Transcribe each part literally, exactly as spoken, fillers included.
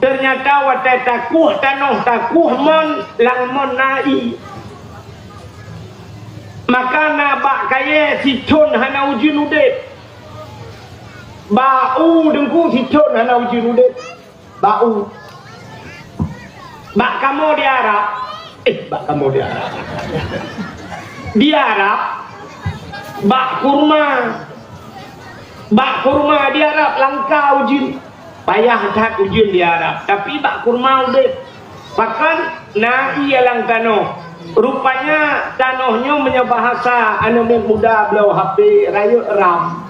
Teunyata watée takueh tanoh, takueh mon, lam mon na ié. Maka na bak kayée sithon hana ujeuen udeb. Bak u teungku sithon hana ujeuen udeb. Bak u. Bak kamoe di Arab. Eh, bak kamoe di Arab. Di Arab, bak kurma. Bak kurma di Arab langka ujeuen. Payah that ujeuen di Arab. Tapi bak kurma udeb. Pakon na ié lam tanoh. Rupanya tanoh nyoe meunyoe bahasa aneuk muda bloe H P, rayeuk ram.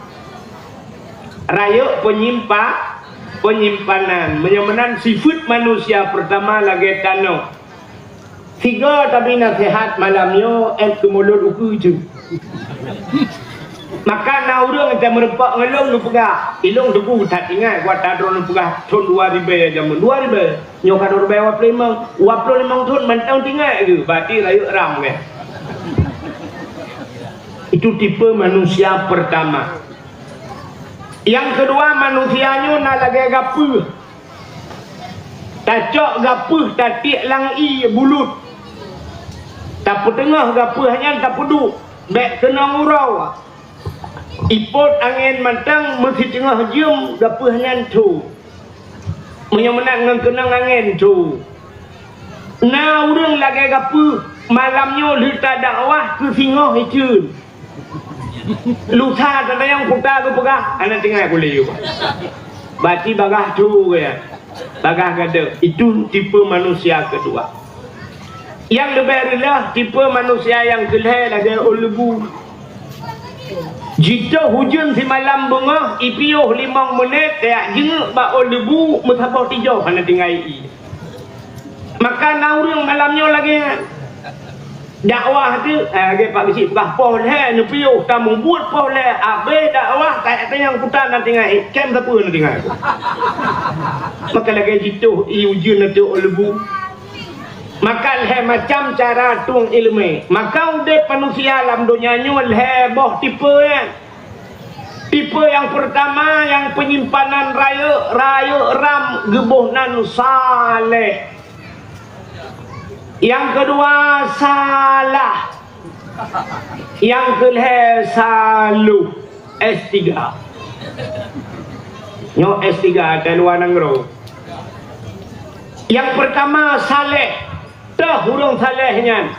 Rayeuk penyimpa-, penyimpanan. Meunyoe meunan sifeuet manusia peurtama lagée tanoh. Sigoe tabi naseuhat malam nyoe, ék keumulot ukeue jeuet. Maka na ureuëng nyang meurumpok ngon lôn neupeugah, ilôn teupeu that ingat, watée droeneuh neupeugah thon dua ribée jameun, dua ribée. Nyoe ka dua ribée dua ploh limong, dua ploh limong thon mantong teuingat geuh, berarti rayeuk ram geuh. Itu tipe manusia pertama. Nyang keudua, manusia nyoe na lagée gapeuh. Tacok gapeuh tatiek lam ié bulut. Tapeuteungoh gapeuh nyan tapeuduek, bék keunong uroe. Ipot angén mantong meusiteungoh jeuem gapeuh nyan tho. Meunyoe meunan ngon keunong angén tho. Na ureuëng lagée gapeuh, malam nyoe lheueh tadakwah keu singoh iteun. Lusa tatanyong kuta geupeugah, hana tinggai kulée yue. Berarti bagaih tho geuh. Bagaih gadôh. Itu tipe manusia keudua. Nyang leubeh reuloh, tipe manusia nyang keulhée lagée ôn leubu. Jitoh ujeuen simalam beungoh, ipiôh limong meunét, tajak jingeuk bak ôn leubu, meusaboh tijoh hana tinggai ié. Maka na ureuëng malam nyoe lagée nyan. Dakwah teuh, eh, lagée Pak Geuchik peugah, poh lhée neupiôh, tamubuet poh lhée, abéh dakwah, tajak tanyong kuta na tinggai ié, kém sapeue na tinggai. Maka lagée jitoh ié ujeuen ateueh ôn leubu. Maka lhée macam cara tueng iéleumé. Maka udeb manusia lam donya nyoe lhée boh tipe nyan. Tipe nyang peurtama nyang penyimpanan rayeuk, rayeuk ram geuboh nan saleh. Nyang keudua salah. Nyang keulhée saloh. S tiga. Nyoe S tiga di luwa nanggroe. Nyang peurtama saleh. Toh ureuëng saleh nyan.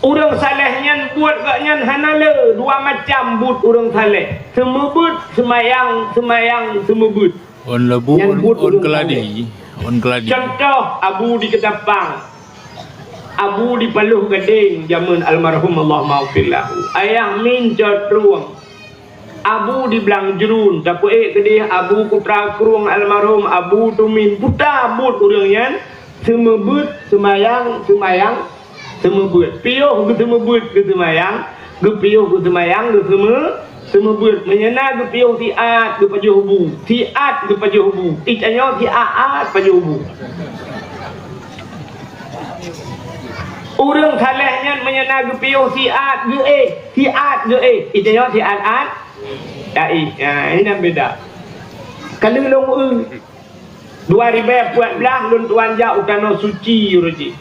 Ureuëng saleh nyan buet gobnyan hana le, dua macam buet ureuëng saleh. Seumeubeuet, seumayang, seumayang, seumeubeuet. Ôn leubu, nyan ôn, buet ôn ureuëng keuladi, saleh. Ôn keuladi. Contoh, Abu di Keutapang. Abu di Paloh Gadeng, jameun almarhum, Allahumma ghfir lahu. Ayah Min Cot Trueng. Abu di Blang Jruen, tapeuék keudeh Abu Kutra Krueng almarhum, Abu Tumin, buta buet ureuëng nyan, seumeubeuet, seumayang, seumayang, seumeubeuet. Piôh geuseumeubeuet geuseumayang, geupiôh geuseumayang geuseume-, seumeubeuet. Meunyoe na geupiôh siat geupajoh bu, siat geupajoh bu, itanyoe siat-at pajoh bu. Ureuëng saleh nyan meunyoe na geupiôh siat geuéh, siat geuéh, itanyoe siat-at taéh. Ha, nyan beda. Ka lheueh lôn eu, dua ribée peuet blaih lôn tuan jak u Tanoh Suci uroe jih.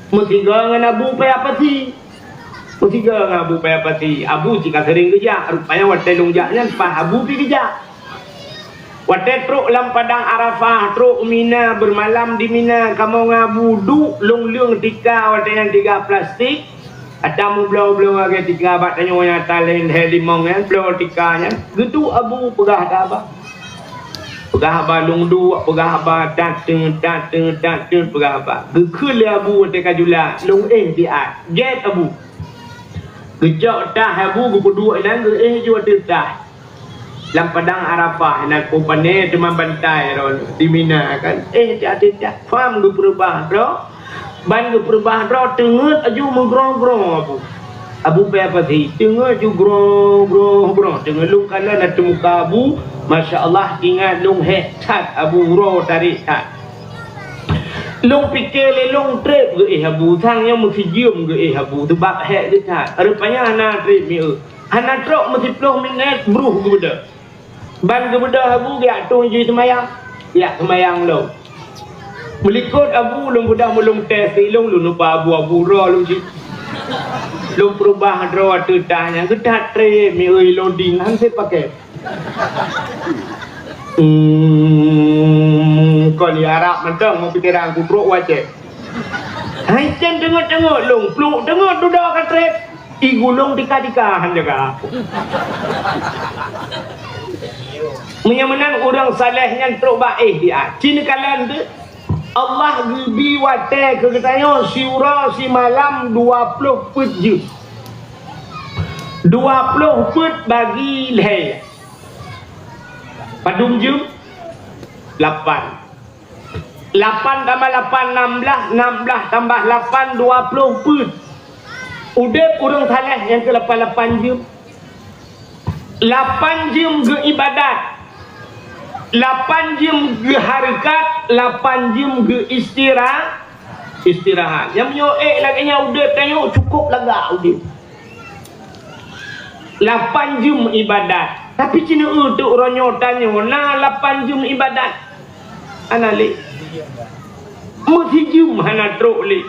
Meusigoe ngon Abu Paya Pasi. Meusigoe ngon Abu Paya Pasi. Abu cit ka seuring geujak, rupanya watée lôn jak nyan paih Abu pi geujak. Watée trok lam padang Arafah, trok Mina, beumalam di Mina, kamoe ngon Abu duek lôn leueng tika watée nyan tika plastik, ata meubloe-bloe lagée tika bak tanyoe nyang ata lhée limong nyan, bloe tika nyan. Geuduek Abu peugah haba. Peugah haba lôn duek, peugah haba dat teut, dat teut, dat teut, peugah haba. Geukheun lé Abu watée ka jula, lôn éh siat. Gét Abu. Geucok tah Abu geupeuduek inan geuéh ju ateueh tah. Lam padang Arafah, inan peue pané teuma bantai droe di Mina kan. Éh, tiak-tiak, pham geupeureubah droe. Ban geupeureubah droe, teungeut aju meugroe-groe Abu. Abu Paya Pasi, teungeut aju groe-groe-groe. Teungeut lôn kalon ateueh muka Abu, masya Allah, ingat lôn hék that Abu, uroe tarek that. Lôn pike lé lôn treb geuéh Abu, sang nyoe meusijeuem geuéh Abu, seubab hék geuh that. Rupanya hana treb mieu. Hana trok meusiplôh minét, bruh geubeudôh. Ban geubeudôh Abu geujak tueng jih seumayang. Jak seumayang lom. Meulikot Abu lôn beudôh meulông teh silông lôn lupa Abu, Abu uroe lôn jih. Lôn peurubah droe ateueh tah nyan geuthat treb miui loding han sép pakai. Hmm, kon di Arab mantong meupikeran kutrok wacée. Hai cen teungeut-teungeut lông pluk teungeut dudoe ka treb. I gulong tika-tika han jaga. Meunyoe meunan ureuëng saleh nyan trok bak éh dia. Ci neukalon teuh, Allah geubi watée keu geutanyoe siuroe simalam dua ploh peuet jeuem. Dua ploh peuet bagi lhée. Padum jeuem? Lapan. Lapan tambah lapan, nam blaih, nam blaih tambah lapan, dua ploh peuet. Udeb ureuëng saleh nyang keu lapan-lapan jeuem. Lapan jeuem geuibadat, lapan jeuem geuhareukat, lapan jeuem geuistira-, istirahat. Nyang meunyoe ék lagée nyan udeb tanyoe cukôp lagak udeb. Lapan jeuem ibadat. Tapi ci neueu teuk uroe nyoe tanyoe na lapan jeuem ibadat? Hana lé. Meusijeuem hana trok lé.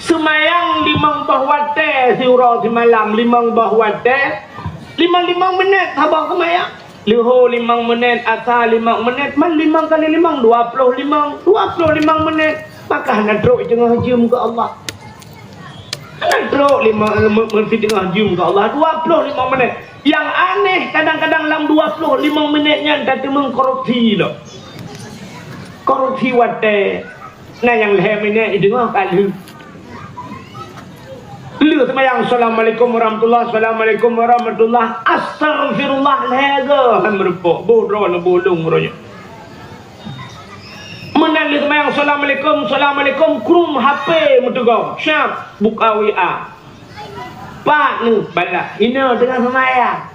Seumayang limong boh watée siuroe simalam, limong boh watée, limong-limong minét saboh seumayang. Leuhô limong minét, asa limong minét, man limong kali limong, dua ploh limong, dua ploh limong minét. Maka hana trok teungoh jeuem keu Allah. Hana trok limong, me-, meusideungoh jeuem keu Allah, dua ploh limong minét. Nyang aneh, kadang-kadang lam dua ploh limong minét nyan tateumeung korupsi lom. Korupsi watée. Na nyang lhée minét ideungoh ka lheueh. Lheueh seumayang, "Assalamualaikum warahmatullah, assalamualaikum warahmatullah, astaghfirullah," lhée goe han meurumpok, boh droe neuboh lông uroe nyoe. Meunan lheueh seumayang, "Assalamualaikum, assalamualaikum," krum H P meuteugong, siap buka W A. Pat neuh balah, inoe teungoh seumayang.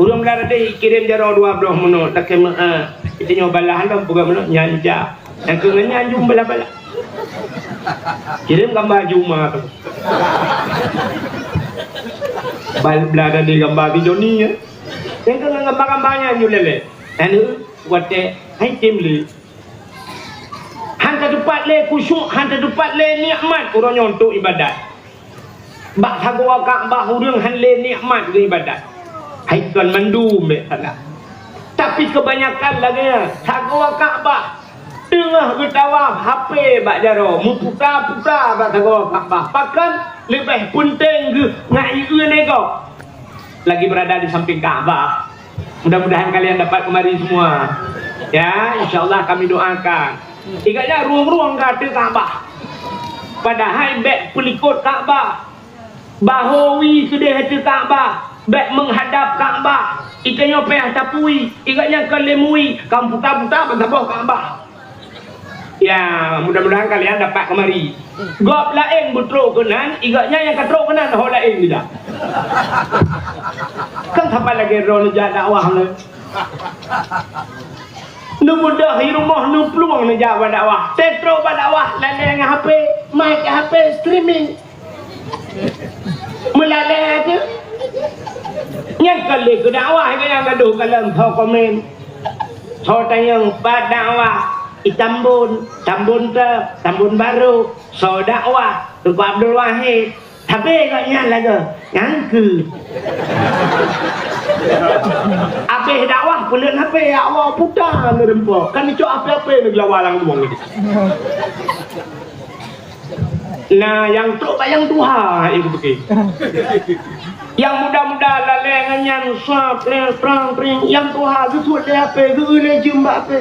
Ureuëng blah tadi kirém jaroe dua ploh meunoe, lakée meu'ah. Itu nyoe balah lom peugah meunoe, nyan jak. Nyang keu nyan jum balah-balah. Kirém gambar juma tu. Bal-, blah tadi gambar si Joni, ya. Nyang keu gambar-gambar nyan ju lélée. Anu, watée, hai tim lé. Han teupat lé khusyuk, han teupat lé nikmat uroe nyoe untuk ibadat. Bak sagoe Ka'bah ureuëng han lé nikmat geuibadat. Hai kon mandum bék salah. Tapi kebanyakan lagée nyan, sagoe Ka'bah teungoh geutawaf, H P bak jaroe, meuputa-puta bak sagoe Ka'bah. Pakon leubeh peunteng geuh ngai ieu nego. Lagi berada di samping Ka'bah. Mudah-mudahan kalian dapat kemari semua. Ya, insya Allah kami doakan. Ikat nyan rueng-rueng ka ateueh Ka'bah. Padahai bék peulikot Ka'bah. Bahu wie keudeh ateueh Ka'bah. Bék menghadap Ka'bah. Ikat nyoe payah tapui. Ikat nyan ka lé mui. Ka puta-puta ban saboh Ka'bah. Ya, mudah-mudahan kalian dapat kemari. Gob laén beutrok keunan, igat nyan nyang ka trok keunan ho laén geuda. Kan saban lagée droe neujak dakwah lé. Neubeudôh i rumoh neuplueng neujak bak dakwah. Teutrok bak dakwah lalée ngon H P, mic H P streaming. Meulalée teuh. Nyang ka lé keu dakwah nyang gadôh kalon soe komen. Soe tanyong pat dakwah, i Tambon, Tambon teuh, Tambon Barô, soe dakwah, Teungku Abdul Wahid. Tapi kok nyan lagoe, nyan keu. Abéh dakwah, peuleuen H P, ya Allah, puta neureumpok. Kan icok H P-H P neugeulawa lam lubong tadi. Na nyang trok bak nyang tuha, eh, kupike. Nyang muda-muda lalée ngon nyan sa, preng, prang, pring. Nyang tuha geusuet lé H P, geu lé jeuem bak H P.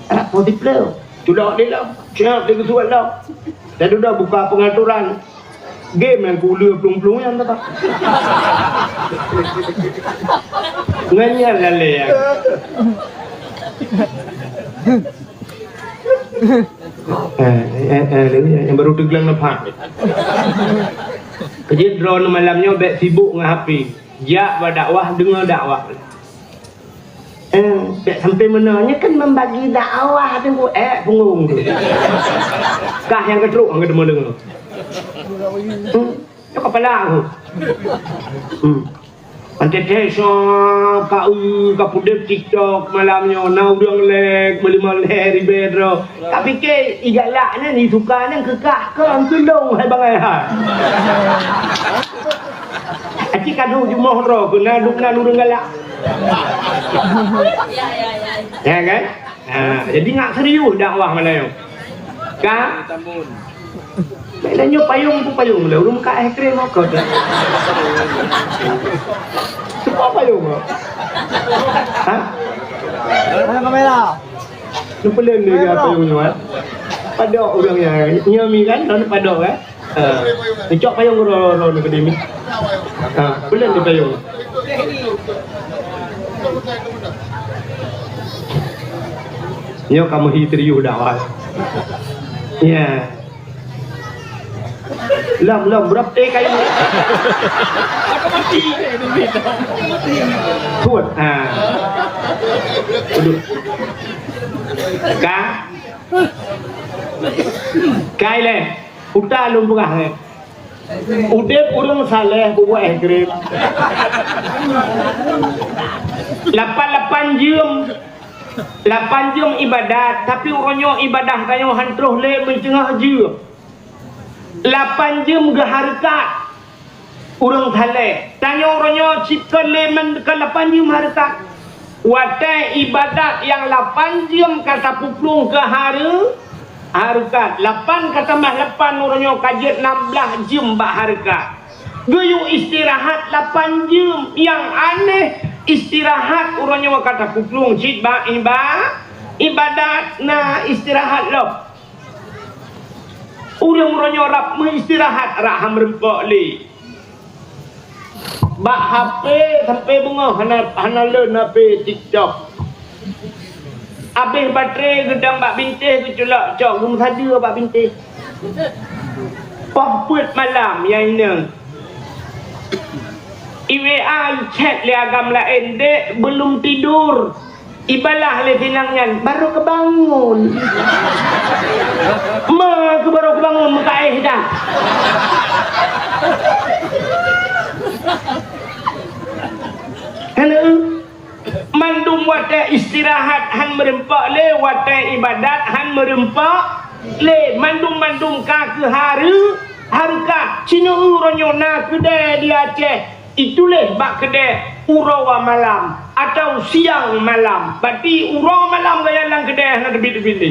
Adak po dipleu. Tulok di lom. Siap digeusuet lom. Dan udah buka pengaturan. Game nyang kuleue plueng-plueng nyan teuka. Ngon nyan lalée nyan. Eh, eh, eh, eh, nyang baru teuglang nafah. Keujieb droeneuh malam nyoe bék sibuk ngon H P. Jak bak dakwah, deungoe dakwah. Eh, bék sampai meunoe. Nyoe kan membagi dakwah tu, eh, punggong tu. Kah nyang keutrok, nyang keudeungoe-deungoe. Hmm, nyoe kepala aku. Hmm. Antete soe ka eu ka pudeb TikTok malam nyoe, na ureuëng lek, meulima lhèe ribèe droe. Ka pike igalak nyan, isuka nyan keukah kon keulong hai bangai hai. Aci ka duek jumoh droe keu na duek nan ureuëng galak. Ya kan? Ha, jadi ngak serius dakwah malam nyoe. Ka? Lain nyoe payong pun payong le, ureuëng ka es krim mokot. Semua payong kok. Ha? Mana kamera? Lu pelan dia payong nyoe, ha? Padok ureuëng nyan. Nyoe mi kan, lalu padok kan? Ha. Cok payong ro ro ni kedemi. Ha, pelan dia payong. Nyoe kamu hi serius dakwah. Ya. Lam, lam, berapa eh kayu? Tuan. Ha. Duduk. Ka? Kai leh. Uta lôn peugah leh. Udeb ureuëng saleh bubuet eh greb. Lapan-lapan jeuem. Lapan jeuem ibadat, tapi uroe nyoe ibadah tanyoe han troh lé meuteungoh jeuem. Lapan jeuem geuhareukat ureuëng saleh. Tanyoe uroe nyoe cit kon lé men-, kon lapan jeuem hareukat. Watée ibadat nyang lapan jeuem ka tapuplueng keu hareu-, hareukat. Lapan ka tambah lapan uroe nyoe ka jeuet nam blaih jeuem bak hareukat. Geuyue istirahat lapan jeuem. Nyang aneh, istirahat uroe nyoe ka tapuplueng cit bak iba-, ibadat. Na istirahat lom. Ureuëng uroe nyoe rab meuistirahat rab han meureumpok lé. Bak HP sampai beungoh hana, hana lé HP TikTok. Abéh baterai geudong bak bintéh geuculok cok geumeusadeue bak bintéh. Poh peuet malam nyang inong. I-WA i-chat lé agam laén, "Dek, belum tidur." Ibalah lé sinang nyan, "Baru kebangun." Ma keu baru kebangun meukaéh dah. Hana. Mandum watée istirahat han meureumpok lé, watée ibadat han meureumpok lé. Mandum-mandum ka keu hareu-, hareukat. Sineuk uroe nyoe na keudée di Aceh. Ituléh bak keudée uroe malam atau siang malam. Berarti uroe malam gaya lam keudée hana teubiet-teubiet lé.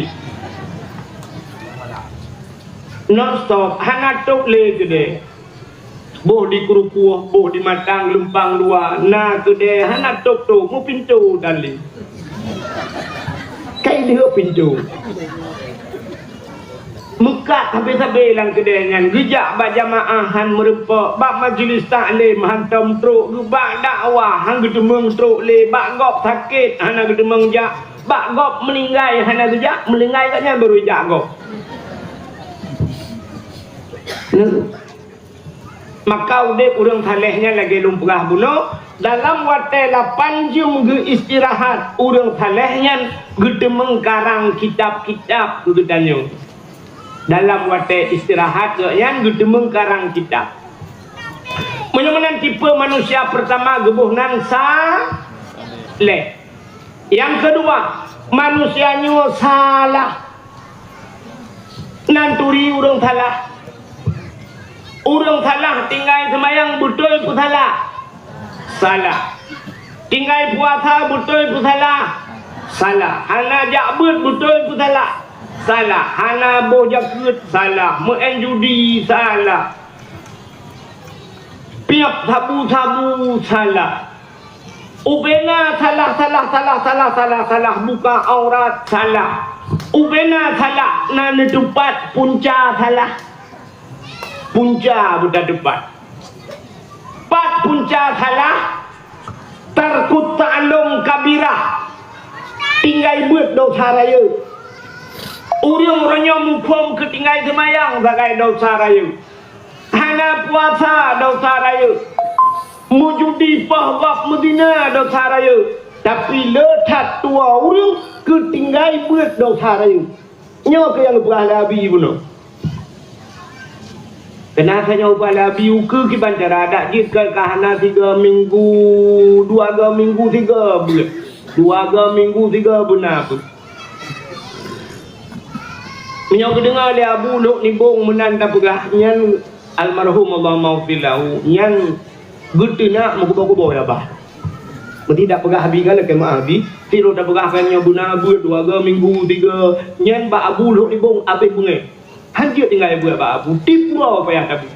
Non stop, hana top lé keudée. Boh di Krupuoh, boh di Matang, Lumpang Dua, na keudée hana top-top, meupintoe dan lé. Kai lheueh pintoe. Meukat sabe-sabe lam keudée nyan, geujak bak jamaah han meureumpok, bak majeulis taklim hantom trok, geubak dakwah han geuteumeung trok lé, bak gob sakét hana geuteumeung jak, bak gob meuninggai hana geujak, meuninggai gobnyan baru jak gob. Maka udeb ureuëng saleh nyan lagée lôn peugah bunoe, dalam watée lapan jeuem geuistirahat, ureuëng saleh nyan geuteumeung karang kitab-kitab keu geutanyoe. Dalam watée istirahat geuh nyan geuteumeung karang kitab. Meunyoe meunan tipe manusia peurtama geuboh nan saleh. Nyang keudua, manusia nyoe salah. Nan turi ureuëng salah. Ureuëng salah tinggai seumayang beutôi peusalah? Salah. Tinggai puasa beutôi peusalah? Salah. Hana jak beuet beutôi peusalah? Salah. Hana boh jakeuet? Salah. Meu'en judi? Salah. Piôh sabu-sabu? Salah. Ubena salah, salah, salah, salah, salah, salah, buka aurat, salah. Ubena salah, na neutupat punca salah. Punca buta tupat. Pat punca salah, tarkut ta'lum kabirah. Tinggai beuet dosa rayeuk. Ureuëng uroe nyoe muphom keu tinggai seumayang sagai dosa rayeuk. Hana puasa dosa rayeuk. Meujudi poh gob meuzina dosa rayeuk. Tapi le that tuwoe ureuëng keu tinggai beuet dosa rayeuk. Nyoe keuh nyang geupeugah lé Abi bunoe. Keunan tanyoe ubak lé Abi ukeue kiban cara adak jih keu ka hana tiga minggu, dua ga minggu tiga buleuen. Dua ga minggu tiga beuna beuet. Meunyoe geudeungoe lé Abu Lhok Nibong meunan tapeugah nyan almarhum Allahumma ghfir lahu, nyan geuteunak meukubo-kubo ya bah. Meuti dak peugah Abi kan lakée meu'ah Abi, sidroe tapeugah kan nyoe beuna beuet dua ga minggu tiga, nyan bak Abu Lhok Nibong abéh beungéh. Han jeuet tinggai beuet bak Abu, tipu payah tabu.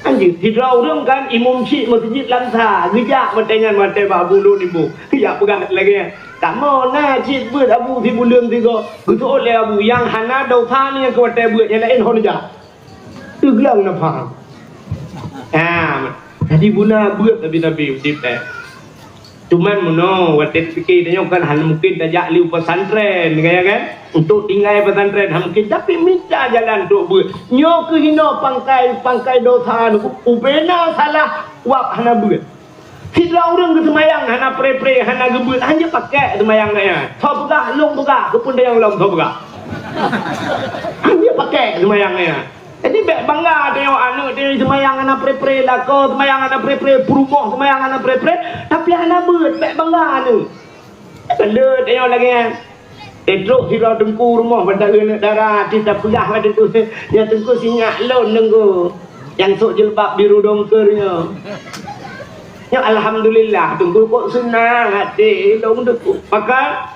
Han jeuet, sidroe ureuëng kan imum syik meuseujid lam sa, geujak watée nyan watée bak Abu Lhok Nibong. Geujak peugah lagée nyan, "Kamoe na cit beuet Abu sibuleuen sigoe." Geuseuôt lé Abu, "Nyang hana dosa nyan keu watée beuet, nyang laén hon jak." Teugleng na paham. Ha, jadi beuna beuet tabi-tabi udeb, eh. Cuman meunoe, watée pike tanyoe kan hana mungken tajak lé u pesantren, ya kan? Untuk tinggai pesantren hana mungken, tapi mita jalan untuk beuet. Nyoe keuh hinoe pangkai, pangkai dosa nyoe, ubena salah wab hana beuet. Sidroe ureuëng geuseumayang hana pre-pre, hana geubeuet, han jeuet pakek seumayang geuh nyan. Soe peugah, lôn peugah, keupeue tanyong lom soe peugah. Han jeuet pakek seumayang geuh nyan. Jadi bék bangga tanyoe aneuëk tanyoe seumayang hana pre-pre, lakoe seumayang hana pre-pre, peurumoh seumayang hana pre-pre, tapi hana beuet, bék bangga aneuëk. Beuleuet tanyoe lagée nyan. Trok sidroe teungku rumoh bak aneuëk dara, até tapeugah bak teungku, "Ya teungku, sinyak lôn teungku, nyang sôk jilbab biru dongker nyoe." Nyoe alhamdulillah teungku, kok seunang até lôn teungku. Maka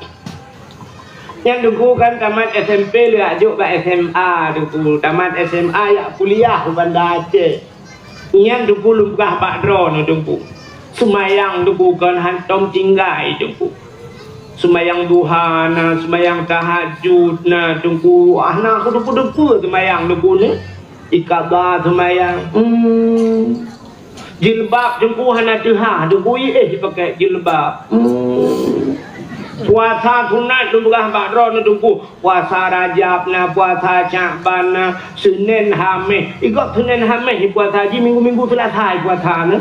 nyan teungku kan tamat S M P lheueh jak jok bak S M A teungku, tamat S M A jak kuliah u Banda Aceh. Nyan teungku lôn peugah bak droeneuh teungku. Seumayang teungku kon hántom tinggai teungku. Seumayang duha na, seumayang tahajud na teungku. Ah, na kuteupeu-teupeu seumayang teungku ni. Ikaba seumayang. Hmm. Jilbab teungku hana teuhah teungku, éh, jipakèk jilbab. Hmm. Puasa sunat lôn peugah bak droeneuh teungku. Puasa Rajab na, puasa Syakban na, Senin Hamis. Igob Senin Hamis ipuasa, ji minggu-minggu Selasa ipuasa na.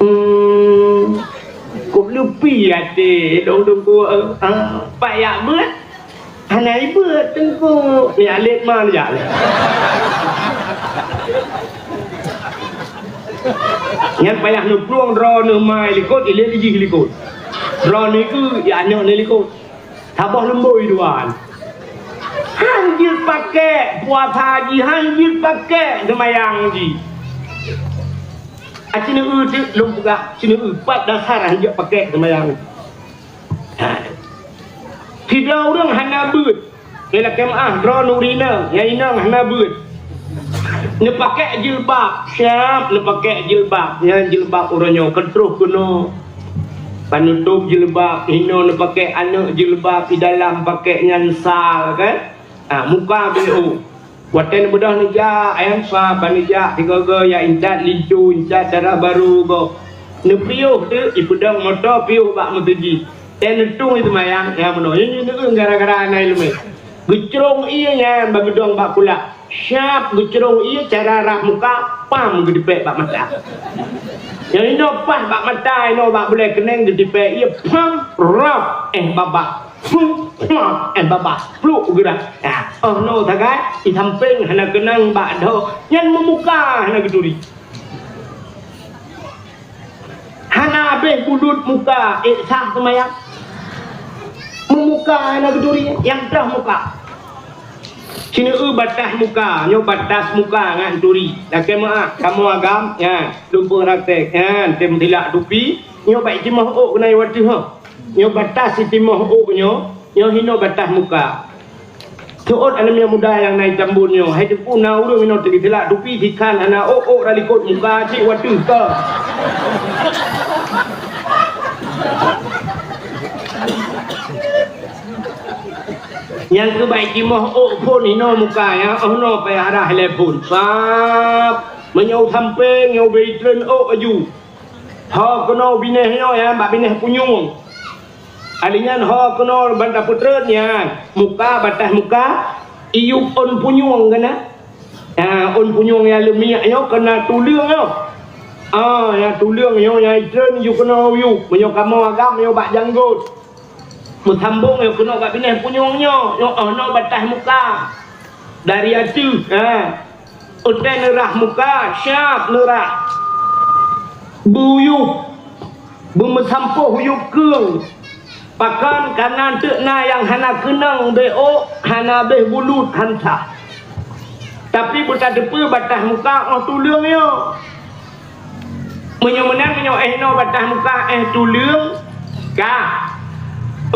Hmm. Kok leupie até lôn teungku, eh, ah, payah beuet. Hana ibeuet teungku. Ni alet ma jak lé. Nyan payah neuplueng droeneuh mai likot, ilée jih likot. Droeneuh keu ya aneuk ni likot. Saboh leumbôi dua. Han jeuet pakèk puasa jih, han jeuet pakèk seumayang jih. A, sineuk teuk lôn peugah, sineuk pat dasar han jeuet pakèk seumayang. Ha. Sidroe ureueng hana beuet. Keu lakèe meu'ah droeneuh ureueng inong, nyang inong hana beuet. Neupakèk jilbab, siap neupakèk jilbab. Nyan jilbab uroe nyoe keutroh keunoe. Panutob jilbab, hinoe neupakèk aneuk jilbab, di dalam pakèk nyan sal, kan? Ha, muka beu. Watèe neubeudôh neujak, ayang sa ban neujak sigoe-goe ya intat linto, intat dara barô gob. Neupiôh teuk ipeudong moto piôh bak meuseujid. Teuntèe neutueng seumayang nyang meunoe. Nyan nyan gara-gara na ileumèe. Geucrông ié nyan bak geudong bak kulak. Siap geucrông ié cara rhah muka, pam geutipèk bak mata. Nyang inoe paih bak mata, inoe bak bulèe keunèng geutipèk ié, pam, rhah, eh, babah. Pluk, eh, babah. Pluk geura. Nah, oh no sagai, di sampéng hana keunong bak dhoe, nyan meumuka hana geuturi. Hana habéh bulut muka, ék sah seumayang. Meumuka hana geuturi, nyang troh muka. Sineuk batas muka, nyoe batas muka ngon turi. Lakèe meu'ah, kamoe agam, nyan, lumpur raték, nyan, tem tilak tupi, nyoe bak timoh ôk keunan watèe ho. Nyoe batas sitimoh ôk nyoe, nyoe hinoe batas muka. Seuôt aneuk muda nyang na itam buet nyoe, hai teupeu na ureueng inoe teugeuteulat tupi sikhan hana ôk-ôk ra likot muka cit watèe ka. Nyang keubai timoh ôk phôn hinoe muka nyan, oh noe payah rhah ilèe phôn. Sabab meunyoe sampéng nyoe bèk itreun ôk aju. Ho keunoe binéh nyoe nyan bak binéh punyueng. Alinyan ho keunoe ban tapeutreun nyan, muka batas muka, iyup ôn punyueng keunan. Ha, ôn punyueng nyang leumiak nyoe keunan tuleueng nyoe. Ah, nyang tuleueng nyoe nyang itreun iyup keunoe iyup. Meunyoe kamoe agam nyoe bak janggot. Meusambong nyoe keunoe bak binéh punyueng nyoe, nyoe oh noe batas muka. Dari ateueh, ha. Utée neurah muka, siab neurah. Beuyub, beumeusampôh yub keueng. Pakon? Kareuna teuk na nyang hana keunong beuôk, hana béh bulut, han sah. Tapi beutateupeue bataih muka 'oh tuleueng nyoe. Meunyoe meunan, meunyoe éh noe bataih muka, éh tuleueng, ka.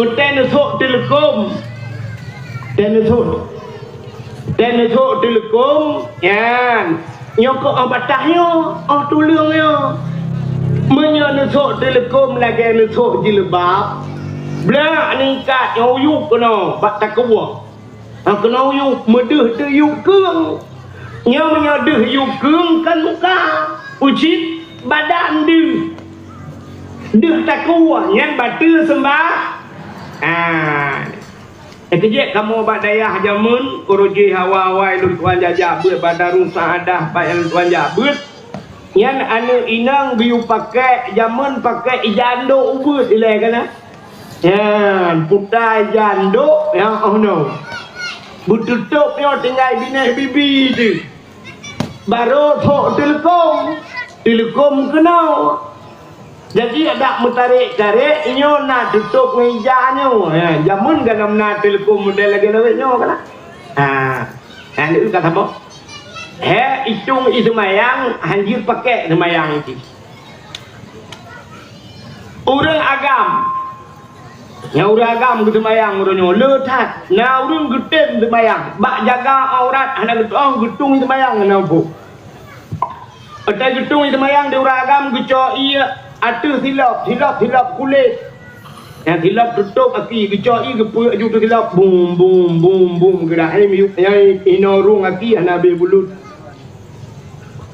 Utée neusok teuleukom. Utée neusok. Utée neusok teuleukom, nyan. Nyoe keuh 'oh bataih nyoe, 'oh tuleueng nyoe. Meunyoe neusok teuleukom lagée neusok jilbab, blak ningkat nyoe yub keunoe bak takue. Ha, keunoe yub, meudeuh teuk yub keueng. Nyoe meunyoe deuh yub keueng kan muka, ucit badan deuh. Deuh takue, nyan bateue seumbah. Ah. Nyang keujeuet kamoe bak dayah jameun, uroe jih awai-awai lôn tuan jak-jak beuet bak Darul Saadah, bak nyang lôn tuan jak beuet. Nyan aneuk inong geuyue pakai, jameun pakai ija andok ubeuet ilée kana. Nyan, puta ija andok nyang 'oh noe. Beututôb nyoe tinggai binéh bibi teuh. Barô thok teuleukom, teuleukom keunoe. Jadi adak meutarek-tarek nyoe na tutôb ngon ija nyoe. Ha, jameun gohlom na teuleukom model lagée lawét nyoe kana. Ha, nyan ka saboh. He, itong i seumayang, hanjeuet pakai seumayang jih. Ureuëng agam. Nyang ureuëng agam geuseumayang uroe nyoe le that. Na ureuëng geutem seumayang, bak jaga aurat hana geutu'oh, geutung seumayang hana muphom. Watée geutung seumayang di ureuëng agam geucok ié ateueh silop, silop, silop kulét. Nyang silop tutôb aki, geucok ié geupeuek ju teusilop, bum, bum, bum, bum, geura hai miyueb nyang inoe rhueng aki hana abéh bulut.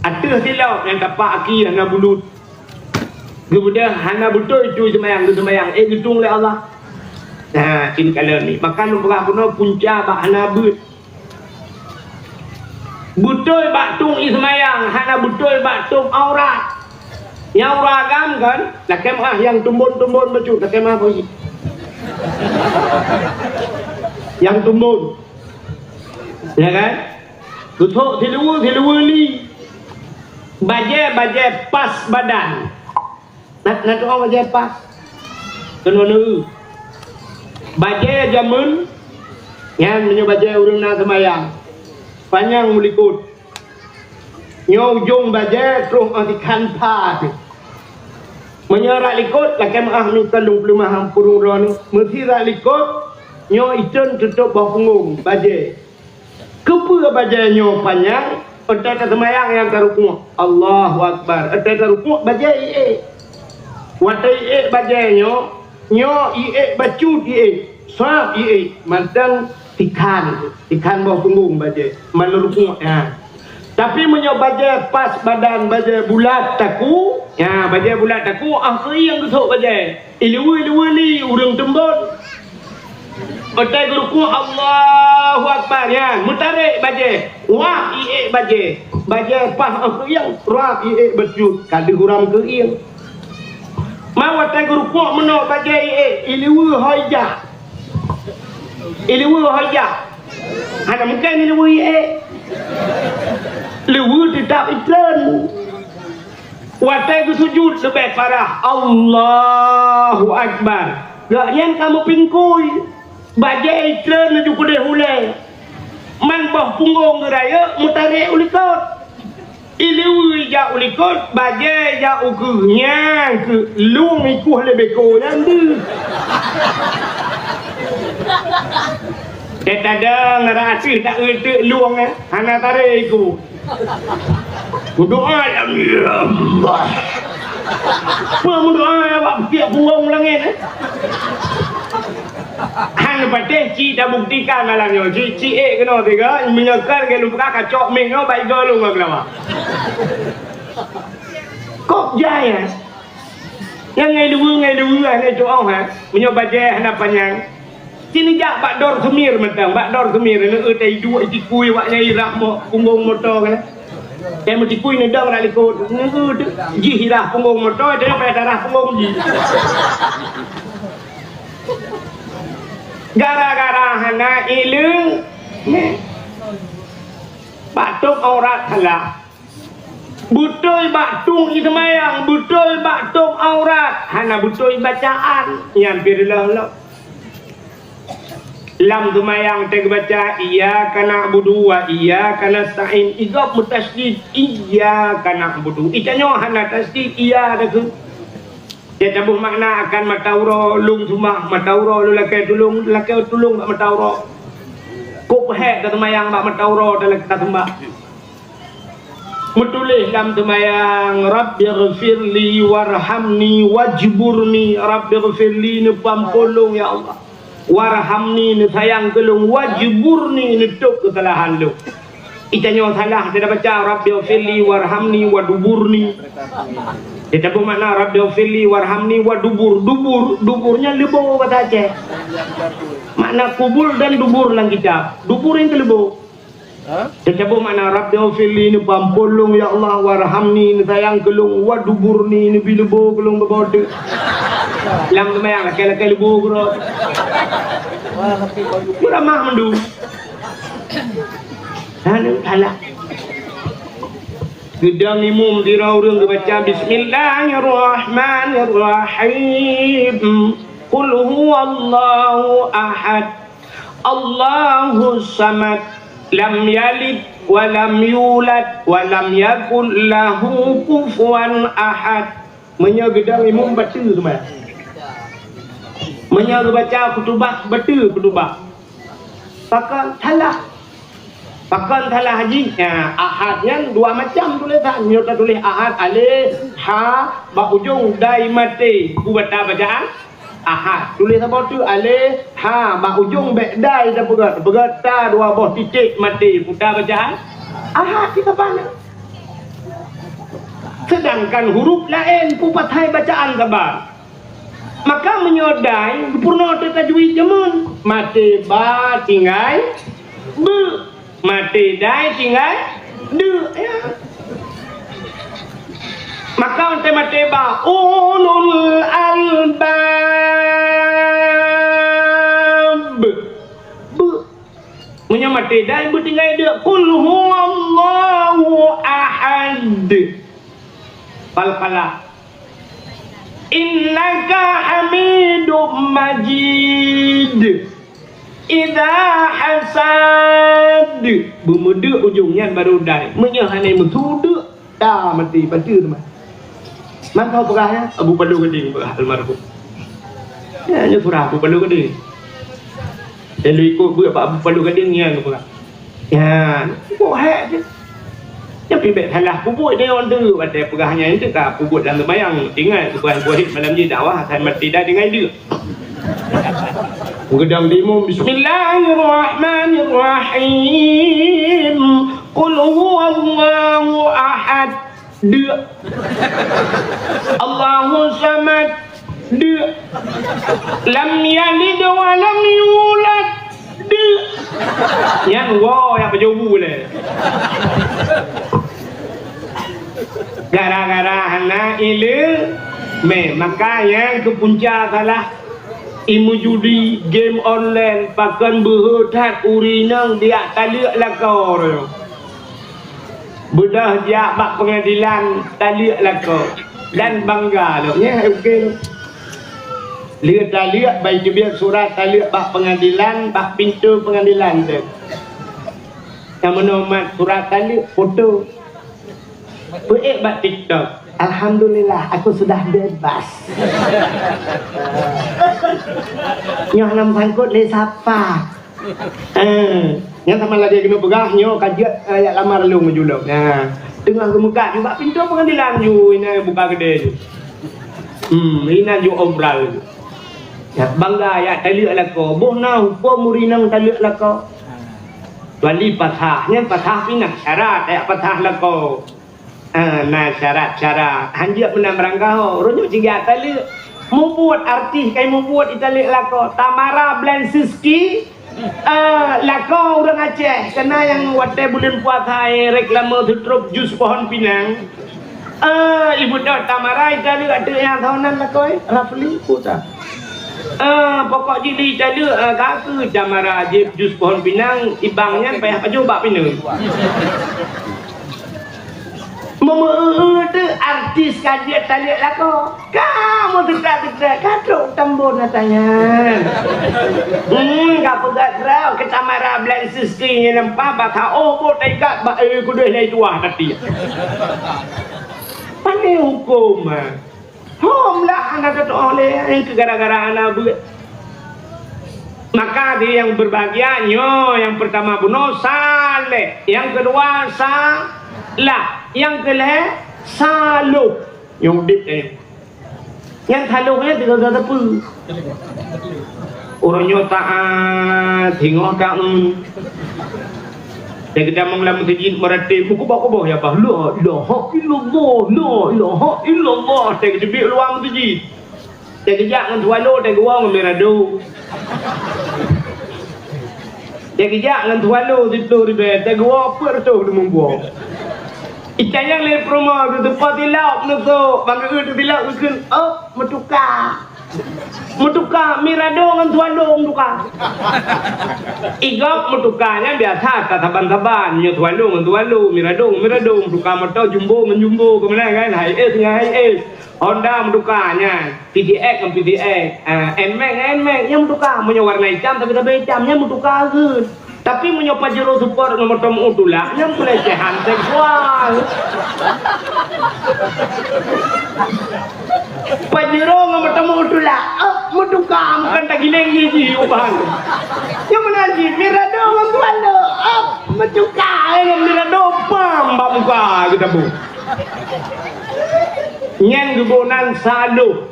Ateueh silop nyang tapak aki hana bulut. Geubeudôh hana beutôi tui seumayang, geuseumayang, éh geutung lé Allah. Nah, cit kalon ni. Maka lôn peugah bunoe punca bak hana beuet. Beutôi bak tung i seumayang, hana beutôi bak tung aurat. Nyang ureuëng agam kan, lakée meu'ah nyang tumbon-tumbon bacut, lakée meu'ah bui. Nyang tumbon. Ya kan? Geuthok siluweue, siluweue li. Bajée, bajée pas badan. Na, na tu'oh bajée pas. Keunoe neueu. Bajée jameun, nyan meunyoe bajée ureuëng na seumayang, panyang meulikot. Nyoe ujong bajée troh 'oh tikhan pha teuh. Meunyoe rot likot, lakée meu'ah mita lôn peuleumah purong droeneuh. Meusé rot likot, nyoe itreun tutôb boh punggong bajée. Keupeue bajée nyoe panyang? Watée taseumayang nyang tarukuk, Allahu Akbar. Watée tarukuk, bajée iék. Watée iék bajée nyoe, nyoe iék bacut iék, sab iék, mantong tikhan, tikhan boh punggong bajée, man rukuk nyan. Tapi meunyoe bajée pas badan, bajée bulat takue, nyan, bajée bulat takue, ah, keuieng geusok bajée. Iluweue-luweue li ureuëng teumbon. Watée geurukuk, Allahu Akbar, nyan, meutarek bajée, wab iék bajée. Bajée paih 'oh keuieng, rab iék bacut, ka deuh uram keuieng. Ma watée geurukuk meunoe bajée iék, iluweue ho ijak. Iluweue ho ijak. Hana mungken iluweue iék. Luweue teutab itreun. Watée geusujut leubeh parah, Allahu Akbar. Gobnyan ka meupingkui, bajée itreun laju keudeh ulée. Man boh punggong geurayeuk meutarek u likot. Iluweue ijak u likot, bajée ijak u keue, nyan keuh lueng ikueh lé béko nyan deuh. Teuh tadong rasa tak euteuk lueng, eh, hana tarek ikueh. Meudoa, ya Allah. Peue meudoa bak tiep punggong langét, eh? Han patéh ci tabuktikan malam nyoe. Ci, ci ék keunoe tiga, meunyoe ka lagée lôn peugah kacok meh nyoe bak igoe lôn ngon keulawa. Kok jai, eh? Nyang ngai luweue, ngai luweue, ngai tu'oh, eh? Meunyoe bajée hana panyang. Ci neujak bak dor seumir mantong, bak dor seumir, neueu tai duek tikui wak nyang irah mo-, punggong moto kan. Nyang meutikui neudong rak likot, neueu jih irah punggong moto, jadi payah tarah punggong jih. Gara-gara hana ileung, neh. Bak tôb aurat salah. Beutôi bak tueng jiseumayang, beutôi bak tôb aurat, hana beutôi bacaan, nyan pih reuloh lom. Lam seumayang teubaca, "Iyyaka na'budu wa iyyaka nasta'in." Igob meutasydid, "Iyyaka na'budu." Itanyoe hana tasydid, iya takheun. Taboh makna akan mata uroe, lôn seumbah mata uroe, lôn lakée tulông, lakée tulông bak mata uroe. Kok peuhek taseumayang bak mata uroe, talakée taseumbah. Meutuléh lam seumayang, "Rabbighfirli warhamni wajburni." Rabbighfirli, neupeuampôn lôn, ya Allah. "Warhamni," neusayang keu lôn, "wajburni," neutôb keusalahan lôn. Itanyoe salah, tabaca, "Rabbighfirli warhamni waduburni." Taboh makna, "Rabbighfirli warhamni wadubur." Dubur, dubur nyan leubo basa Aceh. Makna kubul dan dubur lam kitab. Dubur nyang keuleubo. Taboh makna, "Rabbighfirli," neupeuampôn lôn, ya Allah, "warhamni," neusayang keu lôn, "waduburni," neubi leubo keu lôn bak boh teuk. Lam seumayang lakée-lakée leubo keudroe. Beuramah mandum. Hana salah. Geudong imum sidroe ureuëng geubaca, "Bismillahirrahmanirrahim. Qul huwallahu ahad. Allahus samad. Lam yalid wa lam yulad wa lam yakul lahu kufuwan ahad." Meunyoe geudong imum bateue seumayang. Meunyoe geubaca khutubah, bateue khutubah. Pakon salah? Pakon salah jih? Nya, ahad nyan dua macam tulésan. Nyoe tatuléh ahad alif, ha, bak ujong dai maté. Peue bata bacaan? Ahad. Tuléh saboh teuk alif, ha, bak ujong bék dai tapeugét. Peugét ta dua boh titék maté. Peue ta bacaan? Ahad, kita pandang. Sedangkan huruf laén peue pathai bacaan saban. Maka meunyoe dai, geupeurunoe teuk tajwid jameun. Maté ba tinggai beu. Maté dai tinggai deu, ya. Maka watée maté ba, ulul albab. Beu. Meunyoe maté dai beu tinggai deu, qul huwallahu ahad. Qalqalah. Innaka hamidum majid. Idza hasad. Beumeudeuk ujong nyan baru dai. Meunyoe hana meusu deuk, ta maté bateue teuma. Mantong peugah nyan, Abu Palo Gadeng peugah almarhum. Ya, nyoe surah Abu Palo Gadeng. Lalu ikot buet bak Abu Palo Gadeng nyan peugah. Nyan, peubuet hék jih. Nyan pih bék salah peubuet, nyoe deuek watée peugah nyan teuka peubuet lam seumayang. Ingat, peugah buet malam jih dakwah, asai maté dai tinggai deuek. Geudong di imum, "Bismillahirrahmanirrahim. Qul huwallahu ahad." Deuek. "Allahu samad." Deuek. "Lam yalid wa lam yulad." Deuek. Nyan woe nyang pajoh bu lé. Gara-gara hana ileumé, maka nyang keu punca salah. Imeujudi, game online, pakon beuhe that ureuëng inong dijak taleuek lakoe. Beudôh jak bak peungadilan taleuek lakoe dan bangga lom nyan, oke. Lheueh taleuek, bah teubiet surat taleuek bak peungadilan, bak pintoe peungadilan teuh. Nyang meunoe mat surat taleuek, foto. Peuék bak TikTok. "Alhamdulillah, aku sudah bebas." Nyoe hana meusangkot lé sapa. Eh, nyan sama lagée keuneuk peugah, nyoe ka jeuet, eh, jak lamar lôn meujulok. Nah, teungoh geumeukat ju bak pintoe peungadilan ju, inan buka keudè ju. Hmm, inan ju obral ju. Ya, bangga jak taleuek lakoe. Boh na huköm ureuëng inong taleuek lakoe. Kecuali pasah, nyan pasah pih na syarat jak pasah lakoe. Ah, na syarat-syarat. Hanjeuet meunan meurangkaho. Uroe nyoe cit jak taleuek. Mubuet artis kai mubuet italeuek lakoe. Tamara Blazinski, ah, lakoe ureuëng Aceh. Keunan nyang watée buleuen puasa, eh, reklame seutrop jus pohon pinang. Ah, ibu dot Tamara italeuek ateueh nyang sahonan lakoe, eh, Rafli, puta. Ah, pokok jih di Taleuek, ah, ka keu camara jih jus pohon pinang, ibang nyan payah pajoh bak pineung. Meumeu-eu teuh artis ka jeuet Taleuek lakoe. Ka meuteuka-teuka, ka trok tambon ata nyan. Hmm, ka peugah droe, keu camara black sixteen nyan lampa, bak saôh boh taikat bak, eh, keudeh lhèe tuah tatiek. Pane hukôm, ah. Hom lah hana tatu'oh lé, nyang keu gara-gara hana beuet. Maka di nyang berbahagia, nyoe nyang pertama bunoe saleh, nyang kedua salah, nyang keulhèe saloh. Nyang udép, eh. Nyang saloh nyan tinggai gata peue? Uroe nyoe taat, singoh taat. Teukeudamong lam meuseujid meuratéb, meukeubah-keubah ya bah, "La ilaha illallah, la ilaha illallah." Teukeuteubiet luwa meuseujid. Teukeujak ngon swallow, teukeujak ngon mirado. Teukeujak ngon swallow siplôh ribèe, teukeujak peuet reutôh limong boh. Itanyong lé peurumoh, teutupa tilok neusok, bang geuh teutilok geukheun, "Oh, meutuka." Meutuka mirado ngon swallow meutuka. Igop meutuka nyan biasa ka saban-saban, nyoe swallow ngon swallow, mirado ngon mirado, meutuka moto jumbo ngon jumbo, keumeunang kan, Hiace ngon Hiace. Honda meutuka nyan, P T X ngon P T X, ah, Nmax ngon Nmax, nyan meutuka. Meunyoe warna itam, tapi sabe itam, nyan meutuka kheun. Tapi meunyoe Pajero Sport ngon moto meu tulak, nyan peulecehan seksual. Pajero ngon moto meu tulak, oh, meutuka, bukan tagiléng jih, jih ubah. Nyan meunan jih, mirado ngon swallow, oh, meutuka, eh, ngon mirado, pam, bak muka geutanyoe. Nyan geuboh nan saloh.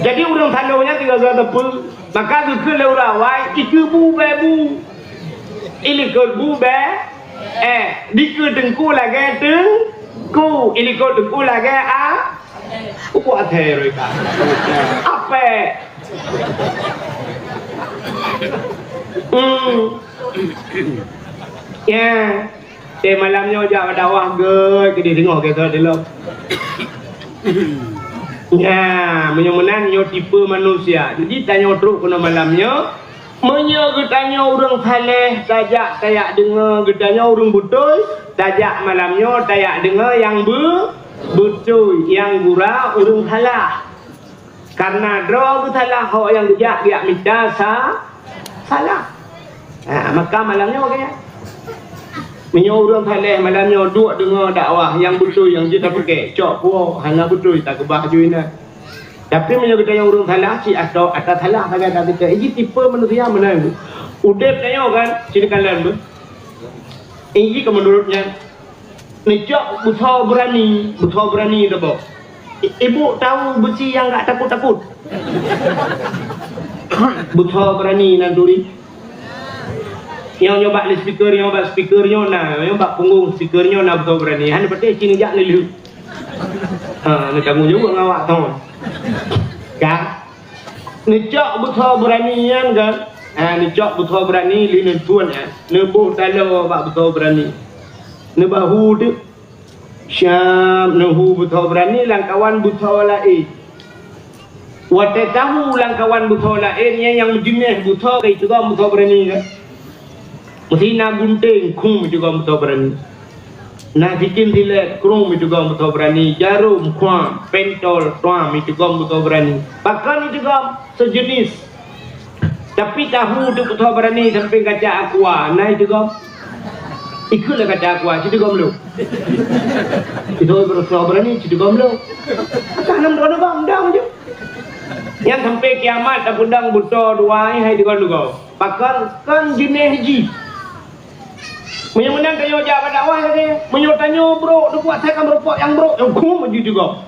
Jadi ureueng saloh nyan tinggai gata peue? Maka geukheun lé ureueng awai, "Dikeue bu bèe bu." Ilikot bu bèe, eh, dikeue teungku lagèe teungku, ilikot teungku lagèe a, uku athèe roi ka. Apèe. Hmm. Ya. Eh, malam nyoe jak bak dakwah gèt, keudéh singoh gèt dilom. Nyan, meunyoe meunan nyoe tipe manusia. Jadi tanyoe trok keunoe malam nyoe, meunyoe geutanyoe ureueng saleh, tajak tayak deungoe, geutanyoe ureueng beutôi, tajak malam nyoe tayak deungoe nyang beu-, beutôi, nyang gura ureueng salah. Karena droe geusalah, ho nyang geujak geujak mita sa-, salah. Ha, maka malam nyoe kaya. Meunyoe ureueng saleh malam nyoe duek deungoe dakwah nyang beutôi nyang jeuet tapeugèt, cok puwoe, hana beutôi takeubah ju inan. Tapi meunyoe geutanyoe ureueng salah, cit asoe ata salah sagai ata teuka. Iji tipe manusia meunan. Udép tanyoe kan, sinoe kalon beuh. Iji keu meunurot nyan. Neucok beusoe beurani, beusoe beurani teuboh. I-, ibu tahu beusi nyang gak takot-takot. Beusoe beurani nan turi. Nyoe, nyoe bak loudspeaker, nyoe bak speaker, nyoe na, nyoe bak punggong speaker, nyoe na beusoe beurani. Han patéh cit neujak neulheueh. Ha, neutanggong jaweueb ngon awak thon. Ka? Neucok beusoe beurani nyan kan? Ha, neucok beusoe beurani lé neutuan, ha. Neuboh taloe bak beusoe beurani. Neubahu teuk. Siap neuhu beusoe beurani lamkawan beusoe laén. Watèe tahu lamkawan beusoe laén, nyan nyang meujeunèh beusoe ka iteugoe beusoe beurani nyan. Meusi na gunténg, krueng iteugoe beusoe beurani. Na sikin silèt, krueng iteugoe beusoe beurani. Jarôm, krueng, pentol, krueng iteugoe beusoe beurani. Pakon iteugoe? Sejenis. Tapi tahu teuk beusoe beurani sampéng kaca aqua, na iteugoe? Ikheun lé kaca aqua, siteugoe meulô. Iteugoe beusoe beurani, siteugoe meulô. Ka nam droeneuh gom dong ju. Nyan sampé kiamat tapeudong beusoe dua hai teugoe-teugoe. Pakon kon jeunèh jih. Meunyoe meunan tanyoe jak bak dakwah lagèe, meunyoe tanyoe brôk, teukuat sai ka meureumpok nyang brôk, nyang khuem jih teugoe.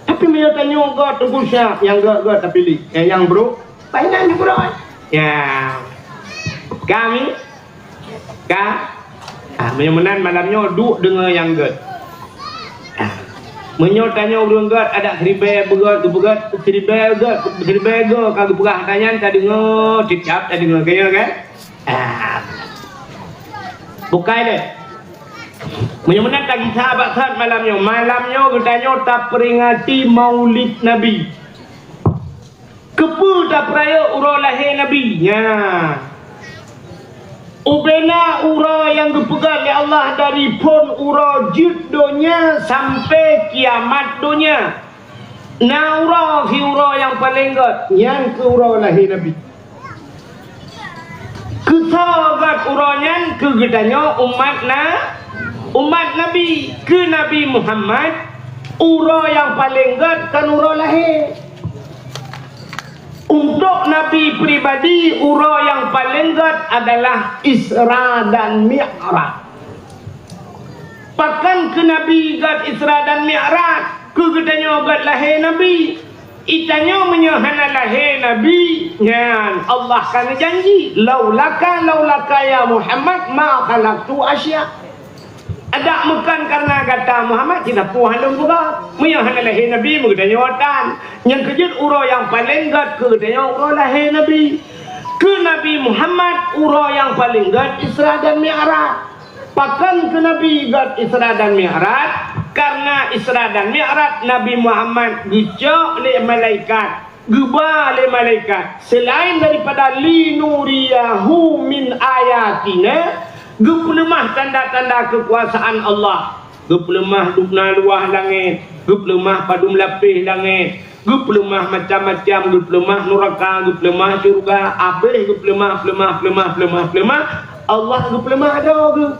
Tapi meunyoe tanyoe göt, teungku siap, nyang göt-göt tapiléh. Nyang, nyang brôk, Painan jih keudroe. Ya. Kami? Ka? Ah, meunyoe meunan malam nyoe duek deungoe nyang gèt. Ah. Meunyoe tanyoe ureueng gèt, adak siribèe beugèt, geupeugèt, siribèe gèt, siribèe gèt ka geupeugah, tanyan tadeungoe, cicap tadeungoe, kaya kan? Ah. Bukai deh. Meunyoe meunan tagisa bak that malam nyoe. Malam nyoe geutanyoe taperingati Maulid Nabi. Keupeue tapeurayeuk uroe lahé Nabi? Nyan. Ubena uroe nyang geupeugét lé Allah dari phon uroe jeuet donya sampoe kiamat donya. Na uroe siuroe nyang paleng gét, nyan keuh uroe lahé Nabi. Keusoe gét uroe nyan? Keu geutanyoe umat na, umat Nabi. Keu Nabi Muhammad, uroe nyang paleng gét kon uroe lahé. Untuk Nabi pribadi, uroe nyang paleng gét adalah Isra dan Mi'raj. Pakon keu Nabi gét Isra dan Mi'raj? Keu geutanyoe gét lahé Nabi. Geutanyoe meunyoe hana lahé Nabi, nyan Allah ka neujanji, "Laulaka, laulaka ya Muhammad ma khalaqtu asya." Adak meukan kareuna gata Muhammad, cit sapeue hana lôn peugah. Meunyoe hana lahé Nabi, meugeutanyoe tan. Nyang keujeuet uroe nyang paleng gét keu geutanyoe uroe lahé Nabi. Keu Nabi Muhammad, uroe nyang paleng gét Isra dan Mi'raj. Pakon keu Nabi gét Isra dan Mi'raj? Kareuna Isra dan Mi'raj Nabi Muhammad geucok lé malaikat, geuba lé malaikat. Seulaén daripada linuriyahu min ayatina, geupeuleumah tanda-tanda keukuasaan Allah. Geupeuleumah dubna luwah langét, geupeuleumah padum lapéh langét, geupeuleumah macam-macam, geupeuleumah nuraka, geupeuleumah syeuruga, abéh geupeuleumah, peuleumah, peuleumah, peuleumah, peuleumah, Allah geupeuleumah droe geuh.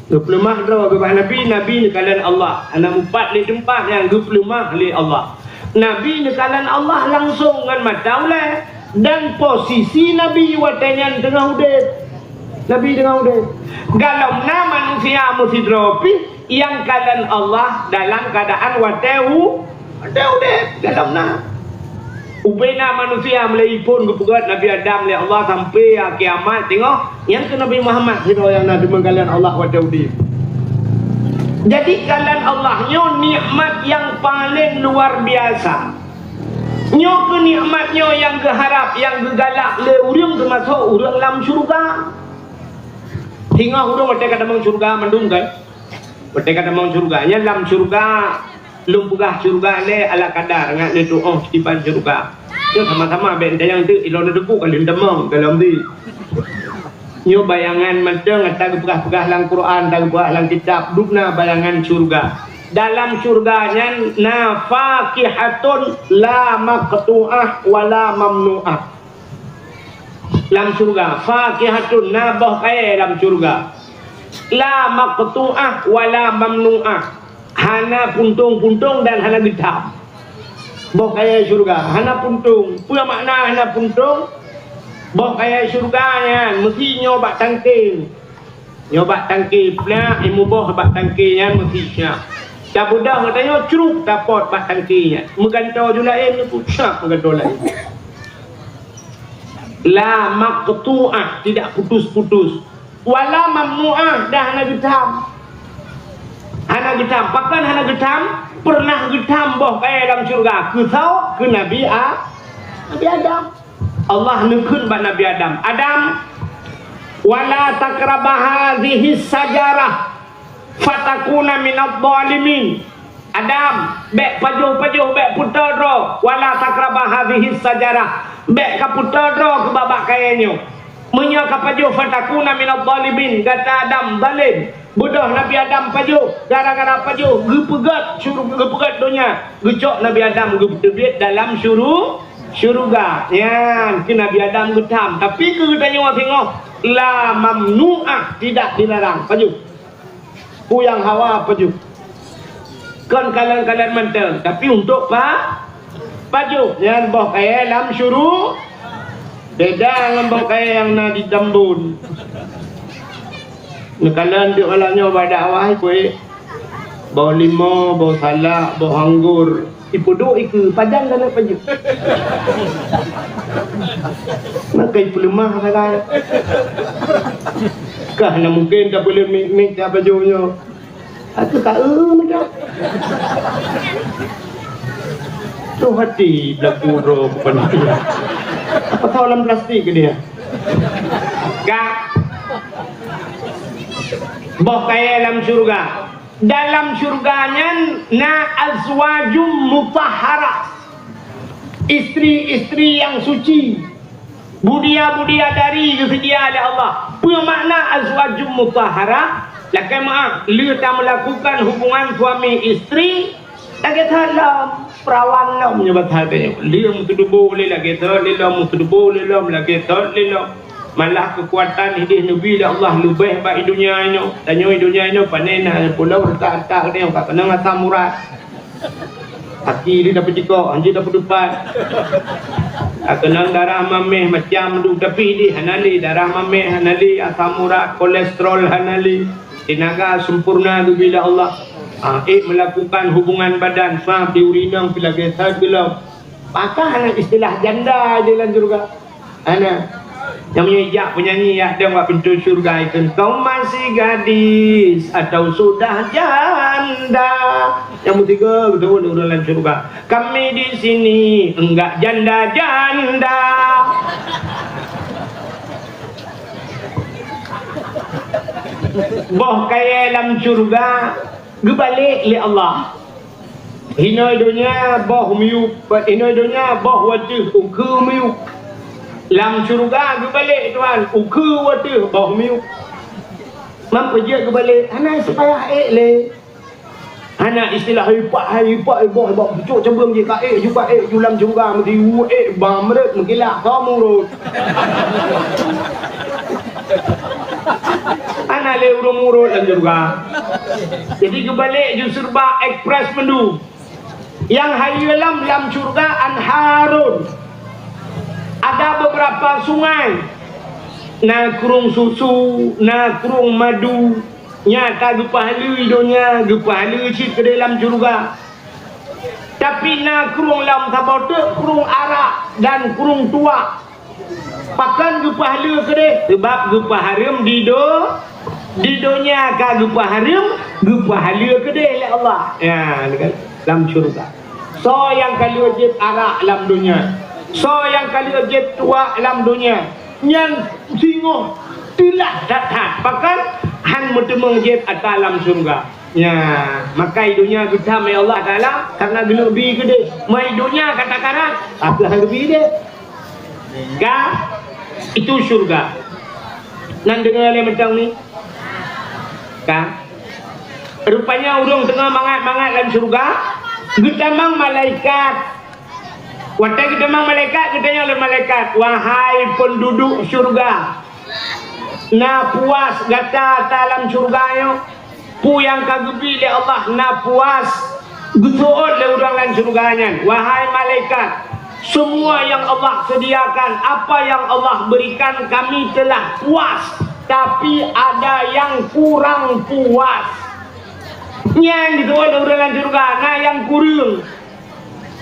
Geupeuleumah droe geuh bak Nabi, Nabi neukalon Allah. Hana mupat lé teumpat nyang geupeuleumah lé Allah. Nabi neukalon Allah langsong ngon mata ulée. Dan posisi Nabi watée nyan teungoh udeb. Nabi teungoh udeb. Galom na manusia meusidroe pih nyang kalon Allah dalam keuadaan watée u-, watée udeb. Galom na. Ubena manusia mulai phon geupeugét Nabi Adam lé Allah sampoe kiamat teungoh, nyan keuh Nabi Muhammad sidroe nyang na deungon kalon Allah watée udeb. Jadi, kalon Allah nyoe nikmat nyang paleng luar biasa. Nyoe keuh nikmat nyoe nyang geuharab, nyang geugalak lé ureuëng teumasok ureuëng lam syeuruga. Singoh ureuëng watée ka tamong syeuruga mandum kan? Watée ka tamong syeuruga, nyan lam syeuruga, lôn peugah syeuruga lé ala kadar, ngat lé tuoh tiban syeuruga. Nyoe sama-sama bék tanyong teuk, ilôn teupeu ka lheueh tamong dalam di. Nyoe bayangan mantong ata geupeugah-peugah lam Quran, ata geupeugah lam kitab, dubna bayangan syeuruga. Dalam syeuruga nyan na fakihatun la maqtu'ah wa la mamnu'ah. Lam syeuruga, fakihatun, na boh kayée lam syeuruga. La maqtu'ah wa la mamnu'ah. Hana puntông-puntông dan hana geutham. Boh kayée syeuruga hana puntông. Peue makna hana puntông? Boh kayée syeuruga nyan meusi nyoe bak tangke. Nyoe bak tangke, plak, imuboh bak tangke nyan meusi syah. Tabeudôh geutanyoe cruk tapot bak tangke nyan. Meugantoe ju laén nyoe pun syah meugantoe laén. La maqtu'ah, tidak putus-putus. Wala mamnu'ah, dah hana geutham. Hana geutham. Pakon hana geutham? Pernah geutham boh kayée lam syeuruga. Keu soe? Keu Nabi A-, Nabi Adam. Allah neukheun bak Nabi Adam, "Adam, wala taqraba hadhihi sajarah fatakuna minadh dhalimin." Adam, bék pajoh-pajoh, bék peutoe droe, wala taqraba hadhihi sajarah, bék ka peutoe droe keu babah kayée nyoe. Meunyoe ka pajoh, fatakuna minadh dhalimin, gata Adam zalem. Beudôh Nabi Adam pajoh, gara-gara pajoh geupeugét syuru-, geupeugét donya, geucok Nabi Adam geupeuteubiet dalam syuru-, syeuruga. Nyan keu Nabi Adam geutham, tapi keu geutanyoe singoh la mamnu'ah, tidak dilarang pajoh. Peue nyang hawa pajoh. Kon kalon-kalon mantong, tapi untuk pa-, pajoh. Nyan boh kayée lam syuru-, beda ngon boh kayée nyang na di Tambon. Neukalon deuek malam nyoe bak dakwah, ipeuék boh limo, boh salak, boh anggor. Ipeuduek ikeue, pajan dan pajoh. Maka ipeuleumah sagai. Kah na mungken tapeuleueh mik-mik dak pajoh nyoe. Aku tak, eh, macam. Roh hati belagu droe bukan dia. Apa tahu dalam plastik ke dia? Gak. Boh kayée lam syeuruga. Dalam syeuruga nyan na azwajum mutahharah. istri-istri nyang suci, budiya-budiya dari geuseudia lé Allah. Peue makna azwajum mutahharah? Lakée meuáh, lheueh tamelakukan hubungan suami istri, lagée that lom, perawan lom nyoe bak that nyoe. Lheueh meuteuduboh lé lagée that lé lom, meuteuduboh lé lom lagée that lé lom. Malah keukuatan ideh neubi lé Allah leubeh bak i donya inoe. Tanyoe i donya inoe pane na pulo reutak-reutak nyoe ka keunong asam urat. Aki jeuet tapeucikok, hanjeuet tapeuteupat. Ka keunong darah maméh macam dum, tapi ideh hana lé, darah maméh hana lé, asam urat, kolesterol hana lé. Teunaga sempurna geubri lé Allah. Ah, ék melakukan hubungan badan, sa di ureueng inong pih lagée that geulom. Pakon hana istilah janda di dalam syurga? Hana. Nyang meunyoe jak penyanyi jak dong bak pintoe syurga ikheun, "Kau masih gadis atau sudah janda?" Nyang meusigoe beutôi ureueng lam syurga. "Kami di sini enggak janda-janda." Boh kayée lam syurga geubalek lé Allah. Hinoe donya boh miyueb, hinoe donya boh wateueh ukeue miyueb. Lam syeuruga geubalek Tuhan, ukeue wateueh boh miyueb. Mam peue jeuet geubalek, hana sipayah ék lé. Hana istilah ipak hai ipak, boh, boh pucuk cabeueng jih ka ék, ju ka ék, ju lam syeuruga meuti ék, ba meureuet meukilat, tho murot. Hana lé ureueng murot lam syeuruga. Jadi geubalek ju syeuruga ekspres mandum. Nyang hayeue lam, lam syeuruga anharun. Ada beberapa sungai. Na krueng susu, na krueng madu. Nyan ka geupeuhaleue i donya, geupeuhaleue cit keudeh lam syeuruga. Tapi na krueng lam saboh teuk, krueng arak dan krueng tuak. Pakon geupeuhaleue keudeh? Sabab geupeuhareuem di do-, di donya ka geupeuhareuem, geupeuhaleue keudeh lé Allah. Ya, ni kan, lam syeuruga. Soe nyang ka lheueh jieb arak lam donya? Soe nyang ka lheueh jieb tuak lam donya? Nyan singoh teulah that-that. Pakon? Han meuteumeung jieb ata lam syeuruga. Ya, maka i donya geutam, ya Allah Taala, karena geuneuk bi keudeh. Mai donya ka takarat, tapi han geubi deh. Ka, itu syurga. Nan deungoe lé mantong ni? Ka. Rupanya ureueng teungoh mangat-mangat lam syurga, geutamong malaikat. Watée geutamong malaikat, geutanyong lé malaikat, "Wahai penduduk syurga, na puas gata ata lam syurga nyoe?" Peue nyang ka geubi lé Allah na puas, geuseuôt lé ureueng lam syeuruga nyan, "Wahai malaikat, semua yang Allah sediakan, apa yang Allah berikan, kami telah puas, tapi ada yang kurang puas." Nyan geuseuôt lé ureueng lam syeuruga, na nyang kureueng.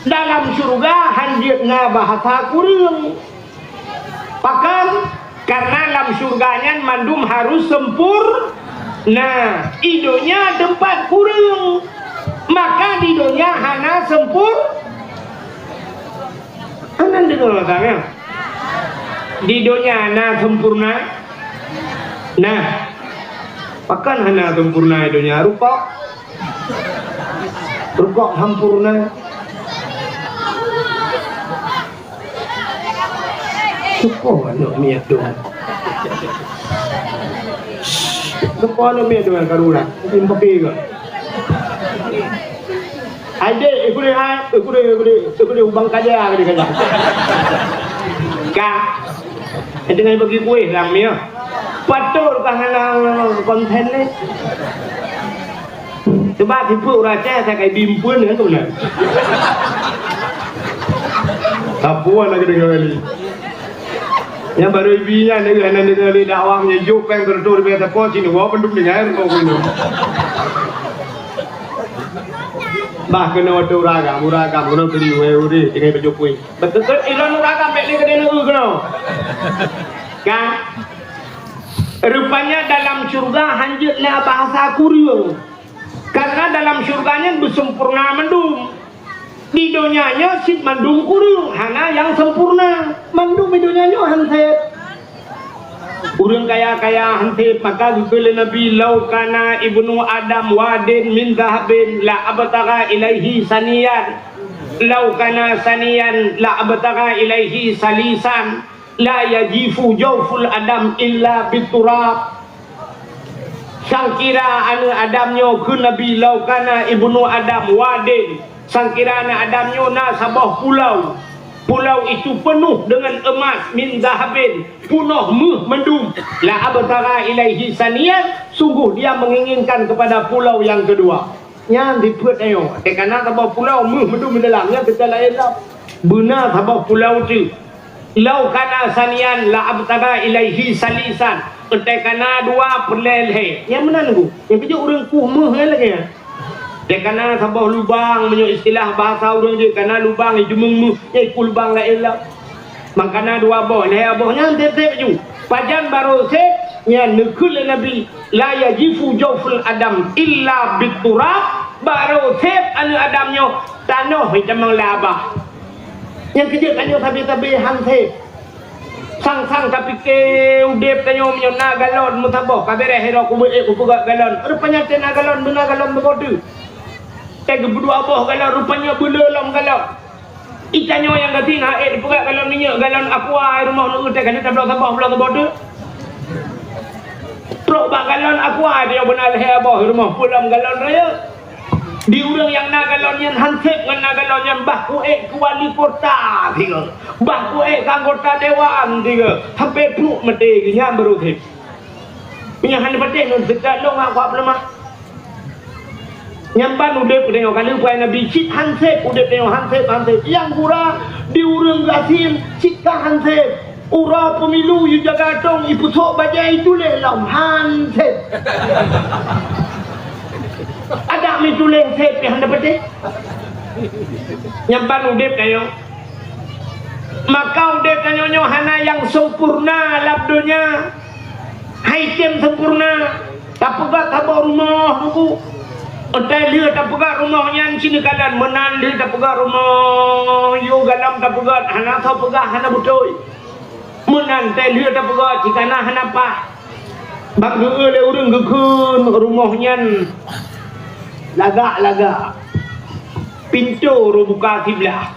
Dalam syeuruga han jeuet na bahasa kureueng. Pakon? Karena lam syeuruga nyan mandum harus sempurna. I donya teumpat kureueng. Maka di donya hana sempur-, hana deungoe tanyoe. Di donya na sempurna? Nah. Pakon hana sempurna i donya? Rukok. Rukok sempurna. Soe po aneuk miet dong? Soe po aneuk miet dong nyang ka rula? Mungkin pakai ke? Hai dek, eh, kulit, hai, eh, kulit, eh, kulit, eh, kulit, ubang kaja, kulit kaja. Ka. Eh, teungoh bagi kueh lam, ya. Patut ka hana konten ni. Sebab tipe urang Aceh asai ka ibi empeuen, kan, tu beuna. Sapeue lagèe deungoe kali. Nyang barô ibi nyan, hana deungoe lé dakwah meunyoe jok péng keureutôh ribèe teuko, cit nyoe bandum deungoe rukok keunoe. Bah keunoe watèe uragam, uragam keunoe keuliwèe udeh tinggai bajô pui. Beutôi ilôn uragam bèk lé keudéh neueu keunoe. Kan? Rupanya dalam syurga hanjeuet na bahasa kureueng. Karena dalam syurga nyan beuseumpurna mandum. Di donya nyoe cit mandum kureueng, hana nyang seumpurna. Mandum di donya nyoe han sép. Ureueng kaya-kaya han sép, maka geukheun lé Nabi, "Lau kana ibnu Adam wadin min dhahabin la abtagha ilaihi saniyan." "Lau kana saniyan la abtagha ilaihi salisan, la yajifu jauful adam illa biturab." Sangkira aneuëk Adam nyoe, kheun Nabi, "Lau kana ibnu Adam wadin," sangkira aneuëk Adam nyoe na saboh pulau, pulau itu penuh dengan emas, "min zahabin," punoh méuh mandum, "la abtagha ilaihi saniyan," sungguh dia menginginkan kepada pulau yang kedua. Nyan dipeuet tanyoe, teuka na saboh pulau méuh mandum di dalam, nyan teuka laén lom. Beuna saboh pulau teuk. "Lau kana saniyan la abtagha ilaihi salisan." Teuka na dua peureulée lhée. Nyang meunan ku. Nyang keujeuet ureuëng kuh méuh nyan lagée nyan. Teuka na saboh lubang, meunyoe istilah bahasa ureuëng jih, kana lubang jideumeung méuh, nyang ikul lubang laén lom. Mangkana dua boh, lhée boh nyan sép-sép ju. Pajan barô sép, nyan neukheun lé Nabi, "La yajifu jauful adam illa biturab," barô sép aneuëk Adam nyoe tanoh itamong labah. Nyang keujeuet tanyoe sabe-sabe han sép. Sang-sang tapike udeb tanyoe meunyoe na galon meusaboh, ka beureh sidroe kubeue ék kupeugét galon. Rupanya teuh na galon, beuna galon beugodu. Teuh geubudua boh galon, rupanya beuleu lom galon. Itanyoe nyang gasien han ék peugét galon minyeuk, galon aqua, rumoh neueu teuh ka tabloe saboh, bloe saboh teuk. Trok bak galon aqua, dia beuna lhée boh, rumoh peuet lom galon rayeuk. Di ureuëng nyang na galon nyan han sép ngon na galon nyan, bah kuék keu wali kota sigoe, bah kuék keu anggota dewan sigoe, sampai pruek maté geuh nyan baru sép. Meunyoe hana patéh ngon seukat lôn akuak peuleumah. Nyan ban udeb geutanyoe ka lheueh peue Nabi cit han sép, udeb tanyoe han sép, han sép. Nyang gura di ureuëng gasien cit ka han sép. Uroe pemilu yue jaga dong, ipeusok bajée ituléh lom han sép. Adak meutuléh sép pih hana patéh. Nyan ban udeb tanyoe. Maka udeb tanyoe nyoe hana nyang sempurna lam donya. Hai tem sempurna. Tapeugét saboh rumoh teungku. Entai lheueh tapeugét rumoh nyan sineuk kalon, meunan lheueh tapeugét rumoh yue galom tapeugét hana soe peugah hana beutôi. Meunan teuh lheueh tapeugét cit kana hana paih. Bak geu-eu lé ureuëng geukheun rumoh nyan lagak-lagak. Pintoe roh buka siblah.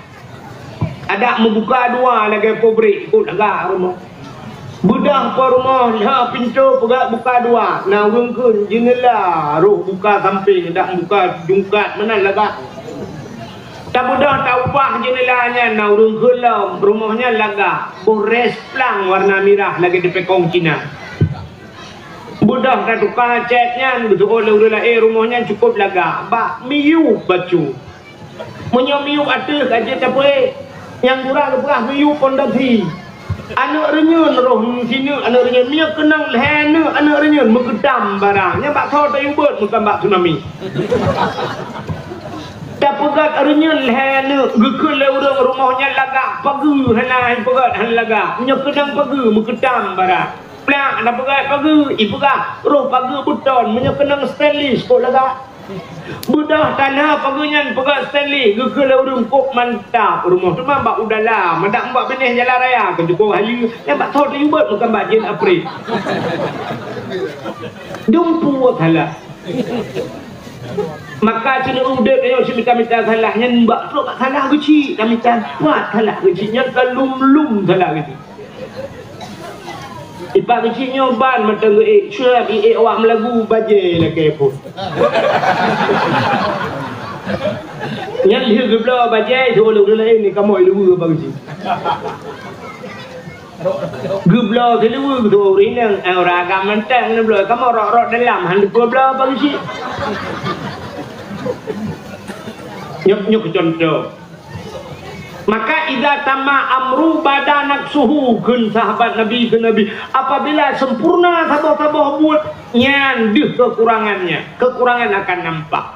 Adak meubuka dua lagée pabrik, kok lagak rumoh. Beudôh po rumoh lheueh pintoe peugét buka dua, na ureuëng kheun jeuneula roh buka sampéng, dak buka jungkat meunan lagak. Tabeudôh taubah jeuneula nyan, na ureuëng kheun lom, rumoh nyan lagak, boh rès plang warna mirah lagée teupekong Cina. Beudôh tatuka cét nyan, geuseuôt lé ureuëng laén rumoh nyan cukôp lagak, bak miyueb bacut. Meunyoe miyueb ateueh ka jeuet tapeuék, nyang gura geupeugah miyueb pondasi. Aneuëk reunyeuen roh sineuk aneuëk reunyeuen, meunyoe keunong lhée neuk aneuëk reunyeuen meukeutam barang, nyan bak soe tayue beuet meukan bak tsunami. Tapeugét reunyeuen lhée neuk, geukheun lé ureuëng rumoh nyan lagak, pageue hana ipeugét hana lagak. Meunyoe keunong pageue meukeutam barang. Plak na peugét pageue, ipeugah roh pageue beuton, meunyoe keunong stainless kok lagak. Beudôh tanoh pageue nyan peugét stainless, geukheun lé ureuëng kok mantap rumoh teuma bak udala, madak bak binéh jalan raya keu jukôh hayeue, nyan bak soe tayue beuet meukan bak jén apré. Dumpeue salah. Maka cit udeb nyoe simita-mita salah, nyan bak trok bak salah geuchik tamita, kuat salah geuchik, nyan ka lum-lum salah geuchik. Ipak geuchik nyoe ban mantong geuék, cuab iék awak meulagu bajée lakée phon. Nyan lheueh geubloe bajée, siuroe ureuëng laén ni kamoe luweue bak geuchik. Geubloe siluweue geutuwoe ureuëng inong, eh, ureuëng agam mantong geubloe, kamoe rot-rot dalam, han geubloe bak geuchik. Nyoe, nyoe keu contoh. Maka idza tamma amru bada naqsuhu, kheun sahabat Nabi keu Nabi, apabila sempurna saboh-saboh buet, nyan deuh kekurangannya, kekurangan akan nampak.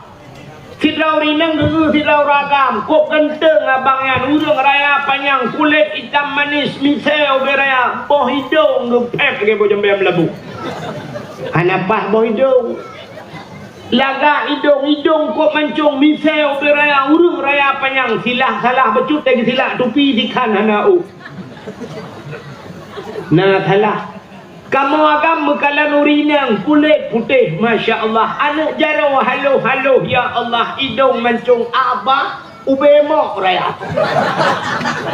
Sidroe ureuëng inong geu-eu sidroe ureuëng agam, kok ganteng abang nyan, ureuëng raya panyang, kulét itam manis, misée ubé raya, boh idong geupéb lagée boh jambée meulabu. Hana paih boh idong. Lagak idong, idong kok mancong, misée ubé raya, ureuëng raya panyang, silah salah bacut lagée silak tupi dikhan hana ôk. Na salah. Kamoe agam meukalon ureuëng inong, kulét putéh, masya Allah, aneuëk jaroe haloh-haloh, ya Allah, idong mancong, abah. Ubé mok raya.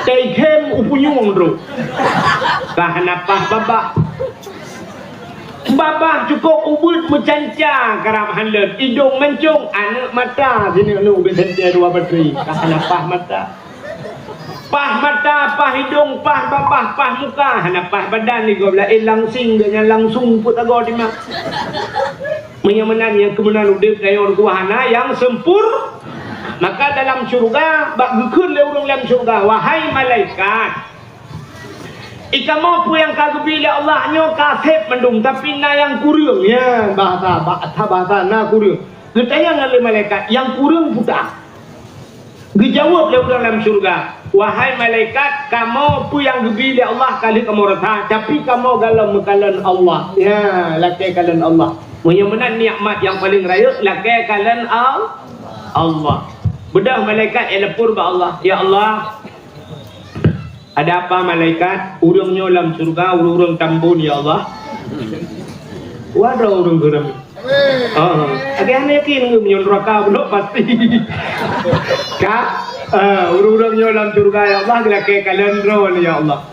Teukhém u punyueng droe. Ka hana paih babah. Babah cukôp ubeuet meucanca karab handeuet, idông mancông, aneuk mata sineuk-neuk ubé sentée dua batri. Ka hana paih mata. Paih mata, paih idông, paih babah, paih muka, hana paih badan di gob laén langsing geuh nyan langsung peuet agoe di mak. Meunyoe meunan nyang keumeunan udeb tanyoe reukuah hana nyang seumpur, maka dalam syeuruga bak geukheun lé ureuëng lam syeuruga, "Wahai malaikat, i kamoe peue nyang ka geubi lé Allah nyoe ka seb mandum, tapi na nyang kureueng." Ya, bahasa, bahasa, bahasa na kureueng. Geutanyong lé malaikat, "Nyang kureueng peue?" Geujaweueb lé ureuëng lam syeuruga, "Wahai malaikat, kamoe peue nyang geubi lé Allah ka lheueh kamoe rasa, tapi kamoe galom meukalon Allah." Ya, lakée kalon Allah. Meunyoe meunan nikmat nyang paleng rayeuk, lakée kalon Al-, Allah. Beudôh malaikat nyang lapor bak Allah, "Ya Allah, ada apa malaikat? Ureuëng nyoe lam syeuruga, ureuëng-ureuëng tambon, ya Allah." Waduh, ureuëng geuram. Ah, lagée hana yakin ngon meunyoe neuraka beulok pasti. Ka, ah, ureuëng-ureuëng nyoe lam syeuruga, ya Allah, geulakée kalon droe, ya Allah.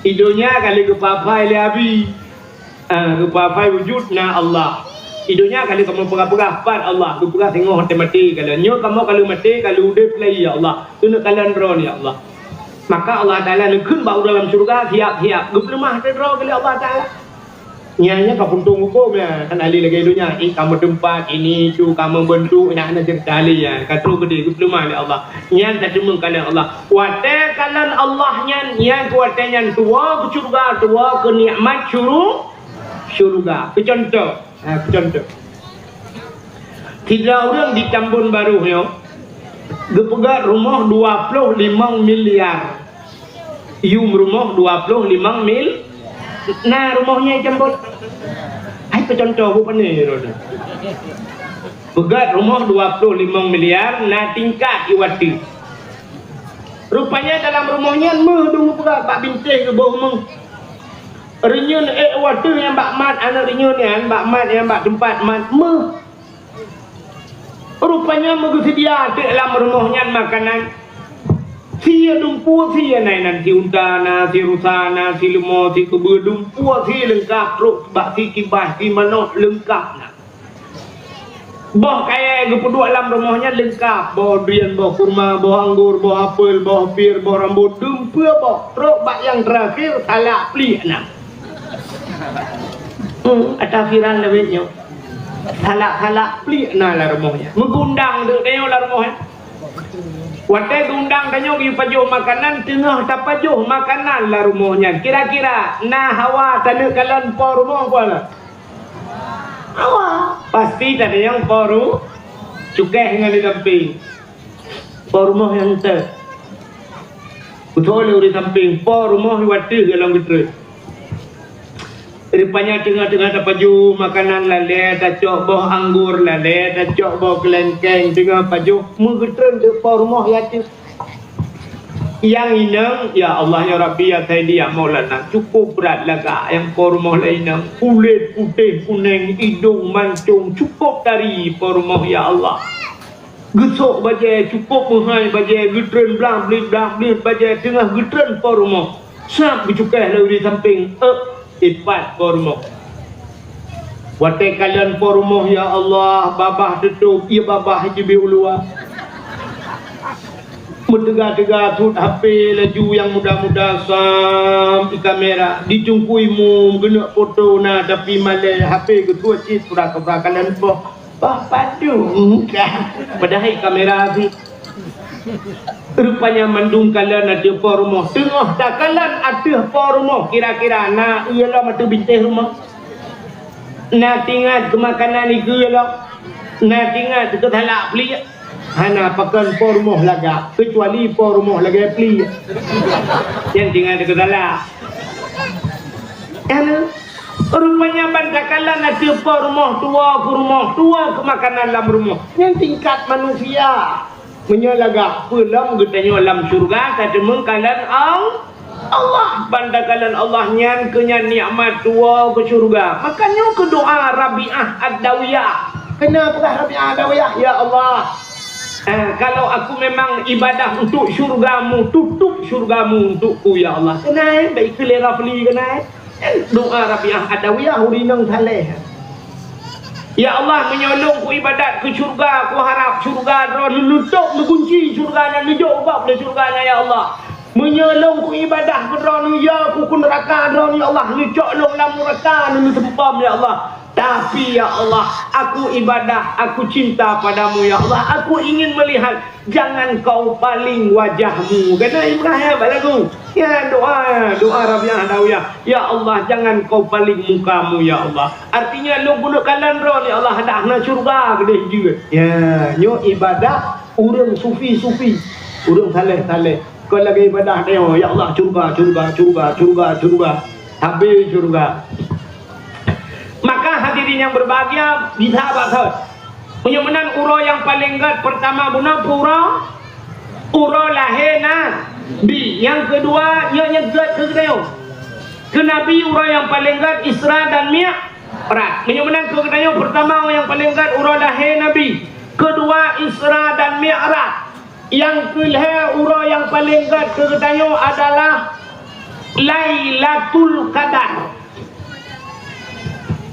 I donya ka lheueh geupafai lé Abi. Ah, geupafai wujud na Allah. I donya ka lheueh kamoe peugah-peugah pat Allah, geupeugah singoh até maté kalon. Nyoe kamoe ka lheueh maté, ka lheueh udeb lagi, ya Allah. Keuneuk kalon droe, ya Allah. Maka Allah Taala neukheun bak ureuëng lam syeuruga, siap-siap. Geupeuleumah até droe lé Allah Taala. Nyan, nyan ka puntông hukôm nyan, hana lé lagée donya. Eh, ka meuteumpat, ini, itu, ka meubeuntuk, nyan hana cerita lé nyan. Ka trok keudeh geupeuleumah lé Allah. Nyan ka teumeung kalon Allah. Watée kalon Allah nyan, nyan keu watée nyan tuwoe keu syeuruga, tuwoe keu nikmat syuru-, syeuruga. Keu cuntoh, ha, keu cuntoh. Sidroe ureuëng di Tambon Barôh nyoe geupeugét rumoh dua ploh limong miliar. Yum rumoh dua ploh limong mil. Na rumoh nyan i Tambon. Hai peucuntoh bu pané rot. Peugét rumoh dua ploh limong miliar na tingkat i watée. Rupanya dalam rumoh nyan méuh dum geupeugét bak bintéh geuboh méuh. Reunyeun ék watée nyang bak mat aneuk reunyeun nyan bak mat nyang bak teumpat mat méuh. Rupanya meugeuseudia teuk lam rumoh nyan makanan. Sie dumpeue sie na inan, si unta na, si rusa na, si leumo, si keubeue dumpeue sie leungkab trok bak si kibaih, si manok leungkab na. Boh kayée geupeuduek lam rumoh nyan leungkab, boh drien, boh kurma, boh anggor, boh apel, boh pir, boh rambot, dumpeue boh, trok bak nyang teurakhir salak pliek na. Hmm, ata viral lawét nyoe. Salak-salak pliek na lam rumoh nyan. Meugundang deuek tanyoe lam rumoh nyan. Watée gundang tanyoe geupajoh makanan, teungoh tapajoh makanan lam rumoh nyan. Kira-kira na hawa taneuk kalon po rumoh peue na? Hawa. Pasti tatanyong po ru-, cukéh ngon di sampéng. Po rumoh nyang teuh. Beutôi lé ureuëng sampéng, po rumoh watée golom geutreun. Rupanya teungoh-teungoh tapajoh makanan lalée, tacok boh anggor lalée, tacok boh keulengkeng, teungoh pajoh meugeutreun teuk po rumoh watée. Nyang inong, "Ya Allah, ya Rabbi, ya Saidi, ya Maulana, cukup brat lagak nyang po rumoh lé inong. Kulét putéh kuneng, idong mancong, cukup tari po rumoh, ya Allah." Geusok bajée, cukup meuhai bajée, geutreun blang-blit, blang-blit bajée, teungoh geutreun po rumoh. Sab geucukéh lé ureuëng sampéng, ék, ipat po rumoh. Watée kalon po rumoh, ya Allah, babah teutôb, ie babah teubiet u luwa. Meuteuga-teuga sut H P laju nyang muda-muda sam i kamera, di teungku imum geuneuk foto na, tapi malée H P geutuwot cit pura-pura kalon poh. Bah padum kah. Padahai kamera sih. Rupanya mandum kalon ateueh po rumoh. Teungoh takalon ateueh po rumoh, kira-kira na ie lom ateueh bintéh rumoh. Na tingat keu makanan ikeue lom. Na tingat keu salak pliek. Hana pakon po rumoh lagak, keucuali po rumoh lagée pliek. Nyan tingat keu salak. Kan? Rupanya ban takalon ateueh po rumoh, tuwoe keu rumoh, tuwoe keu makanan lam rumoh. Nyan tingkat manusia. Meunyoe lagak peue lom geutanyoe lam syeuruga, ka teumeung kalon Al-, Allah. Ban takalon Allah nyan keu nyan nikmat tuwoe keu syeuruga. Maka nyoe keu doa Rabi'ah Ad-Dawiyah. Keuneuk peugah Rabi'ah Ad-Dawiyah, "Ya Allah, Ah, kalau aku memang ibadah untuk syurga-Mu, tutup syurga-Mu untukku, ya Allah. Keunan, baik keu lé Rafli keunan. Doa Rabi'ah Adawiyah, ureueng inong saleh. Ya Allah, meunyoe lôn kuibadat keu syurga, kuharab syurga Droeneuh, neutôp neugunci syurga nyan, neujok gob lé syurga nyan, ya Allah. Meunyoe lôn kuibadah keu Droeneuh, ya, kukheun neuraka Droeneuh, ya Allah, neucok lôn lam neuraka, neuseumpom, ya Allah. Tapi, ya Allah, aku ibadah, aku cinta padamu, ya Allah. Aku ingin melihat, jangan kau paling wajah-Mu. Kata Ibrahim bak lagu. Ya, doa, doa Rabi'ah Adawiyah. Ya Allah, jangan kau paling muka-Mu, ya Allah. Artinya, lôn keuneuk kalon Droeneuh, ya Allah, dak hana syurga keudeh jeuet. Ya, nyoe ibadah ureueng sufi-sufi, ureueng saleh-saleh. Kon lagèe ibadah tanyoe, ya Allah, syurga, syurga, syurga, syurga, syurga. Habéh syurga. Maka hadirin yang berbahagia, bisa bak thon. Meunyoe meunan uroe nyang paleng gèt peurtama bunoe peue uroe? Uroe lahé Nabi. Nyang keudua, nyoe nyang gèt keu geutanyoe. Keu Nabi uroe nyang paleng gèt Isra dan Mi'raj. Meunyoe meunan keu geutanyoe peurtama nyang paleng gèt uroe lahé Nabi. Keudua Isra dan Mi'raj. Nyang keulhèe uroe nyang paleng gèt keu geutanyoe adalah Lailatul Qadar.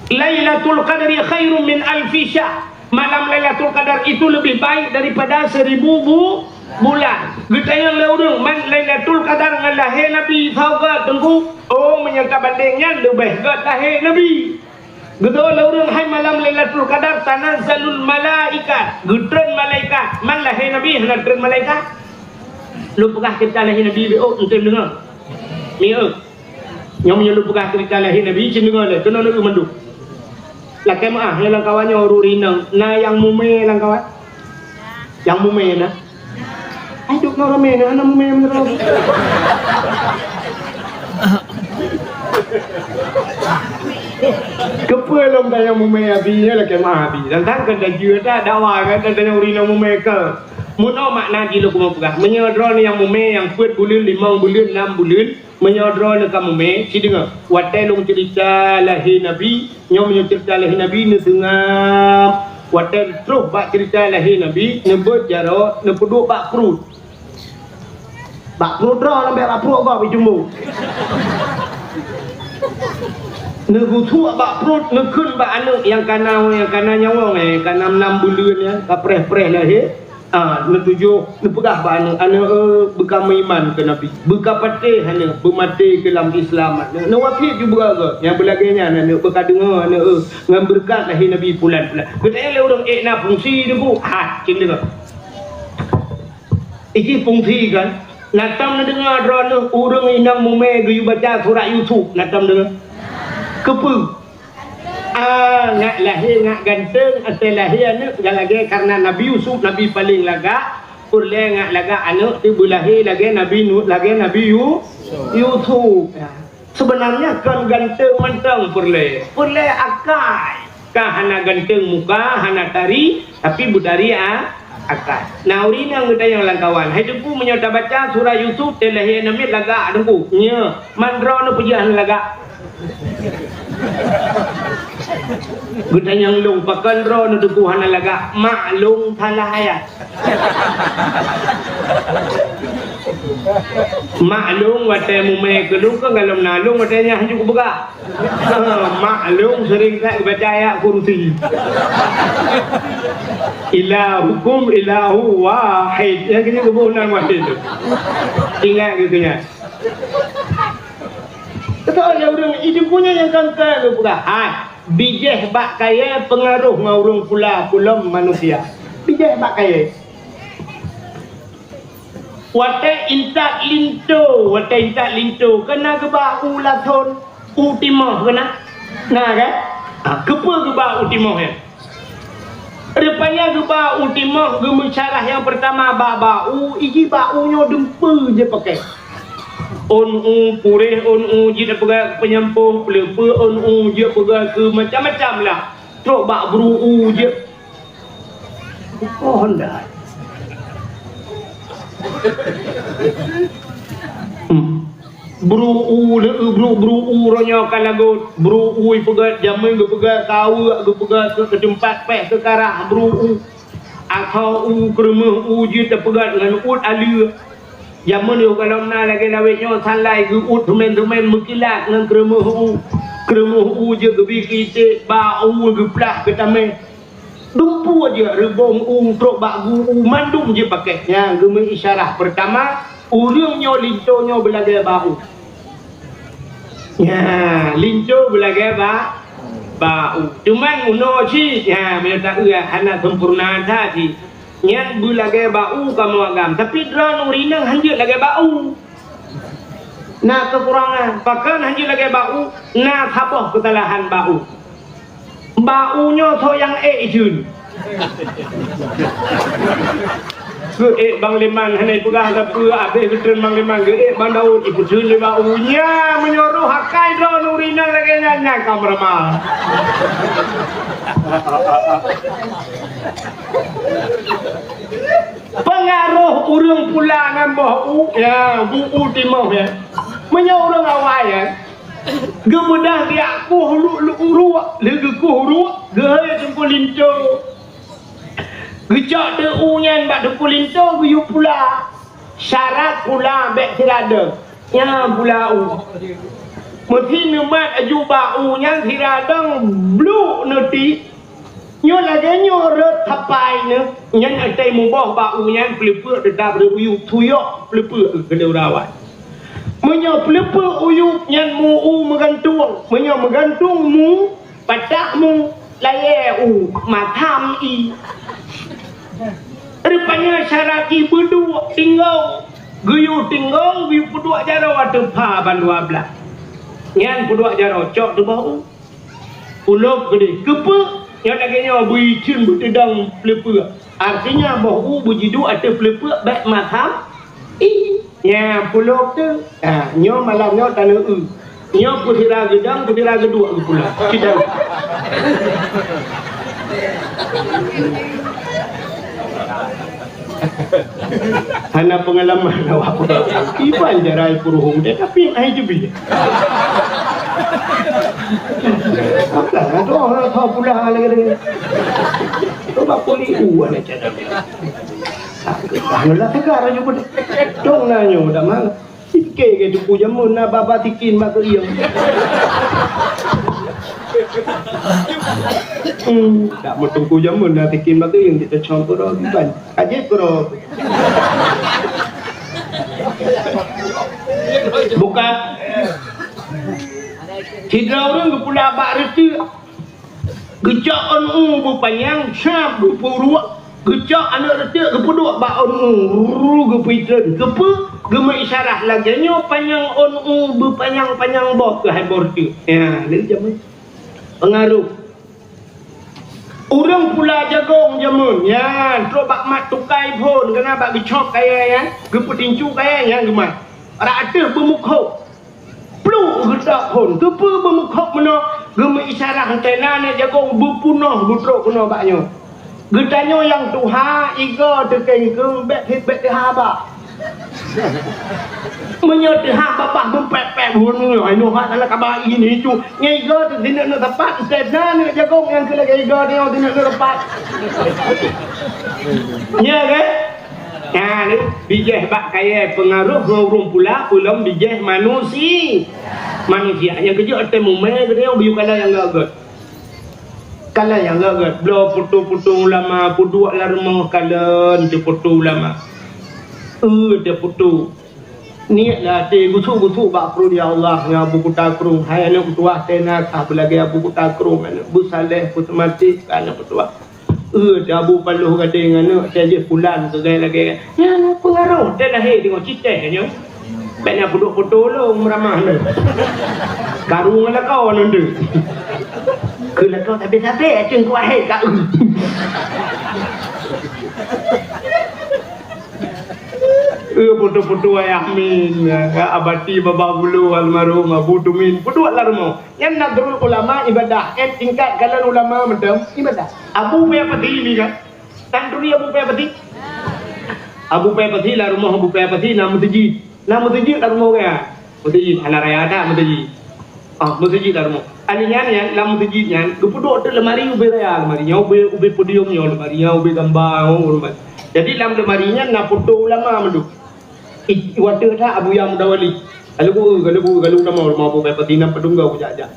Lailatul Qadri khairum min alfi syahr. Malam Lailatul Qadar itu lebih baik daripada seribu bu-, bulan. Geutanyoe lé ureueng, man Lailatul Qadar ngon lahé Nabi saboh gèt, Teungku? Oh, meunyoe tabandeng nyan leubeh gèt lahé Nabi. Geudong lé ureueng hai malam Lailatul Qadar, tanazzalul malaikat, geutreun malaikat. Man lahé Nabi hana treun malaikat? Lôn peugah ceurita lahé Nabi, beuh, oh, eunteuk deungö. Mieu. Nyoe meunyoe lôn peugah ceurita lahé Nabi, cit deungö lé, keunoe lôn mandum. Lakèe meu'ah, nyoe lam kawan nyoe ureueng inong, na nyang mumè lam kawan? Nyang mumè na? Hai, duek ngon ramè na, hana mumè meunurot. Keupeue lom tanyong mumè Abi, nyoe lakèe meu'ah Abi. Dan tan keu tajeuet dak dakwah kan, dan tanyong ureueng inong mumè keu. Meunoe makna jih lôn keumeung peugah. Meunyoe droeneuh nyang mumè nyang peuet buleuen, limong buleuen, nam buleuen, Meunyoe droeneuh ka mumè, sideungoe, watèe lôn ceurita lahé Nabi, nyoe meunyoe ceurita lahé Nabi neuseungab, watèe troh bak ceurita lahé Nabi, neubeuet jaroe, neupeuduek bak pruet. Bak pruet droe, leubeh bak pruet gob ijumbo. Neugeusuek bak pruet, neukheun bak aneuk nyang ka na, nyang ka na nyawöng, eh, ka nam, nam buleuen nyan, ka preh-preh lahé. Ah, neutujoh, neupeugah bak aneuk, "Aneuk, eh, beuka meuiman keu Nabi. Beuka patéh aneuk, beumaté keu lam Islam aneuk." Neuwasiet ju beuka geuh. Nyang beulagèe nyan aneuk, beuka deungö aneuk, eh, ngon beureukat lahé Nabi pulan-pulan. Geutanyoe lé ureueng ék na fungsi Teungku. Ha, cit deungö. Iki fungsi kan. Na tom neudeungö droeneuh ureueng inong mumè geuyue baca surat Yusuf. Na tom deungö. Keupeue? Ah, ngak lahé ngak ganteng, asai lahé aneuk galagèe karena Nabi Yusuf nabi paleng lagak, peureulèe ngak lagak aneuk teuh beulahé lagèe Nabi Nu-, lagèe Nabi Yu-, Yusuf. Ya. Sebenarnya kon ganteng mantong peureulèe, peureulèe akai. Ka hana ganteng muka, hana tari, Tapi beutari a-, akai. Na ureueng inong geutanyong lam kawan, "Hai Teungku, meunyoe tabaca surah Yusuf, teuh lahé aneuk miet lagak Teungku?" "Nyo, man droeneuh peujeuet hana lagak?" Geutanyong lôn, "Pakon droeneuh Teungku hana lagak?" "Mak lôn salah ayat." Mak lôn watèe mumè keu lôn, kon golom na lôn watèe nyan hana kupeugah. Mak lôn sering that baca ayat kursi. Ilahukum ilahu wahid. Nyang keuneuk geuboh nan wahid tu. Ingat keu nyan. Teuka lé ureueng, i Teungku nyan nyang kangkai geupeugah, "Hai, bijéh bak kayèe peungaroh ngon ureueng pula kulom manusia." Bijéh bak kayèe. Watèe intat linto, watèe intat linto, keunan geuba u lathon, u timoh keunan. Na kan? Ha, keupeue geuba u timoh nyan? Rupanya geuba u timoh geumeusyarah nyang peurtama bak, bak u, iji bak u nyoe dumpeue jeuet pakè. Ôn u puréh, ôn u jeuet peugah keu peunyampôh, peuleupeue ôn u jeuet peugah keu macam-macam lah. Trok bak bru u jeuet. Oh, ndak. Hmm. Bru u, leu bru, bru u, roh nyoe ka lagot. Bru u ipeugöt, jamén geupeugöt, kaweuek geupeugöt, keu, keu teumpat péh, keu karah, bru u. Asoe u, keureumoh u jeuet teupeugét ngon uet aleue. Jameun yoh gohlom na lagée lawét nyoe, salai geuuet seumen-seumen meukilat ngon keureumoh u. Keureumoh u jeuet geubi keu iték, ba u geuplah geutamé. Dumpeue jeuet reubong u trok bak gu u, mandum jeuet pakét. Nyan geumeuisyarah peurtama, ureuëng nyoe linto nyoe beulagée ba u. Nya, linto beulagée ba, ba u. Cuman unoe cit, nya, meunyoe taeu hana sempurna that cit. Nyan beulagée ba u kamoe agam. Tapi droeneuh ureuëng inong hanjeuet lagée ba u. Na keukurangan. Pakon hanjeuet lagée ba u, na saboh keusalahan ba u. Ba u nyoe soe nyang ék jeuet. Geuék Bang Leman hana peugah sapeue, abéh geutreun Bang Leman, geuék Bang Daud, ipeuteun lé ba u. Nya, meunyoe roh akai droeneuh ureuëng inong lagée nyan, nyan ka meurama. Peungaroh ureuëng pula ngon boh u, ya, bu u timoh, ya. Meunyoe ureuëng awai, ya, geubeudah biak kueh lu-, lu-, uruek, lheueh geukueh uruek, geuhôi teungku linto. Geucok teuk u nyan bak teungku linto, geuyue pula. Syarat pula bék sira dong. Nyan pula u. Meusi neumat aju ba u nyan sira dong bluk neuti. Nyoe lagée nyoe rot sapai neuh, nyan asai muboh ba u nyan peuleupeuk teutab rot uyueb, tuyok peuleupeuk keu lé urawai. Meunyoe peuleupeuk uyueb nyan mu u meugantung, meunyoe meugantung mu, patah mu, layée u, matam i. Rupanya syarat jih beuduek tinggong, geuyue tinggong, geuyue peuduek jaroe ateueh pha ban dua blaih. Nyan peuduek jaroe cok teuboh u. Ulôb keudeh. Keupeue? Nyoe lagée nyoe beuiceuen beuteudong peuleupeuk. Artinya boh u beujiduek ateueh peuleupeuk bék matam i. Nya, pulôb tu. Ha, nyoe malam nyoe tanoh eu. Nyoe peusira geudong, peusira geuduek geupulôb. Cidong. Hana peungalaman awak peugah. Iban jarai puruhong deh, tapi ai jubi. Apa? Aduh, orang tahu pula lagi. Coba pulih u anak cadang. Hana tegar aju pun. Dong na nyoe dak mang. Sike ke teungku jameun na baba tikin bak keuieng. Hmm, dak meuteungku jameun na tikin bak keuieng, kita cong kuro iban. Aje kuro. Bukan. Sidroe ureuëng geupula bak reuteuek. Geucok ôn u beupanyang, sab geupeuruek. Geucok aneuëk reuteuek geupeuduek bak ôn u, ruu, geupeutreun. Keupeue? Geumeuisyarah lagée nyoe panyang ôn u beupanyang-panyang boh keuhai boh reuteuek. Ya, lé jameun. Peungaroh. Ureuëng pula jagong jameun, nyan trok bak mat tukai phon, keunan bak geucok kayée nyan, geupeutincu kayée nyan geumat. Rot ateueh beumukhok. Pluek geutak phon. Keupeue beumukhok meunoe? Geumeuisyarah teuh na aneuëk jagong beupunoh beutrok keunoe bak nyoe. Geutanyoe nyang tuha, igoe teuh kengkeng, bék, bék teuha babah. Meunyoe teuha babah meupék-pék, bunoe, ai nyoe hana kaba ini cu. Nyan igoe teuh sineuk neuk teumpat, teuh na aneuëk jagong nyang keu lagée igoe teuh sineuk neuk teumpat. Nya kan? Nyan, bijéh bak kayée peungaroh ngon ureuëng pula, peulom bijéh manusi-, manusia. Nyang keujeuet teuh mumé geutanyoe biyeu kala nyang gét-gét. Kala nyang gét-gét. Bloe putôh-putôh ulama, peuduek lam rumoh kalon teuh putôh ulama. Eu teuh putôh. Niet lam até gusuk-gusuk bak pruet, "Ya Allah, ngon Abu Kuta Krueng, hai aneuëk meutuwah teuh na kah beulagée Abu Kuta Krueng, aneuëk beusaleh, beuseumatik, aneuëk meutuwah." Eu, teuh Abu Paloh Gadeng aneuëk, teuh jih pulan keugai lagée. Nyan peungaroh, teuh lahé deungoe citeh nyoe. Bék na peuduek putôh lôn meuramah nyoe. Karu ngon lakoe nyoe teuh. Keu lakoe sabé-sabé, cun kuahé ka eu. Eu, putôh-putôh Ayah Min, Abati Baba Bulo almarhum Abu Tumin, peuduek lam rumoh. Nyan Nadrul Ulama ibadah, eh, tingkat kalon ulama mantong ibadah. Abu Paya Pati ni kan? Tan turi Abu Paya Pati? Abu Paya Pati lam rumoh Abu Paya Pati na meuseujid. Na meuseujid lam rumoh kan? Meuseujid, hana raya that meuseujid. Ah, meuseujid lam rumoh. Aneuk nyan, nyan lam meuseujid nyan geupeuduek teuk lemari ubé raya, lemari nyan ubé, ubé podium nyoe, lemari nyan ubé gamba nyoe, lemari. Jadi lam lemari nyan na foto ulama mandum. Ih, watèe that Abuya Mudawali. Ka lheueh, ka lheueh, ka lheueh ulama, ulama Abu Bakar Siddiq padum gau jak-jak.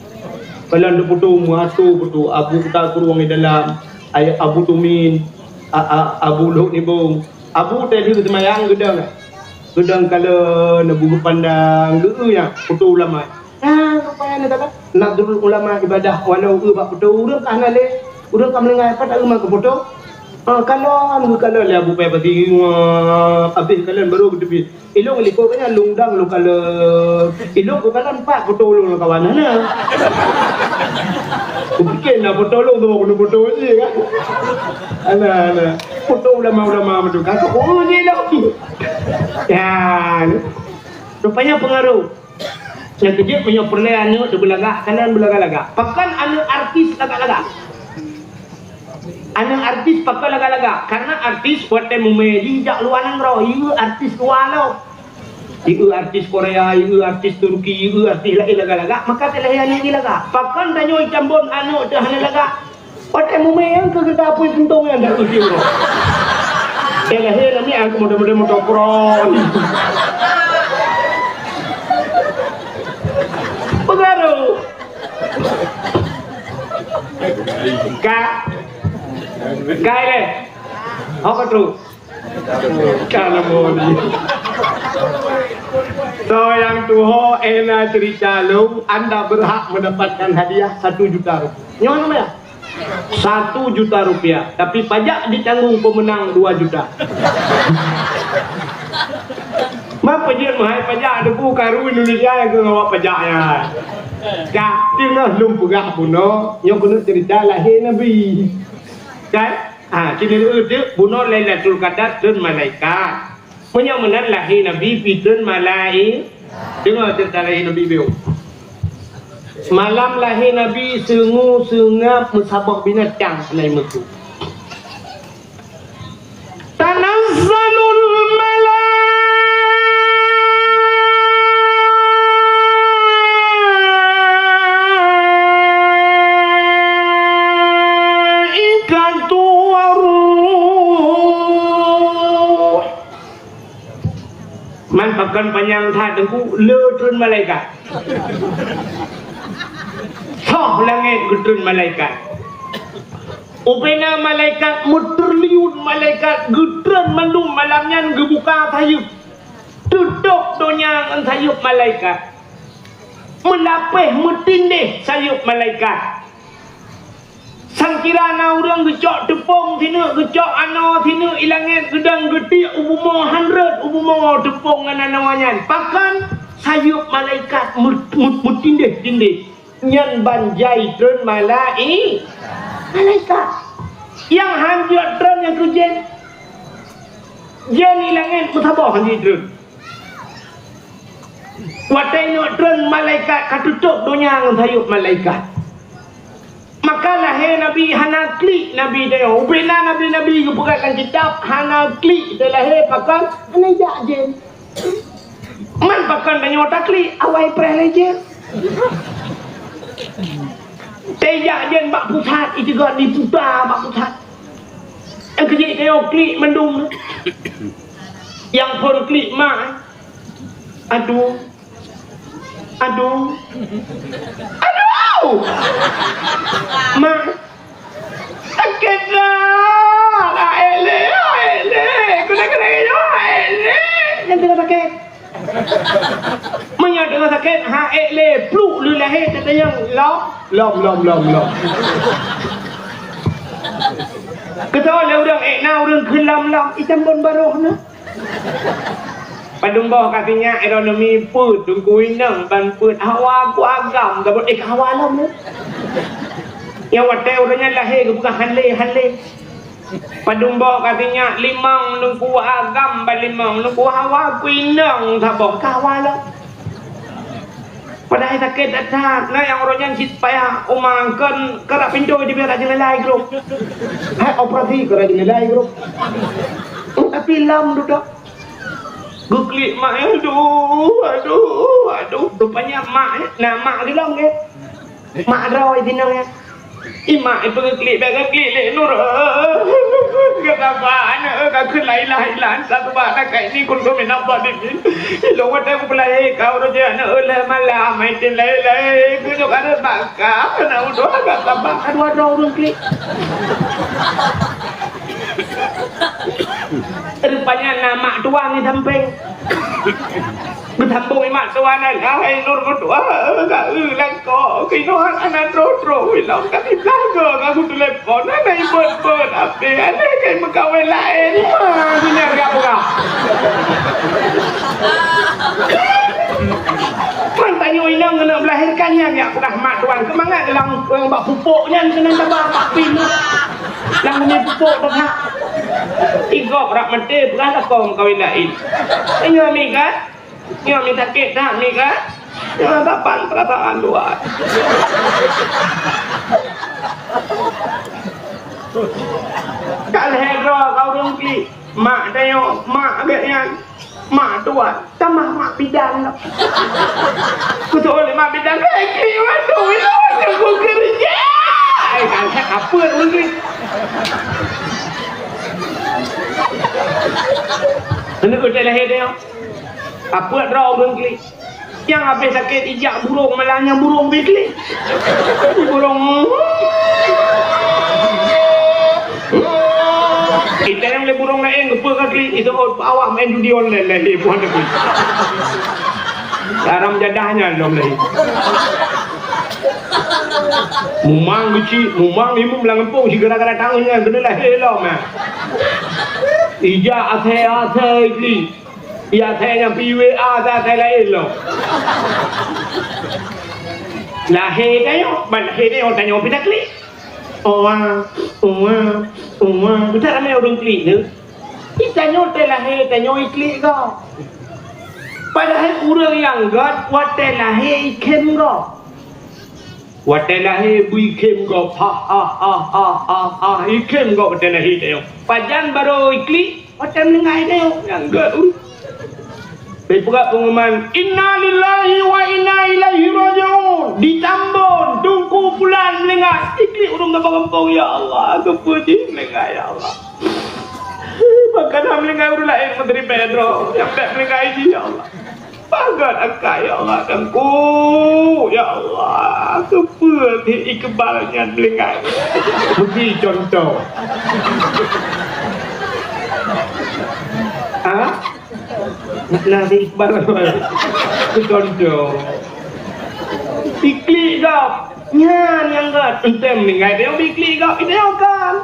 Kalon foto, meuato foto Abu Kuta Kurueng di dalam, Abu Tumin, a, a, Abu Luhut Nibong. Abu tadi seumayang geudong. Geudong kalon Abu geupandang geu-eu nyan foto ulama. Nah, rupanya ni kata, Nadrul Ulama ibadah, walau eu bak foto ureueng ka hana lé, ureueng ka meuninggai, pat ureueng meufoto. Ah, kalon, geukalon lé Abu Bakar Siddiq, wah, habéh kalon baru geuteubiet. Ilôn likot nyan lôn dang lôn kalon. Ilôn ku kalon pat foto lôn ngon kawan hana. Kupikir na foto lôn tu, keuneuk foto je kan. Alah, alah. Foto ulama-ulama beutôi. Ka keu ureueng je lôn. Ya. Rupanya pengaruh. Nyang keujeuet meunyoe peureulèe aneuk teubeulagak, keunan beulagak-lagak. Pakon aneuk artis lagak-lagak? Aneuk artis pakon lagak-lagak? Karena artis watèe mumè jih jak luwa nanggroe, yue artis luwa lom. Yue artis Korea, yue artis Turki, yue artis laén lagak-lagak, maka teulahé aneuk jih lagak. Pakon tanyoe i Tambon aneuk teuh hana lagak? Watèe mumè nyang keu geuda apui tuntông nyang dak uji uroe. Eh, lahé namiet aku model-model motopron. Pengaruh. Ka. Ka ilèe. Apa tu? Ka nama ni. So, nyang tuho, eh, na cerita lôn, anda berhak mendapatkan hadiah satu juta rupiah. Nyoe nama ya? Satu juta rupiah, tapi pajak ditanggung pemenang dua juta. Ma peujeuet meuhai pajak, Teungku, karu Indonesia nyang keu ngawak pajak nyan. Ka teungoh lôn peugah bunoe, nyoe keuneuk cerita lahé Nabi. Kan? Ha, keuneuk teuk bunoe Lailatul Qadar treun malaikat. Meunyoe meunan lahé Nabi pih treun malai-, deungoe ceurita lahé Nabi biôh. Malam lahé Nabi, seungue seungab meusaboh binatang hana meusu. Tanazzalul malaikatu war-ruh. Man pakon panyang that Teungku, le treun malaikat. Soh langét geutreun malaikat. Ubena malaikat meutriliun malaikat geutreun mandum malam nyan geubuka sayeuep. Tutôp donya ngon sayeuep malaikat. Meulapéh meutindéh sayeuep malaikat. Sangkira na ureuëng geucok teupông sineuk, geucok anoe sineuk i langét, geudong geutiek u bumoe, han rhot u bumoe teupông ngon anoe nyan. Pakon? Sayeuep malaikat meu-, meu-, meutindéh-tindéh. Nyan ban jai treun malai-, malaikat. Nyang han jeuet treun nyang keu jén. Jén i langét meusaboh han jeuet treun. Watée nyoe treun malaikat ka tutôp donya ngon sayeuep malaikat. Maka lahé Nabi hana klik Nabi tanyoe. Ubena nabi-nabi geupeugah lam kitab hana klik teulahé pakon hana jak jén. Man pakon tanyoe taklik awai preh lé jén. Tejak jén bak pusat, iteugon diputa bak pusat. Nyang keujeuet tanyoe klik mandum. Nyang phon klik mak. Aduh. Aduh. Aduh. Mak. Sakét dah. Aék lé, aék lé. Keuneuk, keuneuk, aék lé. Nyang teungoh sakét. Meunyoe teungoh sakét, ha ék lé. Pluk lé lahé teutanyong. Lom, lom, lom, lom, lom. Keudroe lé ureuëng ék na ureuëng kheun lom-lom. Itam bon baroh na. Padum boh ka sinyak ironomi peuet, Teungku inong ban peuet hawa ku agam, gabut éh hawa lom. Nyang watée ureuëng nyan lahé geupeugah han lé, han lé. Padum boh ka sinyak limong, Teungku agam ban limong, Teungku hawa ku inong saboh ka hawa lom. Padahai sakét that-that, na nyang uroe nyan cit payah uma kon, karap pintoe jibiar rak jeunela i grup. Hai operasi karap jeunela i grup. Tapi lam dudoe. Geuklik mak, aduh, aduh, Aduh, rupanya mak, eh, na mak geulong, eh. Mak droe sinong, eh. I mak, eh, peugeuh klik, bèk geuklik lé Nur. Geutaba aneuk, eh, ka kheun la ilaha illa anta subhanaka inni kuntu minadh dhalimin. Ilôn watèe kupeulahé ka uroe jih aneuk, eh, lhèe malam, ai teuh lhèe-lhèe, keuneuk aneuk bak ka, na udoe geutaba, ka dua droe ureueng klik. Rupanya na mak tuan di sampéng. Geusambông i mak tuan, "Hai Nur meutuah, ka eu langkok, keunoe hana troh-troh ilông, tapi blah goe ka kutelepon, hana ibot-bot, ape alèh kai meukawen laén, ma, guna gak peugah." Man tanyoe inong keuneuk melahirkan nyan jak peugah mak tuan, keumangat lam, bak pupuk nyan keuneuk taba bak pin. Lam bumi pupuk teuka. Igop rak maté peugah lakoe meukawen laén. Ingat mi kan? Nyoe mi sakét that mi kan? Nyoe saban peurasaan luwat. Ka lhèe droe ka ureueng klik, mak tanyoe, mak geuh nyan, mak tuan, tamah mak bidan lom. Kuteu'oh lé mak bidan, "Hei klik, waduh, ilôn teuk kukeureuja." Ai, ka lhèe apeuet ureueng klik. Aneuk keutai lahé tanyoe. Apeuet droe ureueng klik. Nyang habéh sakét ijak burông malah nyang burông bèk klik. Burông. Itanyong lé burông laén, "Keupeue ka klik?" Iteu'oh awak maén judi online lé, lé buhan klik. Haram jadah nyan lom lé. Mumang geuchik, mumang imum lam gampông, sigara-gara tangan nyan, keuneuk lahé lom, eh. Ijak asai-asai klik. Ya, asai nyang pi W A, asai laén lom. Lahé tanyoe, ban lahé tanyoe, tanyoe pih taklik. Owa, owa, owa. Beuthat ramé ureueng klik tu. Di tanyoe teuh lahé, tanyoe iklik gob. Padahai ureueng nyang göt watèe lahé ikhém gob. Watèe lahé beu ikhém gob, ha, ha, ha, ikhém gob watèe lahé tanyoe. Pajan barô iklik, watèe meuninggai tanyoe, nyang göt ureueng. Dipeugah pengumuman, "Inna lillahi wa inna ilaihi raji'un." Di Tambon, Teungku Pulan meuninggai. Iklik ureueng gaba gampông, "Ya Allah, keupeue jih meuninggai, ya Allah? Pakon hana meuninggai ureueng laén meuteuribèe droe, nyang bèk meuninggai jih, ya Allah." Pagat akai, ya Allah, Teungku. Ya Allah, keupeue di Iqbal nyan meuninggai? Bagi contoh. Ha? Nah, di Iqbal. Contoh. Iklik gob. Nyan nyang göt. Entah meuninggai dia, iklik gob. Itu yang kan.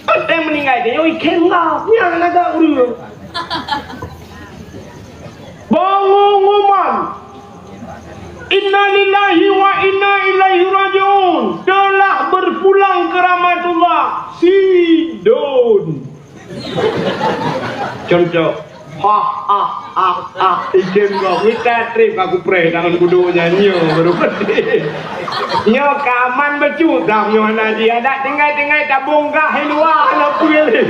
Watèe meuninggai tanyoe ikhém gob, nyan na göt ureueng. Pengumuman, "Inna lillahi wa inna ilaihi raji'un, telah berpulang ke rahmatullah, si Don." Contoh. Ha, ha, ha, ha. Ikhém gob. Mita trép aku preh tangan kudo nyan nyoe baru pedih. Nyoe ka aman bacut dah nyoe hana jih. Adak tinggai-tinggai tabong gah di luwa hana peue lé.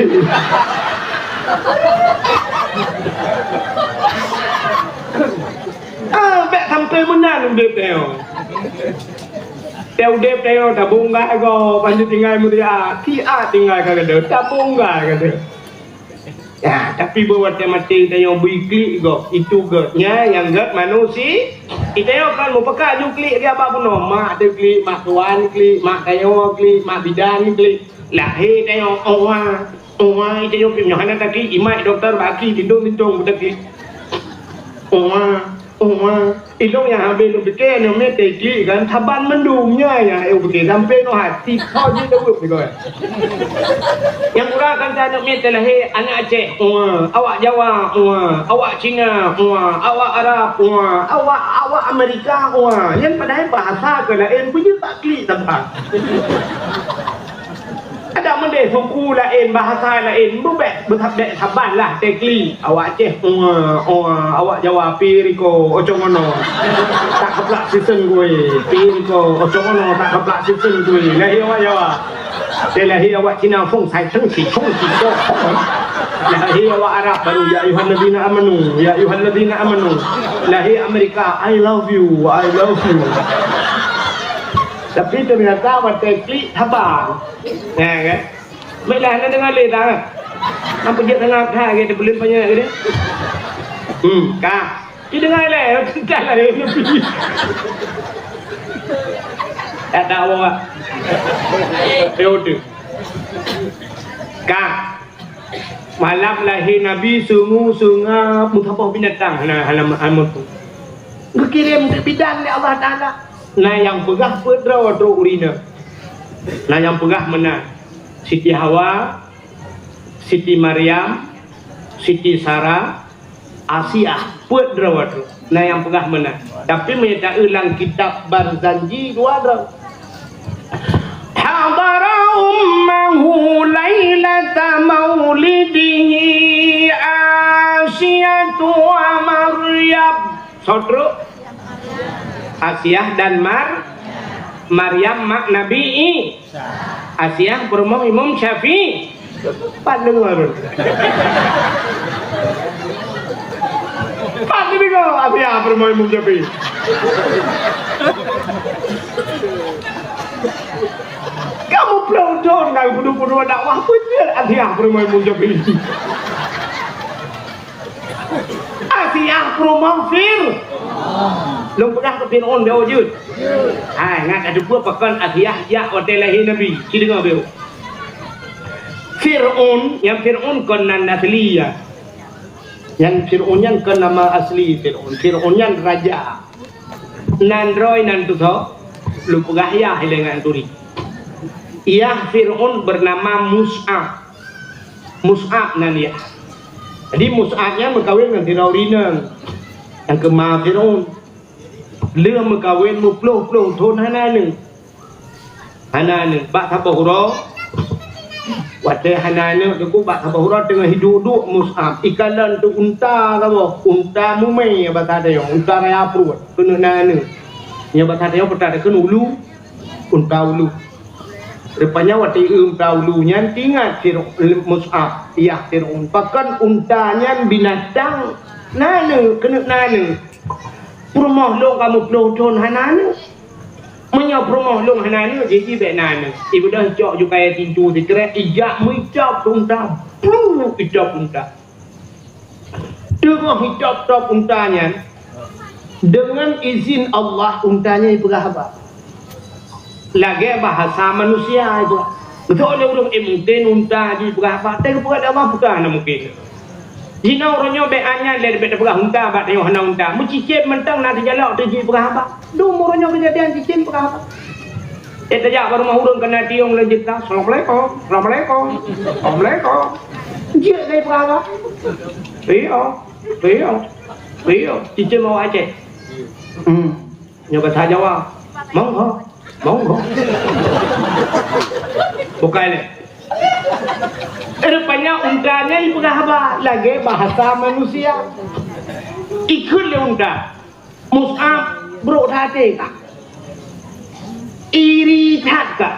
Ah, bèk sampai meunan udép tanyoe. Teuh udép tanyoe tabong gah gob, ban tinggai mulia. Siat tinggai ka gadoh, tabong gah gadoh. Ya, tapi beu watèe maté tanyoe beu iklik gob, itu göt. Nyan nyang göt manusia. Tanyoe kan meupeugah ju klik di abah bunoe. Mak teuh klik, mak tuan klik, mak tanyoe klik, mak bidan klik. Lahé tanyoe, owa, owa, tanyoe pih nyoe hana taklik, imat doktor bak aki, tindong-tindong taklik. Owa. Oh, ma. Ilôn nyang habéh lôn pike, nyoe mé teuh klik kan, saban mandum nyan nyang ayô pike, sampoe nyoe hati kho jih leuweuh pike. Nyang kurang kan aneuk mé teuh lahé, aneuk Aceh, oh, ma. Awak Jawa, oh, ma. Awak Cina, oh, ma. Awak Arab, oh, ma. Awak, awak Amerika, oh, ma. Nyan padahai bahasa keu laén, peue jeuet tak klik saban. Adak meudeh suku laén, bahasa laén, beubek, beusabek saban lah, teuh klik. Awak Aceh, ua, ua, awak Jawa, pi riko, ocong ono. Tak keuplak sisen gue, pi riko, ocong ono, tak keuplak sisen gue. Lahé awak Jawa. Teuh lahé awak Cina, fong sai, teng si, fong si, fong. Lahé awak Arab baru, "Ya ayyuhalladzina amanu, ya ayyuhalladzina amanu." Lahé Amerika, "I love you, I love you." Tapi ternyata watèe klik, haba. Ya kan? Baiklah, hana deungoe lé dah. Nampak jeuet sangat that, gitu, belum banyak gitu. Hmm, ka. Ci deungoe lé, dah lah, ya. Tak tahu, Pak. Ya udah. Ka. Malam lahé Nabi, sungu, sunga, meusaboh binatang. Nah, halaman, halaman tu. Geukirém keu bidan lé Allah Taala. Na nyang peugah peuet droe trok ureueng. Na nyang peugah meunan. Siti Hawa, Siti Maryam, Siti Sarah, Asiah, peuet droe trok. Na nyang peugah meunan. Tapi meunyoe taeu lam kitab Barzanji dua droe. Hadara ummahu lailata maulidihi Asiyatu wa Maryam. Soe trok? Asiah dan Mar-, Maryam mak Nabi I-, Asiah peurumoh Imam Syafi'i. Pat deungoe lôn. Pat deungoe Asiah peurumoh Imam Syafi'i. Kamoe ploh thon ka geupeudong-peudong dakwah, peue jeuet Asiah peurumoh Imam Syafi'i. Asiah peurumoh Fir-, lôn peugah keu Fir'aun, beu jeuet. Hai, ngat ka teupeue pakon Asiah jak watèe lahé Nabi. Ci deungoe beu. Fir'aun, nyang Fir'aun kon nan asli ya. Nyang Fir'aun nyan kon nama asli Fir'aun. Fir'aun nyan raja. Nan droe nan tutoe, lôn peugah yah ilèe ngon turi. Yah Fir'aun bernama Mus'ab. Mus'ab nan yah. Jadi Mus'ab nyan meukawen ngon sidroe ureueng inong nyang keuma Fir'aun. Lheueh meukawen meuploh-ploh thon hana aneuk. Hana aneuk. Bak saboh uroe, watèe hana aneuk, teungku, bak saboh uroe teungoh hidup-hidup Mus'ab. Ikalon teuh unta saboh, unta mumè basa tanyoe, unta raya pruet, keuneuk na aneuk. Nyoe basa tanyoe peue takheun ulu, unta ulu. Rupanya watèe unta ulu nyan teuingat Fir-, Mus'ab, yah Fir'aun. Pakon unta nyan binatang na aneuk, keuneuk na aneuk. Peurumoh lôn ka meuploh thon hana aneuk. Meunyoe peurumoh lôn hana aneuk, jih-jih bèk na aneuk. Ibeudôh icok ju kayèe tintu sikrek, ijak meuicap unta. Plu, icap unta. Teungoh icap-cap unta nyan, deungon izin Allah, unta nyan ipeugah haba. Lagèe bahasa manusia ipeugah. Geusok lé ureueng, eh, mungken unta jipeugah haba. Tapi geupeugah lé Allah, peue hana mungken. Jinoe uroe nyoe bèk anyang lé, bèk tapeugah unta bak tanyoe hana unta. Meucicém mantong na teujalok teuh jipeugah haba. Dum uroe nyoe keujadian cicém peugah haba. Eh, tajak bak rumoh ureueng keuneuk tiong lé jeuet ka, "Assalamualaikum, assalamualaikum, assalamualaikum." Jeuet lé peugah haba. Iya, iya, iya. Cicém awak Aceh. Hmm. Nyoe bahasa Jawa. Monggo, monggo. Bukai lé. Rupanya unta nyan ipeugah haba lagèe bahasa manusia. Ikheun lé unta. Mus'ab, brok that até kah? Iri that kah?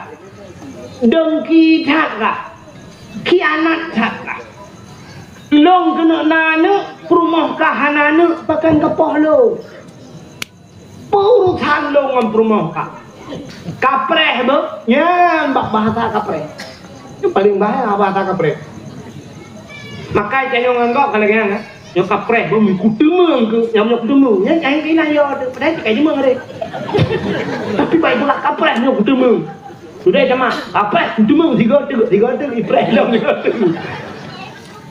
Dengki that kah? Khianat that kah? Lôn keuneuk na aneuk, peurumoh kah hana aneuk, pakon kapoh lôn? Peue urusan lôn ngon peurumoh kah? Kapreh beuh, nyan bak bahasa kapreh. Nyan paleng bahaya bahasa kapreh. Makai tanyoe ngon gob ka lagèe nyan, eh. Nyoe kapreh beuh, kuteumeung keu, nyan nyoe kuteumeung. Nyan kain keunan yo teuh, padahai teuka jimeueng deh. Tapi bai pula kapreh nyoe kuteumeung. Sudah jama, kapreh kuteumeung sigoe teuk, sigoe teuk ipreh lom sigoe teuk.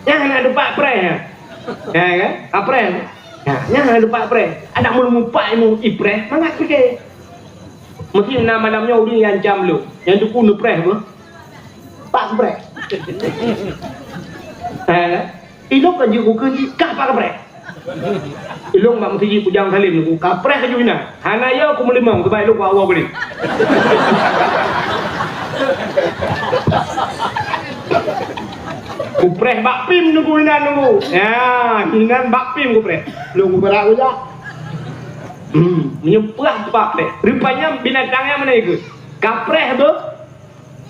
Nyan hana teumpat preh, ya. Ya kan? Kapreh. Nah, nyan hana teumpat preh. Adak meunyo mupat ilmu ipreh, mangat pike. Meusti na malam nyoe ureueng nyang ancam lôn. Nyang teungku neupreh beuh. Pak preh. Eh, ilôn ka jeuet keu jih, kah pak kapreh. Ilôn bak meuseujid Bujang Salim, ku kapreh ka jeuet inan. Hana yo kumeulimong, sabab ilôn ku awak boleh. Kupreh bak pim nunggu inan nunggu. Ya, inan bak pim kupreh. Lôn kupreh aku jak. Hmm, meunyoe preh bak preh. Rupanya binatang nyang mana ikut? Kapreh tu,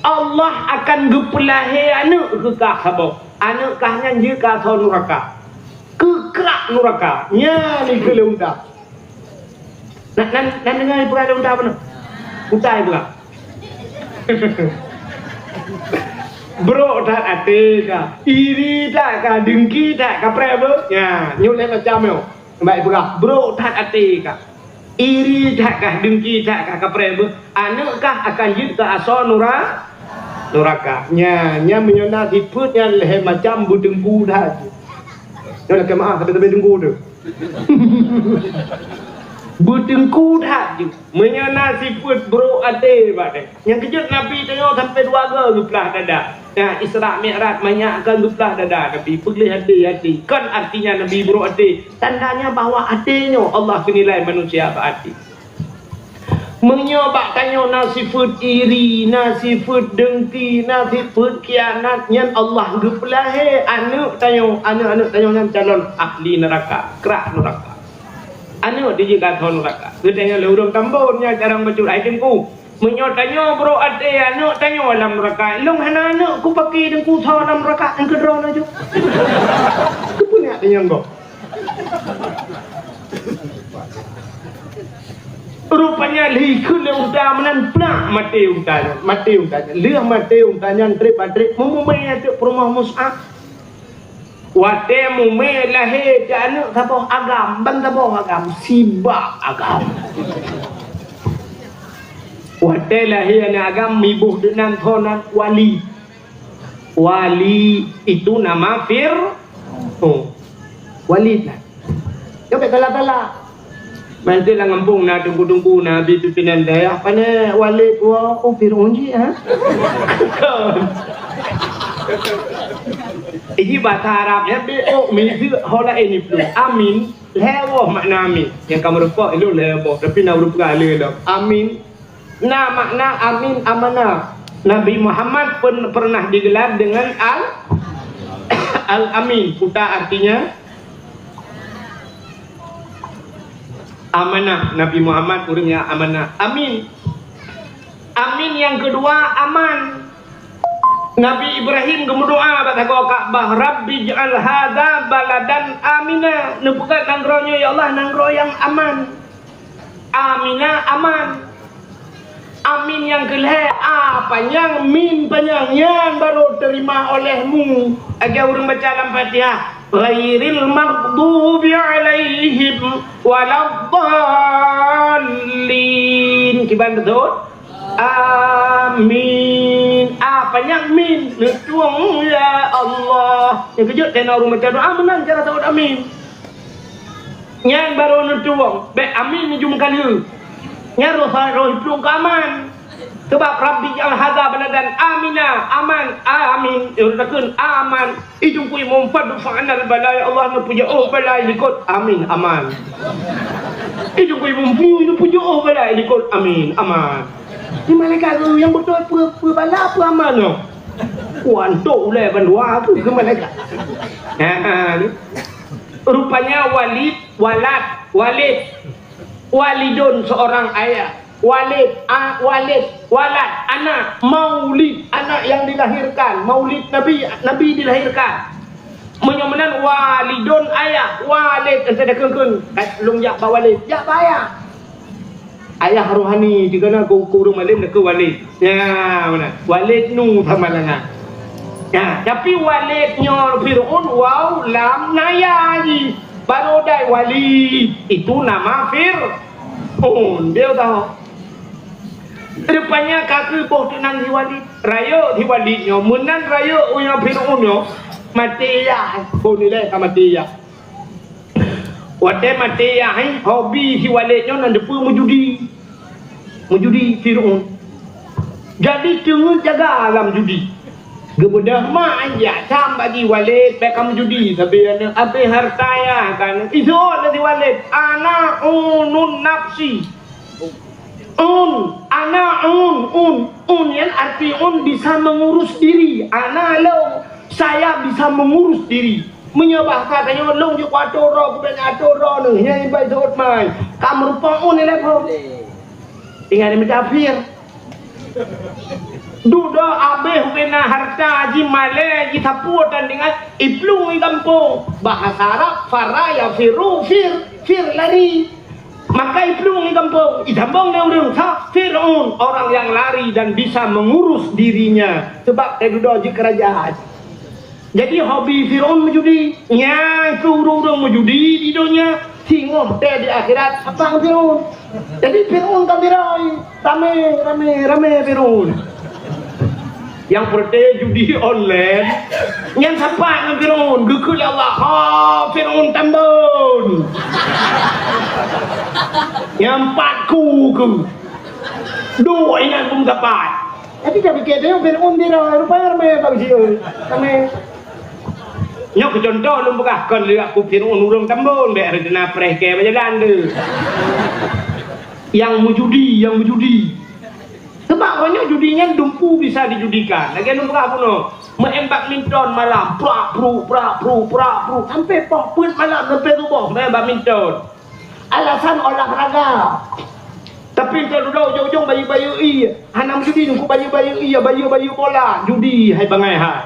Allah akan geupeulahé aneuk keu kah saboh. Aneuk kah nyan jeuet keu asoe nuraka. Keu krak nuraka. Nyan ikheun lé unta. Na, na, na deungoe ipeugah lé unta bunoe? Unta ipeugah. Brok that até kah, iri that kah, deungki that kah, preh beuh? Nyan, nyoe lhèe macam nyoe. Bèk ipeugah, brok that até kah, iri that kah, deungki that kah, kapreh beuh? Aneuk kah akan jeuet keu asoe nura-, nuraka. Nyan, nyan meunyoe na sifeuet nyan lhèe macam, beuteungku that. Nyoe lakèe meu'ah, sabe-sabe teungku teuh. Beuteungku that jeuet. Meunyoe na sifeuet brok até bak teuh. Nyang keujeuet Nabi tanyoe sampoe dua goe geuplah dada. Nah, Isra Mi'raj manyak kon geuplah dada Nabi. Peugléh até-até. Kon artinya Nabi brok até. Tandanya bahwa até nyoe Allah geunilai manusia bak até. Meunyoe bak tanyoe na sifeuet iri, na sifeuet deungki, na sifeuet khianat, nyan Allah geupeulahé aneuk tanyoe, aneuk-aneuk tanyoe nyan calon ahli neuraka, krak neuraka. Aneuk dijeuet keu asoe neuraka. Geutanyoe lé ureueng Tambon nyan carông bacut hai teungku. Meunyoe tanyoe brok até aneuk tanyoe lam neuraka, lôn hana aneuk kupaki teungku soe lam neuraka, nyang keudroe laju. Keupeue neujak tanyong gob? Rupanya lheuh ikheun lé unta meunan, plak, maté unta nyan, maté unta nyan. Lheuh maté unta nyan, trép-trép meumumé ateueh peurumoh Mus'ab. Watèe mumé lahé cit aneuk saboh agam, ban saboh agam, sibak agam. Watèe lahé aneuk agam, miboh deungon nan Walid. Walid itu nama Fir-, oh, Walid lah. Nyoe bèk salah-salah. Mantong lam gampông na teungku-teungku, na bi pimpinan dayah, pané Walid, wah, oh, Fir'aun jih, ha? Iji bahasa Arab nyan, B O, miseue ho laén iplueng. Amin, lhèe boh makna amin. Nyang ka meurumpok ilôn lhèe boh, tapi na ureueng peugah lé lom. Amin. Na makna amin amanah. Nabi Muhammad pun pernah digelar dengan Al-, Al-Amin. Puta artinya amanah. Nabi Muhammad ureueng nyang amanah. Amin. Amin nyang keudua aman. Nabi Ibrahim geumeudoa bak sagoe Ka'bah, "Rabbi ij'al hadza baladan amina." Neupeugah nanggroe nyoe, "Ya Allah, nanggroe nyang aman." Amina aman. Amin nyang keulhèe, a panyang, mim panyang, nyan barô teurima olehmu. Lagèe ureueng baca lam Fatihah, "Ghairil maghdubi 'alaihim waladdallin." Kiban beutôi? Amin. A panyang, mim, neutueng, ya Allah. Nyang keujeuet, teuh na ureueng baca doa meunan cara seuôt amin. Nyan barô neutueng, bèk amin neujum ka lheueh. Nyan roh sa-, roh iplueng keu aman. Sabab Rabbi ij'al hadza baladan amina, aman, amin. Eh, takheun aman. Ijungku imum fadfa'nal bala, ya Allah, neupeujeuôh bala likot. Amin, aman. Ijungku imum fu neupeujeuôh bala likot. Amin, aman. Ni malaikat tu nyang beutôi peue, peue bala, peue aman nyoe. Kuantok ulèe bandua tu keu malaikat. Ha, ha, ni. Rupanya Walid, walad, Walid. Walidun, seorang ayah. Walid, a, Walid, walad, anak. Maulid, anak yang dilahirkan. Maulid Nabi, Nabi dilahirkan. Meunyoe meunan, walidun, ayah. Walid, entah dah keun-keun. Kat lôn jak bak Walid. Jak bak ayah. Ayah rohani, jika na ku, ku ureueng malém, na keu Walid. Ya, meunan. Walid nu sama dengan. Ya, tapi Walid nyoe Fir'aun, waw, lam, na ya jih. Baru dai Walid. Itu nama Fir'aun. Dia tahu. Rupanya ka keuh boh teunan si Walid. Rayeuk si Walid nyoe, meunan rayeuk u nyoe Fir'aun nyoe, maté yah. Phon ilèe ka maté yah. Watèe maté yah, eh, hobi si Walid nyoe nan deupeue meujudi. Meujudi Fir'aun. Jadi teungeut jaga lam judi. Geubeudôh mak anjak sam bagi Walid, bèk ka meujudi, sabe aneuk abéh harta yah kan. Iseuôt lé si Walid, "Ana unun nafsi." Un, ana un, un. Un nyan arti un bisa mengurus diri. Ana lôn, saya bisa mengurus diri. Meunyoe bahasa tanyoe lôn jeuet keu atur droe, keubiet atur droe neuh, nyan ibai seuôt mai. Ka meurumpok un ilèe phon. Tinggai di meujafir. Dudoe abéh ubena hareuta jih, malée jih, sapeue tan ingat, iplueng i gampông. Bahasa Arab, farra yafirru, fir, fir lari. Maka iplueng i gampông, itambong lé ureuëng sa Fir'aun, orang yang lari dan bisa mengurus dirinya. Sebab teududoe jeuet keu raja. Jadi hobi Fir'aun meujudi. Nyan keuh ureuëng-ureuëng meujudi di donya, singoh tée di akhirat, abang Fir'aun. Jadi Fir'aun ka miroi, ramé, ramé, ramé Fir'aun. Nyang peureuté judi online, nyan sapat ngon Fir'aun, geukheun lé Allah, "Ha, Fir'aun tambon." Nyang pat ku keuh. Duek inan pun sapat. Tapi ka pike teuh Fir'aun tira, rupanya ramé bak sieu. Ramé. Nyoe keu contoh lôn peugah, kon lé aku Fir'aun ureuëng tambon, bék rencana preh kée bak jalan tu. Yang meujudi, yang meujudi. Sebab uroe nyoe judi nyan dumpu bisa dijudikan. Lagée lôn peugah bunoe, meu'en badminton malam, prak pru, prak pru, prak pru, sampai poh peuet malam, sampai suboh meu'en badminton. Alasan olahraga. Tapi enteuk dudoe ujong-ujong bayeue-bayeue ié. Hana meujudi nungku bayeue-bayeue ié, bayeue-bayeue bola. Judi hai bangai hai.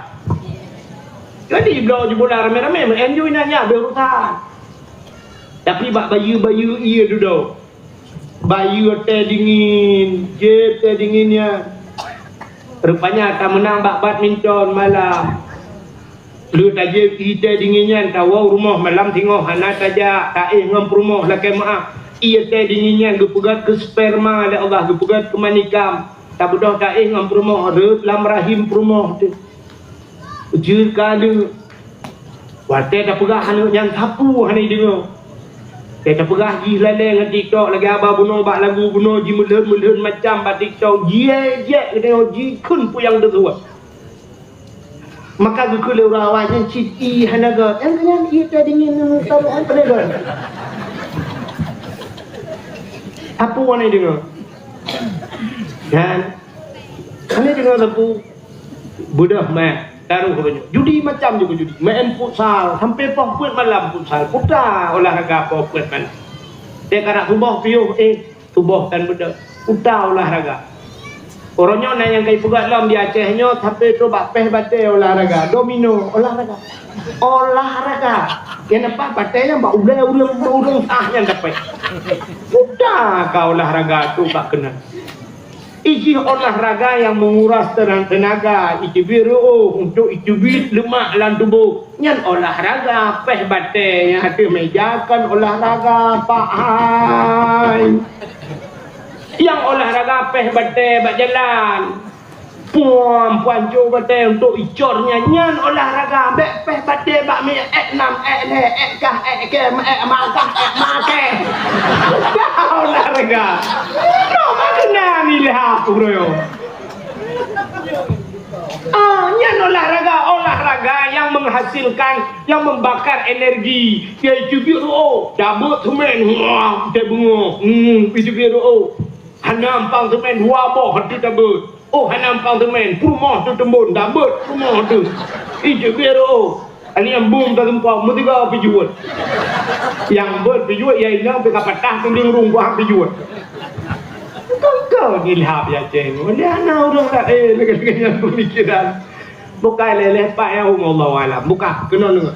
Jadi bloe ju bola ramé-ramé, meu'en ju inan nyan, beurusan. Tapi bak bayeue-bayeue ié dudoe. Bayeue tée dingin, jieb tée dingin nyan. Rupanya tameunang bak badminton malam. Lheueh tajieb ié tée dingin nyan, tawoe rumoh malam singoh hana tajak, taéh ngon peurumoh lakée meu'ah. Ié tée dingin nyan geupeugét keu sperma lé Allah, geupeugét keu manikam. Tabeudôh taéh ngon peurumoh, rhot lam rahim peurumoh teuh. Jeuet keu aneuëk. Watée tapeugah aneuëk nyan sapeue hana jideungoe. Watée tapeugah jih lalée ngon TikTok, lagée haba bunoe bak lagu bunoe, jimeulhon-meulhon macam bak TikTok, jiék-jiék geutanyoe jikheun peue nyang teusuet. Maka geukheun lé ureuëng awai nyan cit ié hana gét. Nyang keunyan ié tée dingin ngon taroh han peue gét. Sapeue hana jideungoe. Dan hana jideungoe sapeue. Beudôh meu'en, taroh uroe nyoe. Judi macam ju judi. Meu'en futsal, sampai poh peuet malam futsal. Puta olahraga poh peuet malam. Tée karab suboh piôh, éh, suboh tan beudôh. Puta olahraga. Uroe nyoe na nyang ka jipeugét lom di Aceh nyoe, sampai trok bak péh batée olahraga. Domino, olahraga. Olahraga. Nyang nampak batée nyan bak ulée ureuëng, ureuëng ah nyan dapet. Puta ka olahraga tu bak keunan. Ijih olahraga nyang menguras tena-, tenaga, iteubiet reuôh untuk iteubiet leumak lam tuboh. Nyan olahraga, péh batée nyang ateueh méja kon olahraga, Pak hai. Nyang olahraga péh batée bak jalan. Puam, puan jo batée untuk icor nyan, nyan olahraga, bék péh batée bak mie, ék nam, ék lhée, ék kah, ék kém, ék makah, ék makée. Dah olahraga. Noh mah keunan ilham uroe nyoe. Ah, nyan olahraga, olahraga yang menghasilkan, yang membakar energi. Dia cubiet reuôh, tabeuet seumén, wah, teubeungoh. Hmm, cubiet reuôh. Hana ampang seumén dua boh teutabeuet. Oh, hana ampang seumén, peurumoh teuteumbon, tabeuet peurumoh teuh. Ih, cubiet reuôh. Ani ambum teutumpok, meusigoe pijuet. Nyang beuet pijuet, ya inong pih ka patah tuléng rung buah pijuet. Kau-kau ni lhap ya, Ceng. Dia na ureuëng laén lagée-lagée nyan pemikiran. Bukai lé-lé pat ya, Allahu a'lam. Buka, keunoe deungoe.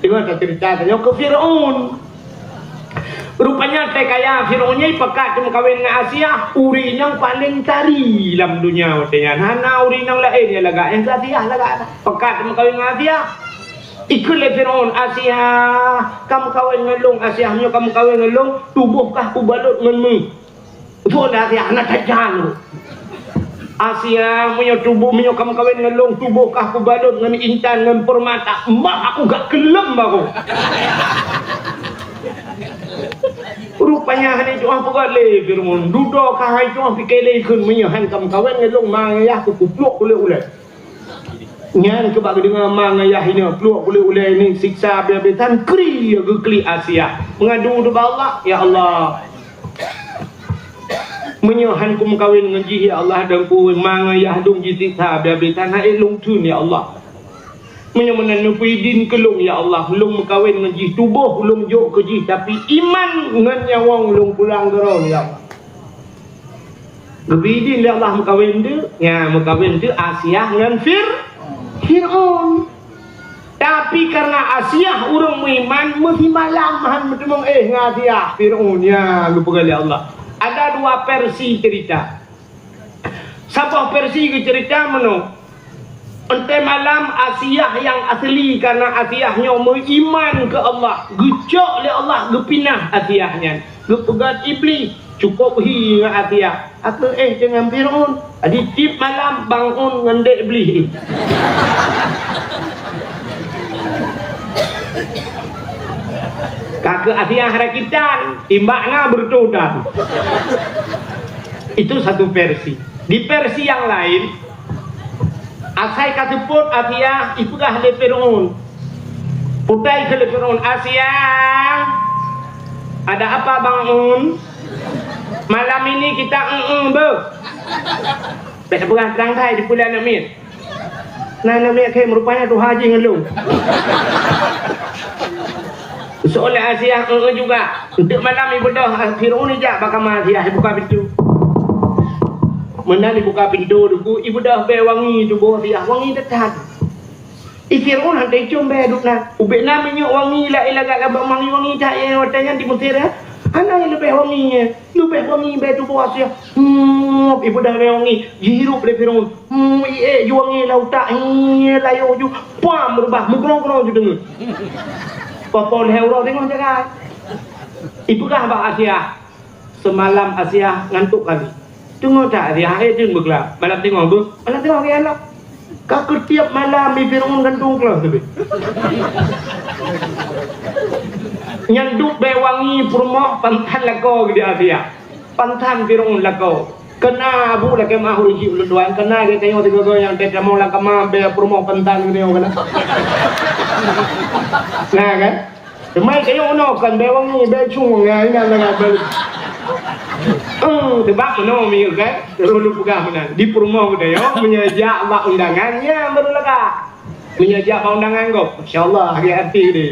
Deungoe taceurita tanyoe keu Fir'aun. Rupanya tée kaya Fir'aun nyan pakat teumeukawen ngon Asiah, ureuëng nyang paleng tari lam donya watée nyan. Hana ureuëng nyang laén nyang lagak, nyang Asiah lagak. Pakat teumeukawen ngon Asiah. Ikheun lé Fir'aun, "Asiah, kameukawen ngon lôn, Asiah, meunyoe kameukawen ngon lôn, tuboh kah kubalot ngon meuh." Phon Asiah hana tajan. "Asiah, meunyoe tuboh, meunyoe kameukawen ngon lôn, tuboh kah kubalot ngon intan, ngon peurmata, bah aku gak keuleuem bagoe." Rupanya hana jiôh peugah lé Fir'aun, dudoe ka hai jiôh pike lé kheun, "Meunyoe han kameukawen ngon lôn, ma ngon yah ku kupluek ulée-ulée." Nyan keuh bak geudeungoe ma ngon yah inoe pluek ulée-ulée, ini siksa habéh-habéh tan, kri geuklik Asiah. Meungadu ubak Allah, "Ya Allah, meunyoe han kumeukawen ngon jih, ya Allah, dan ku ma ngon yah lôn jisiksa habéh-habéh tan, han ék lôn theun, ya Allah. Meunyoe meunan neupeuidin keu lôn, ya Allah, lôn meukawen ngon jih, tuboh lôn jok keu jih, tapi iman ngon nyawöng lôn pulang keu droe, ya Allah." Geubri idin lé Allah meukawen teuk, nya meukawen teuk Asiah ngon Fir-, Fir'aun. Tapi karena Asiah ureuëng meuiman, meusimalam han meuteumong éh ngon Asiah, Fir'aun, nya geupeugah lé Allah. Ada dua versi cerita. Saboh versi geucerita meunoe. Entée malam Asiah nyang asli, karena Asiah nyoe meuiman keu Allah, geucok lé Allah geupinah Asiah nyan, geupeugét Iblih, cukôp hi ngon Asiah. Aku éh deungon Fir'aun. Jadi tiep malam bangun ngon dek Iblih. Ka keu Asiah rakitan, timbak na beureutoh dan. Itu satu versi. Di versi yang lain, asai ka seupôt Asiah ipeugah lé Fir'aun. Putai keu lé Fir'aun, "Asiah, ada apa bangun? Malam ini kita eng-eng beuh." Bék peugah trang thai di pulan aneuk miet. Nah, aneuk miet khem rupanya tuha jih ngon lôn. Soal Asiah, eh, juga. Untuk malam ibeudôh, Fir'aun ijak bak kama Asiah, ibuka pintu. Meunan ibuka pintu, duku ibeudôh bée wangi tuboh Asiah, wangi that-that. I Fir'aun hana icum bée duek na. Ubé na minyeuk wangi laén lagak-lagak wangi-wangi that, eh, watée nyan di Mesir, eh. Hana leubeh wangi, eh. Leubeh wangi bée tuboh Asiah. Hmm, ibeudôh bée wangi, jihirup lé Fir'aun. Hmm, iék ju wangi lam utak, hi, layô ju, pam, beurubah, meugrong-grong ju deungon. Poh-poh lhée uroe deungon jagai. Ipeugah bak Asiah, seumalam Asiah ngantok kali. Teungoh that Asiah, eh, deun beuglah. Malam teungoh beuh, malam teungoh geuh aneuk. Ka keu tiep malam i Fir'aun gantung keuloh teubiet. Nyan duek bée wangi peurumoh pantan lakoe geuh di Asiah. Pantan Fir'aun lakoe. Keuna abu lakée meuah ureuëng chik ulôn tuan, keuna lagée tanyoe sigoe-goe nyang teutamong lam kama bée peurumoh pantan geutanyoe keuna. Na kan? Teuma tanyoe keunoe kan bée wangi, bée cung, ya, inan dengan bée. Hmm, sebab meunoe miyueb kan? Terus lôn peugah meunan. Di peurumoh geutanyoe, meunyoe jak bak undangan, nyan baru lagak. Meunyoe jak bak undangan gob, masya Allah, lagée artis deh.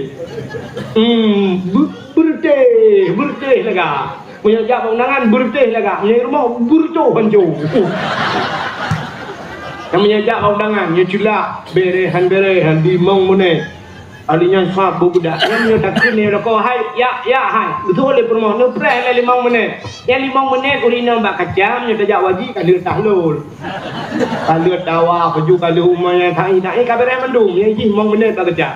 Hmm, be-, beureutéh, beureutéh lagak. Meunyoe jak bak undangan, beureutéh lagak. Meunyoe i rumoh, beureutoh hanco. Nyang meunyoe jak bak undangan, nyoe culak, béreh han béreh han, limong menit. Ali nyan sab beubedak. Nyan meunyoe takheun nyoe lakoe, "Hai, yak, yak, hai." Beutôi lé peurumoh, neupreh lé limong menit. Nyan limong menit ureuëng inong bak kacam, nyoe tajak waji ka lheueh tahlul. Ka lheueh tawa, keujeuet ka lheueh uma nyang tai-tai ka beureh mandum, nyang jih limong menit bak kacam.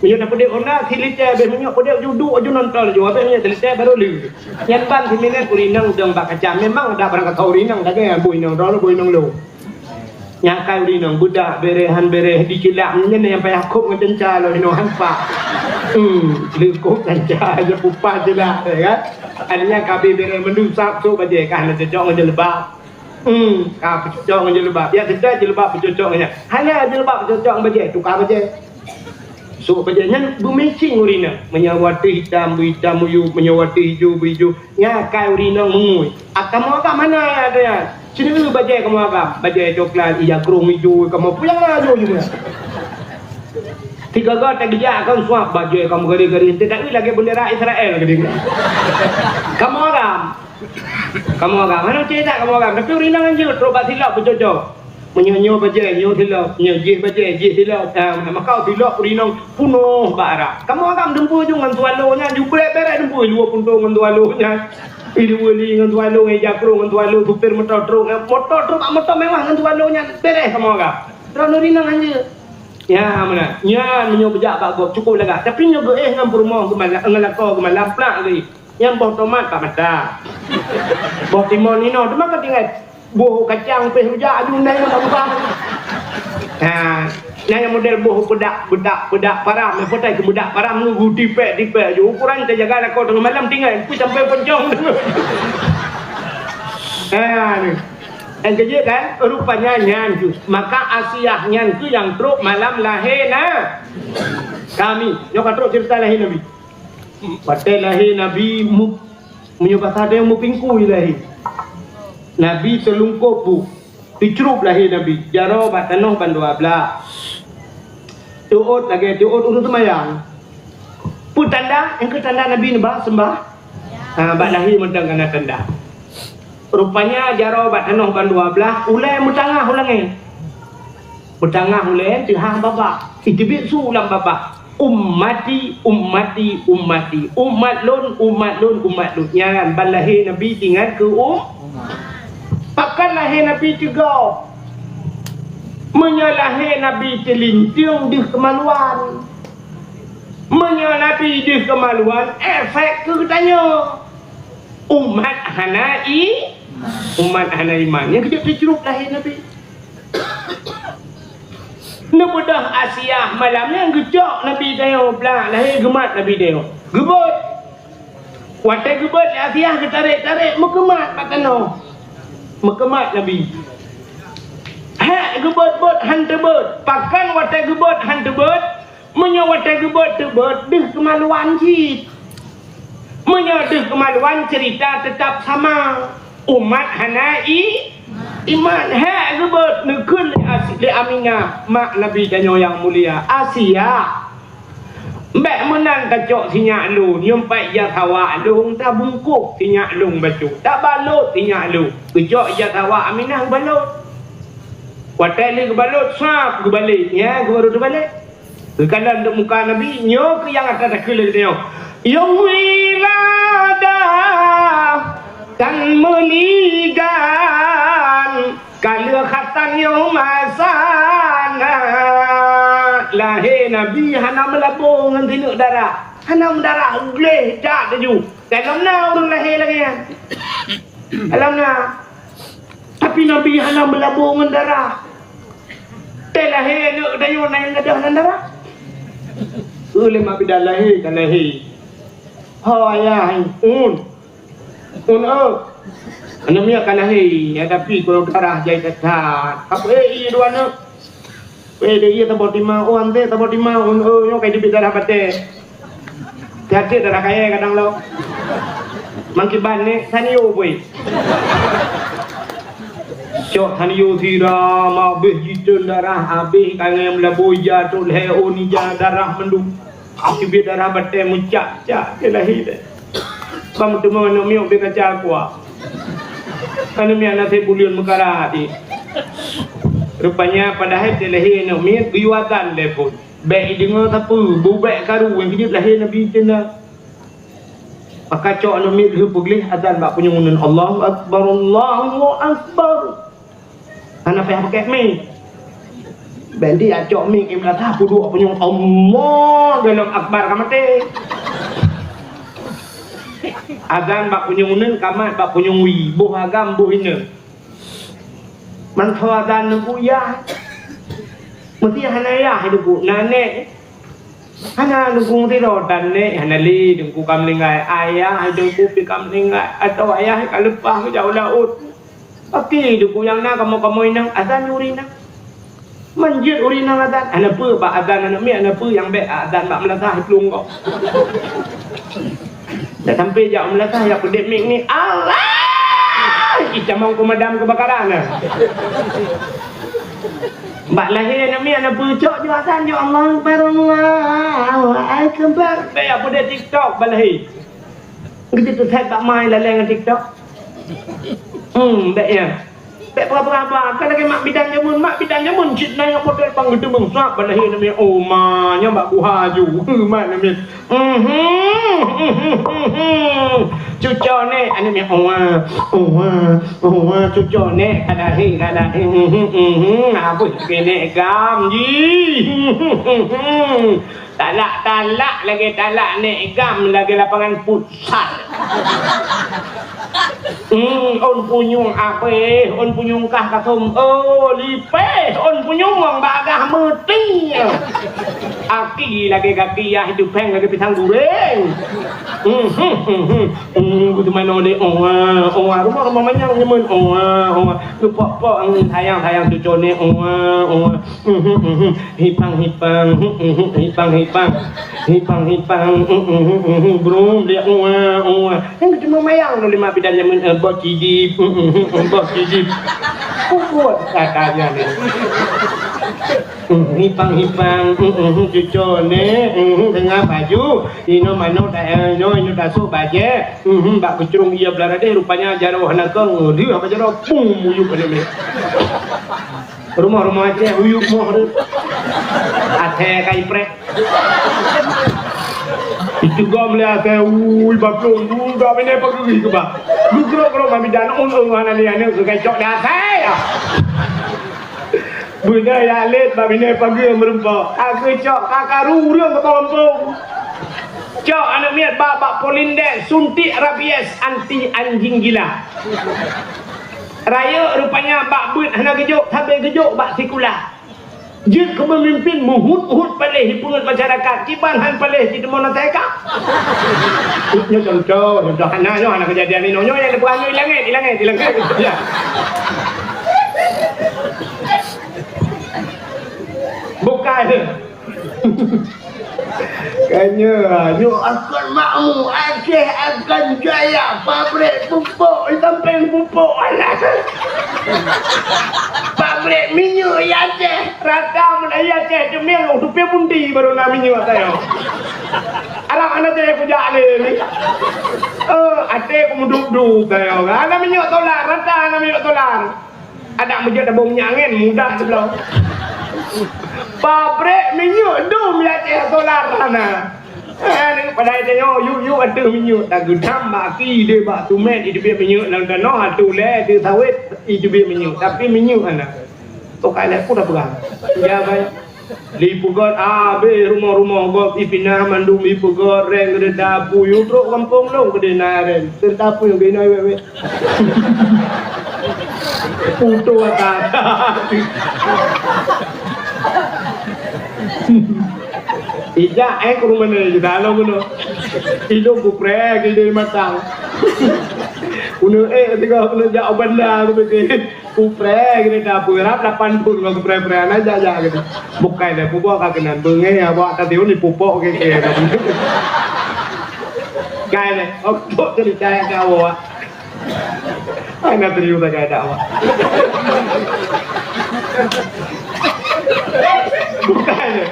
Meunyoe tapeudeuek honda, silitée habéh meunyoe peudeuek ju duek aju nonton ju, habéh meunyoe silitée baru lheueh. Nyan ban siminét ureuëng inong dong bak kacam, memang ada barang kata ureuëng inong, dagée boh inong droe, boh inong lôn. Nyang kai ureuëng inong beudak béreh han béreh dicilak, nyan nyang payah kop ngon canca lom inong han pak. Hmm, leukop canca aja pupah cilak, ya kan? Aneuk nyan ka habéh béreh mandum sab, sok bajée ka hana cocok ngon jilbab. Hmm, ka peucocok ngon jilbab. Ya, teuntée jilbab peucocok ngon nyan. Hana jilbab peucocok ngon bajée, tuka bajée. Sok bajée nyan beumatching ureuëng inong. Meunyoe watée hitam, beuhitam, beuijo, meunyoe watée ijo, beuijo. Nyan kai ureuëng inong meungui. Ah, kamoe agam hana ada nyan. Sinoe bajée kamoe agam. Bajée coklat, ija krong ijo, kamoe puyang laju ju. Tiga-tiga tak geujak kan suap bajée kamoe gari-gari. Ente tak lagée bendera Israel geude. Kamoe agam. Kamoe agam, hana cit that kamoe agam. Tapi ureuëng inong hanjeuet trok bak silop peucocok. Meunyoe nyoe bajée, nyoe silop. Nyoe jih bajée, jih silop. Ah, maka silop ureuëng inong punoh bak arak. Kamoe agam dumpeue ju ngon swallow nyan, ju bret-bret dumpeue, dua puntông ngon swallow nyan. Ilu weli ngon swallow, ngon jakrong ngon swallow, supir moto trok, moto trok bak moto mewah ngon swallow nyan. Béreh kamoe agam. Droeneuh ureuëng inong hanjeuet. Ya, meunan. Nyan meunyoe beujak bak gob, cukup lagak. Tapi nyoe geuéh ngon peurumoh geumalam, ngon lakoe geumalam, plak geuéh. Nyan boh tomat bak mata. Boh timon inoe, teuma ka tinggai boh kacang pih rujak aju ndai ngon bak muka. Ha, nyan nyang model boh peudak, peudak, peudak param, nyang patai keu peudak param nunggu tipék-tipék aju. Ukuran teujaga lakoe teungoh malam tinggai, pih sampai poncong. Ha, ni. Nyang keujeuet kan? Rupanya nyan kheueh. Maka Asiah nyan kheueh nyang trok malam lahé na-, Nabi. Nyoe ka trok ceurita lahé Nabi. Watée lahé Nabi mu-, meunyoe basa tanyoe meupingkui lahé. Nabi teulungkôb bu, teucrueb lahé Nabi, jaroe bak tanoh ban dua blah. Teuôt lagée teuôt ureuëng seumayang. Peue tanda? Nyang kheueh tanda Nabi neuba seumbah? Ha, bak lahé mantong ka na tanda. Rupanya jaroe bak tanoh bandua blah, ulèe meutangah u langèt. Meutangah ulèe teuhah babah. Iteubiet su lam babah. Ummati, ummati, ummati. Umat lôn, umat lôn, umat lôn. Nyan ban lahé Nabi teuingat keu um-, pakon lahé Nabi teugoe. Meunyoe lahé Nabi teulinteung deuh keumaluan. Meunyoe Nabi deuh keumaluan, efek keu geutanyoe. Umat hana i-, umat hana iman. Nyang keujeuet teucrueb lahé Nabi. Neubeudôh Asiah malam nyan geucok Nabi tanyoe, blah lahé geumat Nabi tanyoe. Geubeuet. Watèe geubeuet lé Asiah geutarek-tarek meukeumat bak tanoh. Meukeumat Nabi. Hek geubeuet-beuet han teubeuet. Pakon watèe geubeuet han teubeuet? Meunyoe watèe geubeuet teubeuet, deuh keumaluan cit. Meunyoe deuh keumaluan, ceurita teutap sama. Umat hana i-, iman. Hek geubeuet neukheun lé Asi-, lé Aminah, mak Nabi tanyoe nyang mulia, "Asiah, bèk meunan tacok sinyak lôn, nyoe pat ija sawa lôn, tabungkôh sinyak lôn bacut, tabalot sinyak lôn." Geucok ija sawa Aminah geubalot. Watèe lheueh geubalot, sab geubalek, nyan geuh baru teubalek. Geukalon deuek muka Nabi, nyoe keuh nyang atra takheun lé geutanyoe. Yôh wiladah tan meuligan, ka lheueh khatan yôh masa na. Lahé Nabi hana meulabô ngon sineuk darah. Hana meudarah, gleh that laju. Dalam na ureueng lahé lagèe nyan. Dalam na. Tapi Nabi hana meulabô ngon darah. Teuh lahé aneuk geutanyoe na nyang gadôh nan darah. Ulèe mak bidan lahé ka lahé. Ho ayah, un. Un, oh. Aneuk miet ka lahé, ya, tapi keuluar darah jai that-that. Ka peuék ie dua aneuk. Weh, dek ie saboh tima, oh, anté saboh tima, un, oh, nyoe ka jeuet darah batèe. Tiep-tiep darah kayèe kadang lom. Mangkiban nèk, sanyo bui. Cok sanyo sira, mabéh jiteun darah, abéh kangèe meulabô ija, trok lhèe ôn ija, darah mandum. Teubiet darah batèe meucak-cak, teuh lahé deh. Bang teuma aneuk miet bèk kaca kuah. Aneuk miet naseb buleuen meukara di. Rupanya padahai teuh lahé aneuk miet geuyue azan lé phôn. Bèk ideungoe sapeue, bubèk karu nyang keujeuet lahé Nabi teuh na. Maka cok aneuk miet lheueh peugleh azan bak punyueng uneuen, "Allahu Akbar, Allahu Akbar." Hana payah pakai mic. Bèk di acok mic, im rasa peuduek punyueng Allah dalam akbar ka maté. Azan bak punyueng uneuen, kamat bak punyueng wie, boh agam, boh ineuk. Mantong azan neuk yah. Meusti hana yah neuk, na nèk. Hana lungkung sidroe dan nèk, hana lé Teungku ka meuninggai, ayah Teungku pih ka meuninggai, atawa ayah ka leupah geujak u laôt. Paki Teungku nyang na kamoe-kamoe inong, azan juri na. Manjeuet uri inong azan, hana peue bak azan aneuk miet, hana peue nyang bèk azan bak meulasah plueng kok. Dak sampai jak meulasah, jak peudép mic ni, Allah! Ih, camong pemadam kebakaran nah. Bak lahé aneuk miet, aneuk peucok jok azan, jok Allahu Akbar, Allahu Akbar. Bèk jak peudép TikTok bak lahé. Geuteupeue that bak mai lalèe ngon TikTok. Hmm, bèk nyan. Bèk peugah-peugah haba, ka lagèe mak bidan jameun, mak bidan jameun cit na nyang model pang geuteumeung sab bak lahé aneuk miet, oh ma, nyan bak buha ju. Mat aneuk miet. Mhm, mhm, mhm. Cuco nèk, aneuk miet, oh wa, oh wa, oh wa, cuco nèk, ka lahé, ka lahé. Mhm, mhm. Abéh keu nèk gam jih. Mhm, mhm. Talak-talak lagèe talak nèk gam lagèe lapangan futsal. Hmm, ôn punyueng abéh, ôn punyueng kah kasôm, oh, lipéh, ôn punyueng bak gah meuti. Aki lagèe gaki yah, tupèng lagèe pisang goreng. Hmm, hmm, hmm, hmm. Hmm, ku teumanoe lé, oh, ah, oh, ah, rumoh-rumoh manyang nyeumeuet, oh, ah, oh, ah. Geupok-pok angén sayang-sayang cuco nèk, oh, ah, oh, ah. Mhm, mhm. Hipang, hipang, mhm, mhm, hipang, hipang. Hipang, hipang, mhm, mhm, mhm, brum, dia, ua, ua. Nyang cuma mayang tu lima bidan jameun, eh, bos cidip, mhm, mhm, mhm, bos cidip. Kuat katanya ni. Hmm, hipang-hipang, hmm, hmm, cuco ni, hmm, deungon baju, inoe manok, eh, inoe, inoe tasok bajée, hmm, bak keucrong ie blah radeh, rupanya jaroe hana kong, deuh apa jaroe, pum, muyup aneuk miet. Rumoh-rumoh Aceh, uyup moh tu. Aceh kai prek. Itu gom lé Aceh, ui, baplong, ui, bak binéh pageuri keuba. Geugrok-grok mamidan, un, un, hana lé aneuk, keu kacok dah Aceh. Beudôh jak lét bak binéh pageue meureumpok. Ka geucok, ka karu ureueng keu gampông. Cok aneuk miet ba bak Polindek suntik rabies anti anjing gila. Rayeuk rupanya bak beuet hana geujok, sabe geujok bak sikula. Jeuet keu peumimpin meuhut-hut paléh jipeungeut masyarakat, kiban han paléh jiteumon asai ka. Nyoe contoh, contoh hana nyoe hana keujadian inoe. Nyoe nyang leubeh anu ilangét, ilangét, ilangét. Ya. Bukan. Kanya, nyoe akan makmu, Aceh akan jaya, pabrik pupuk di samping pupuk anak. Pabrik minyeuk di Aceh, rata mulai Aceh Teumieng, u Tupie Bunti baru na minyeuk saya. Arab anak saya kujak ni. Eh, até ku meudup-dup saya. Ana minyeuk solar, rata ana minyeuk solar. Adak meujeuet tabong minyeuk angén mudah teuh bloe. Pabrik minyeuk dum di Aceh solar hana. Eh, padahai tanyoe yub-yub ateueh minyeuk, tageudam bak aki deh bak tumét, jiteubiet minyeuk lam tanoh, ateueh ulèe, ateueh sawét, jiteubiet minyeuk. Tapi minyeuk hana. Tokai lé pun dah peugah. Ya, baik. Jipeugöt habéh rumoh-rumoh gob, jipinah mandum jipeugöt, reng keudeh tapu, yue trok gampông lôn keudeh na reng. Keudeh tapu nyang keunoe wék-wék. Putôh ata. Ijak, eh, keu rumoh nyoe, ijak lôn keunoe. Ilôn kupreh, keudeh matang. Keuneuk, eh, tiga keuneuk jak u banda, kupike. Kupreh geutanyoe peurab lapan thon ngon kupreh-preh, hana jak-jak geutanyoe. Bukai lé peubuet ka keunan beungéh, awak ka tiun jipupok keu-keu. Kai lé, untuk ceurita nyang ka awak. Hana serius sagai dak awak. Bukai lé.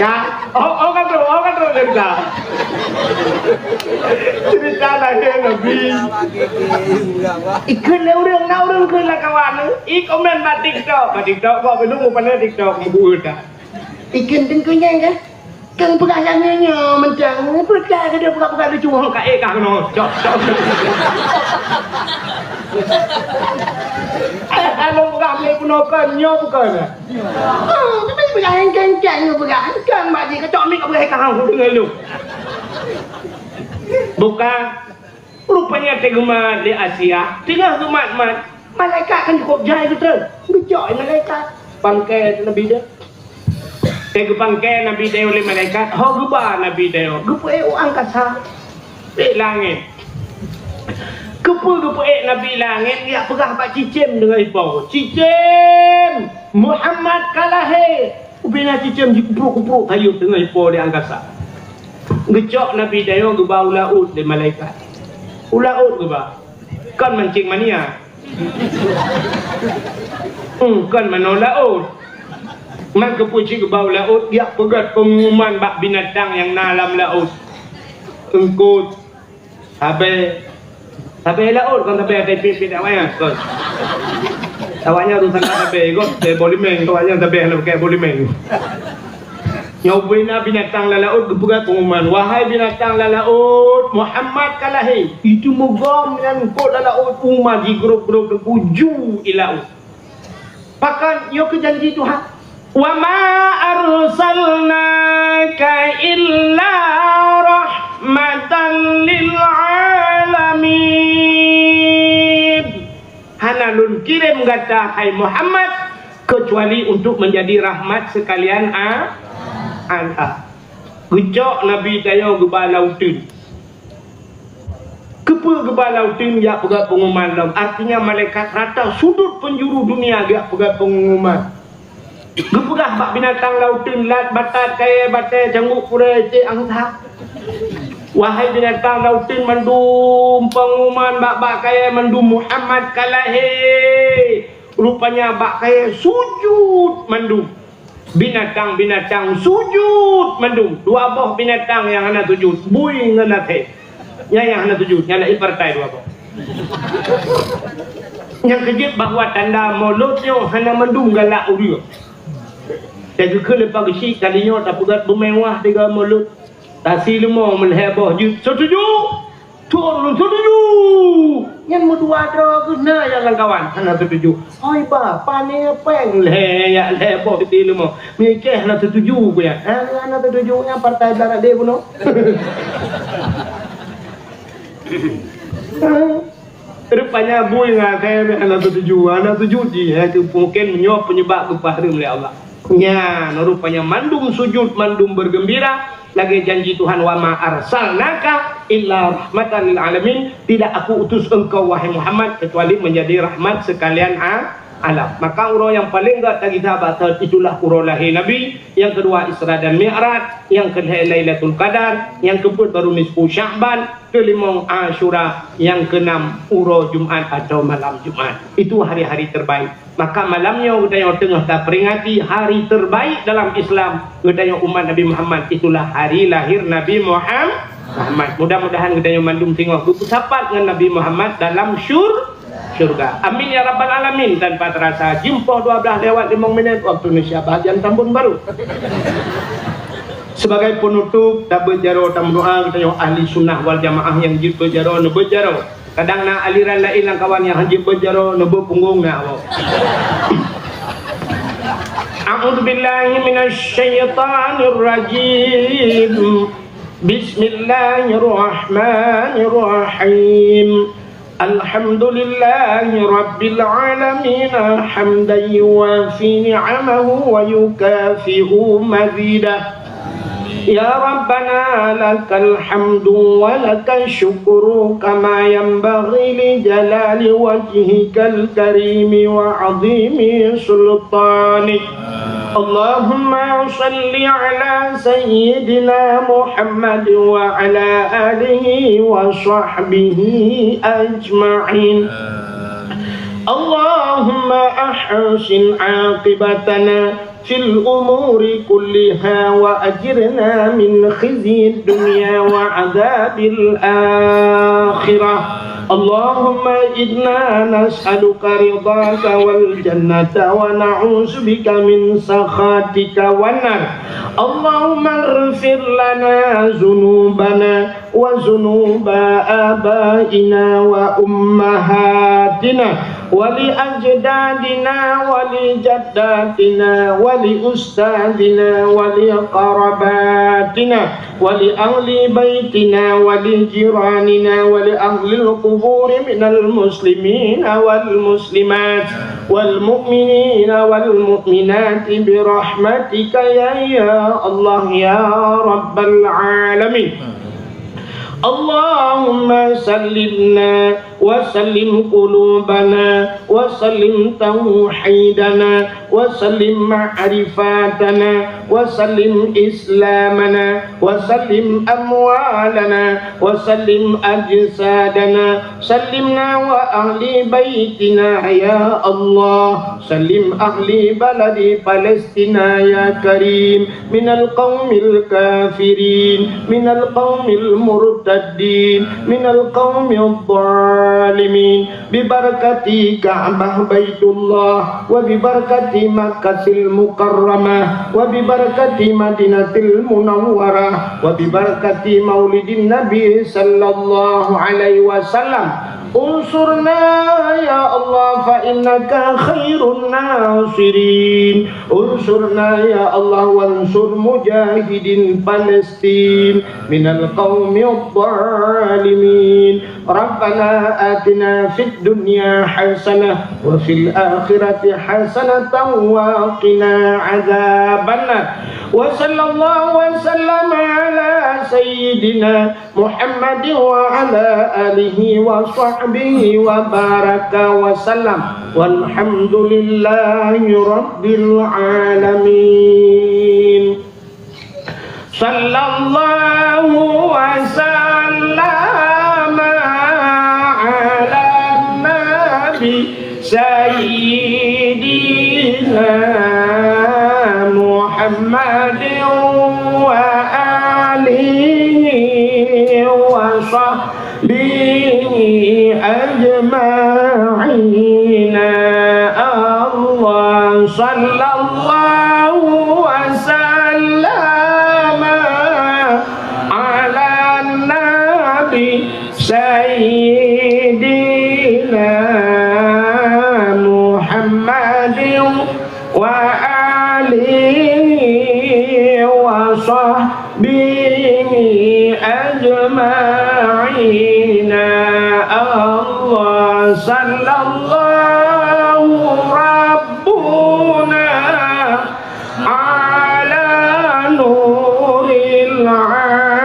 Ka, oh, oh, kan trok, oh, kan trok ceurita. Ceurita lahé Nabi. Ikheun lé ureueng, na ureueng kheun lam kawan, i komen bak TikTok. Bak TikTok, kok belum mupana TikTok, meubuet dah. Ikheun teungku nyan kah? Kang peugah nyang nyoe mantong, peugah ke dia peugah-peugah lucu, hong ka ék kah keunoe. Cok, cok. Eh, kalau peugah lé peunoh kan, nyoe bukan. Ah, tapi peugah engkang-engkang nyoe peugah. Engkang bak jih kacok mik peugah ka hang deungoe lôn. Bukan. Rupanya teugeumat lé Asia, teungoh geumat-mat, malaikat kan cukôp jai beutôi. Geucok lé malaikat. Pangkai Nabi dia. Teugeupangkai Nabi Dayo lé malaikat, ho geuba Nabi Dayo, geupeuék u angkasa. Ék langét. Keupeue geupeuék Nabi langét, geujak peugah bak cicém deungon ipo. Cicém! Muhammad ka lahé! Ubena cicém jikuprok-kuprok kayém teungoh ipo di angkasa. Geucok Nabi Dayo geuba u laôt lé malaikat. U laôt geuba. Kon mancing mania. Hmm, kon manoe laôt. Man keupeue cit geuba u laôt, geujak peugöt peungumuman bak binatang nyang na lam laôt. Eungkôt, Sabé. Sabé laôt, kon sabé até pit-pit awaknyan, kon. Awaknyan urusan sabé, kon, sabé boh limeng, awaknyan sabé hana pakai boh limeng. Nyoe ubena binatang lam laôt geupeugah peungumuman, "Wahai binatang lam laôt, Muhammad ka lahé." Itu meugom nyan eungkôt lam laôt, umat jigrôp-grôp teungku ju i laôt. Pakon nyoe keuh janji Tuhan, "Wa ma arsalnaka illa rahmatan lil alamin." Hana lôn kirém gata, hai Muhammad, keucuali untuk menjadi rahmat sekalian a-, alam. Geucok Nabi Dayo geuba lam uteuen. Keupeue geuba lam uteuen geujak peugah peungumuman lom? Artinya malaikat rata sudut penjuru dunia geujak peugah peungumuman. Geupeugah bak binatang lam uteuen, lat, batat, kayèe, batèe, cangguek, purèe, iték, angsa. Wahai binatang lam uteuen mandum, peungumuman bak-bak kayèe mandum, Muhammad ka lahé. Rupanya bak kayée sujut mandum. Binatang-binatang sujut mandum. Dua boh binatang nyang hana sujut, bui ngon asée. Nyan nyang hana sujut, nyan laén partai dua boh. Nyang keujeuet bahwa tanda mulod nyoe hana mandum galak ureuëng. Teugeukheun leupah geusyik kali nyoe tapeugét beumewah tiga mulod. Tasi leumo meulhée boh jeuet, "Setuju!" Thon lôn setuju. Nyan meudua droe geuh na nyang lam kawan hana setuju. Oi ba, pane péng lhée yak lhée boh teuti leumo. Mikeh hana setuju ku nyan. Ha, hana setuju nyan partai blah deh bunoe. Rupanya bui ngon asée hana setuju. Hana setuju jih, ha, tu mungkin meunyoe penyebab geupeuhareuem lé Allah. Nyan, rupanya mandum sujud, mandum bergembira, lagée janji Tuhan, "Wa ma arsalnaka illa rahmatan lil alamin." Tidak Aku utus engkau, wahai Muhammad, kecuali menjadi rahmat sekalian a-, alam. Maka uroe nyang paleng gét tagita batal itulah uroe lahé Nabi, nyang keudua Isra dan Mi'raj, nyang keulhée Lailatul Qadar, nyang keupeuet baru nisfu Sya'ban, keulimong Asyura, nyang keunam uroe Jumat atau malam Jumat. Itu hari-hari terbaik. Maka malam nyoe geutanyoe teungoh taperingati hari terbaik dalam Islam, geutanyoe umat Nabi Muhammad, itulah hari lahir Nabi Muham-, Muhammad. Mudah-mudahan geutanyoe mandum singoh geupeusapat ngon Nabi Muhammad dalam syur-, syurga. Amin ya rabbal alamin. Tanpa terasa, jeuem poh dua belas lewat limong minit waktu Indonesia bahagian Tambun Baru. Sebagai penutup, tabeuet jaroe tameudoa geutanyoe ahli sunnah wal jamaah nyang jeuet beuet jaroe, neubeuet jaroe. Kadang na aliran laén lam kawan nyang hanjeuet beuet jaroe, neubeuet punggong na awak. A'udzubillahi minasyaitonirrajim. Bismillahirrahmanirrahim. Alhamdulillahi rabbil alamin, hamdan yuwafi ni'amahu wa yukafi'u mazidah. Ya Rabbana, lakal hamdu wa lakash syukru kama yanbaghi li jalali wajhikal karimi wa azimi sultanik. Allahumma salli ala sayyidina Muhammad wa ala alihi wa sahbihi ajma'in. Allahumma ahsin aqibatana fil umuri kulliha wa ajirna min khizyid dunya wa adzabil akhirah. Allahumma inna nas'aluka ridhaka wal jannata wa na'udzubika min sakhatika wan nar. Allahumma ighfir lana dzunubana wa dzunuba abaina wa ummahatina wa li ajdadina wa li jaddatina wa li ustadzina wa li qarabatina wa li ahli baitina wa li jiranina wa li ahlil quburi minal muslimina wal muslimat wal mu'minina wal mu'minati bi rahmatika ya, ya Allah ya rabbal alamin. Allahumma sallimna wa sallim qulubana wa sallim tauhidana wa sallim ma'rifatana wa sallim islamana wa sallim amwalana wa sallim ajsadana. Sallimna wa ahli baitina ya Allah. Sallim ahli baladi Palestina ya Karim minal qaumil kafirin, minal qaumil murtaddin, minal qaumil zalimin. Bi barakati Ka'bah Baitullah, wa bi barakati Makkatil Mukarramah, wa bi barakati Madinatil Munawwarah, wa bi barakati Maulidin Nabi sallallahu alaihi wasallam. Unsurna ya Allah fa innaka khairun nasirin. Unsurna ya Allah wansur mujahidin Palestin minal qaumidh dhalimin. Rabbana atina fid dunya hasanah wa fil akhirati hasanatan wa qina adzabannar. Wa sallallahu wa sallama ala sayyidina Muhammadin wa ala alihi wa sahbihi wa baraka wa sallam. Walhamdulillahi rabbil alamin. Sallallahu wa sallama ala nabi سيدنا محمد وآله وصحبه أجمعين. الله، صلى الله وسلم على النبي سيدنا محمد وآله وصحبه أجمعين. الله، صلى الله ربنا على نور العالمين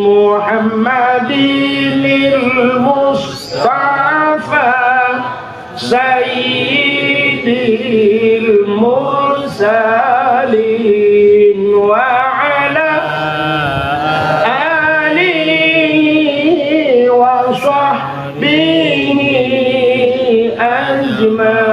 محمد المصطفى سيد المرسلين وعلى آله وصحبه أجمعين.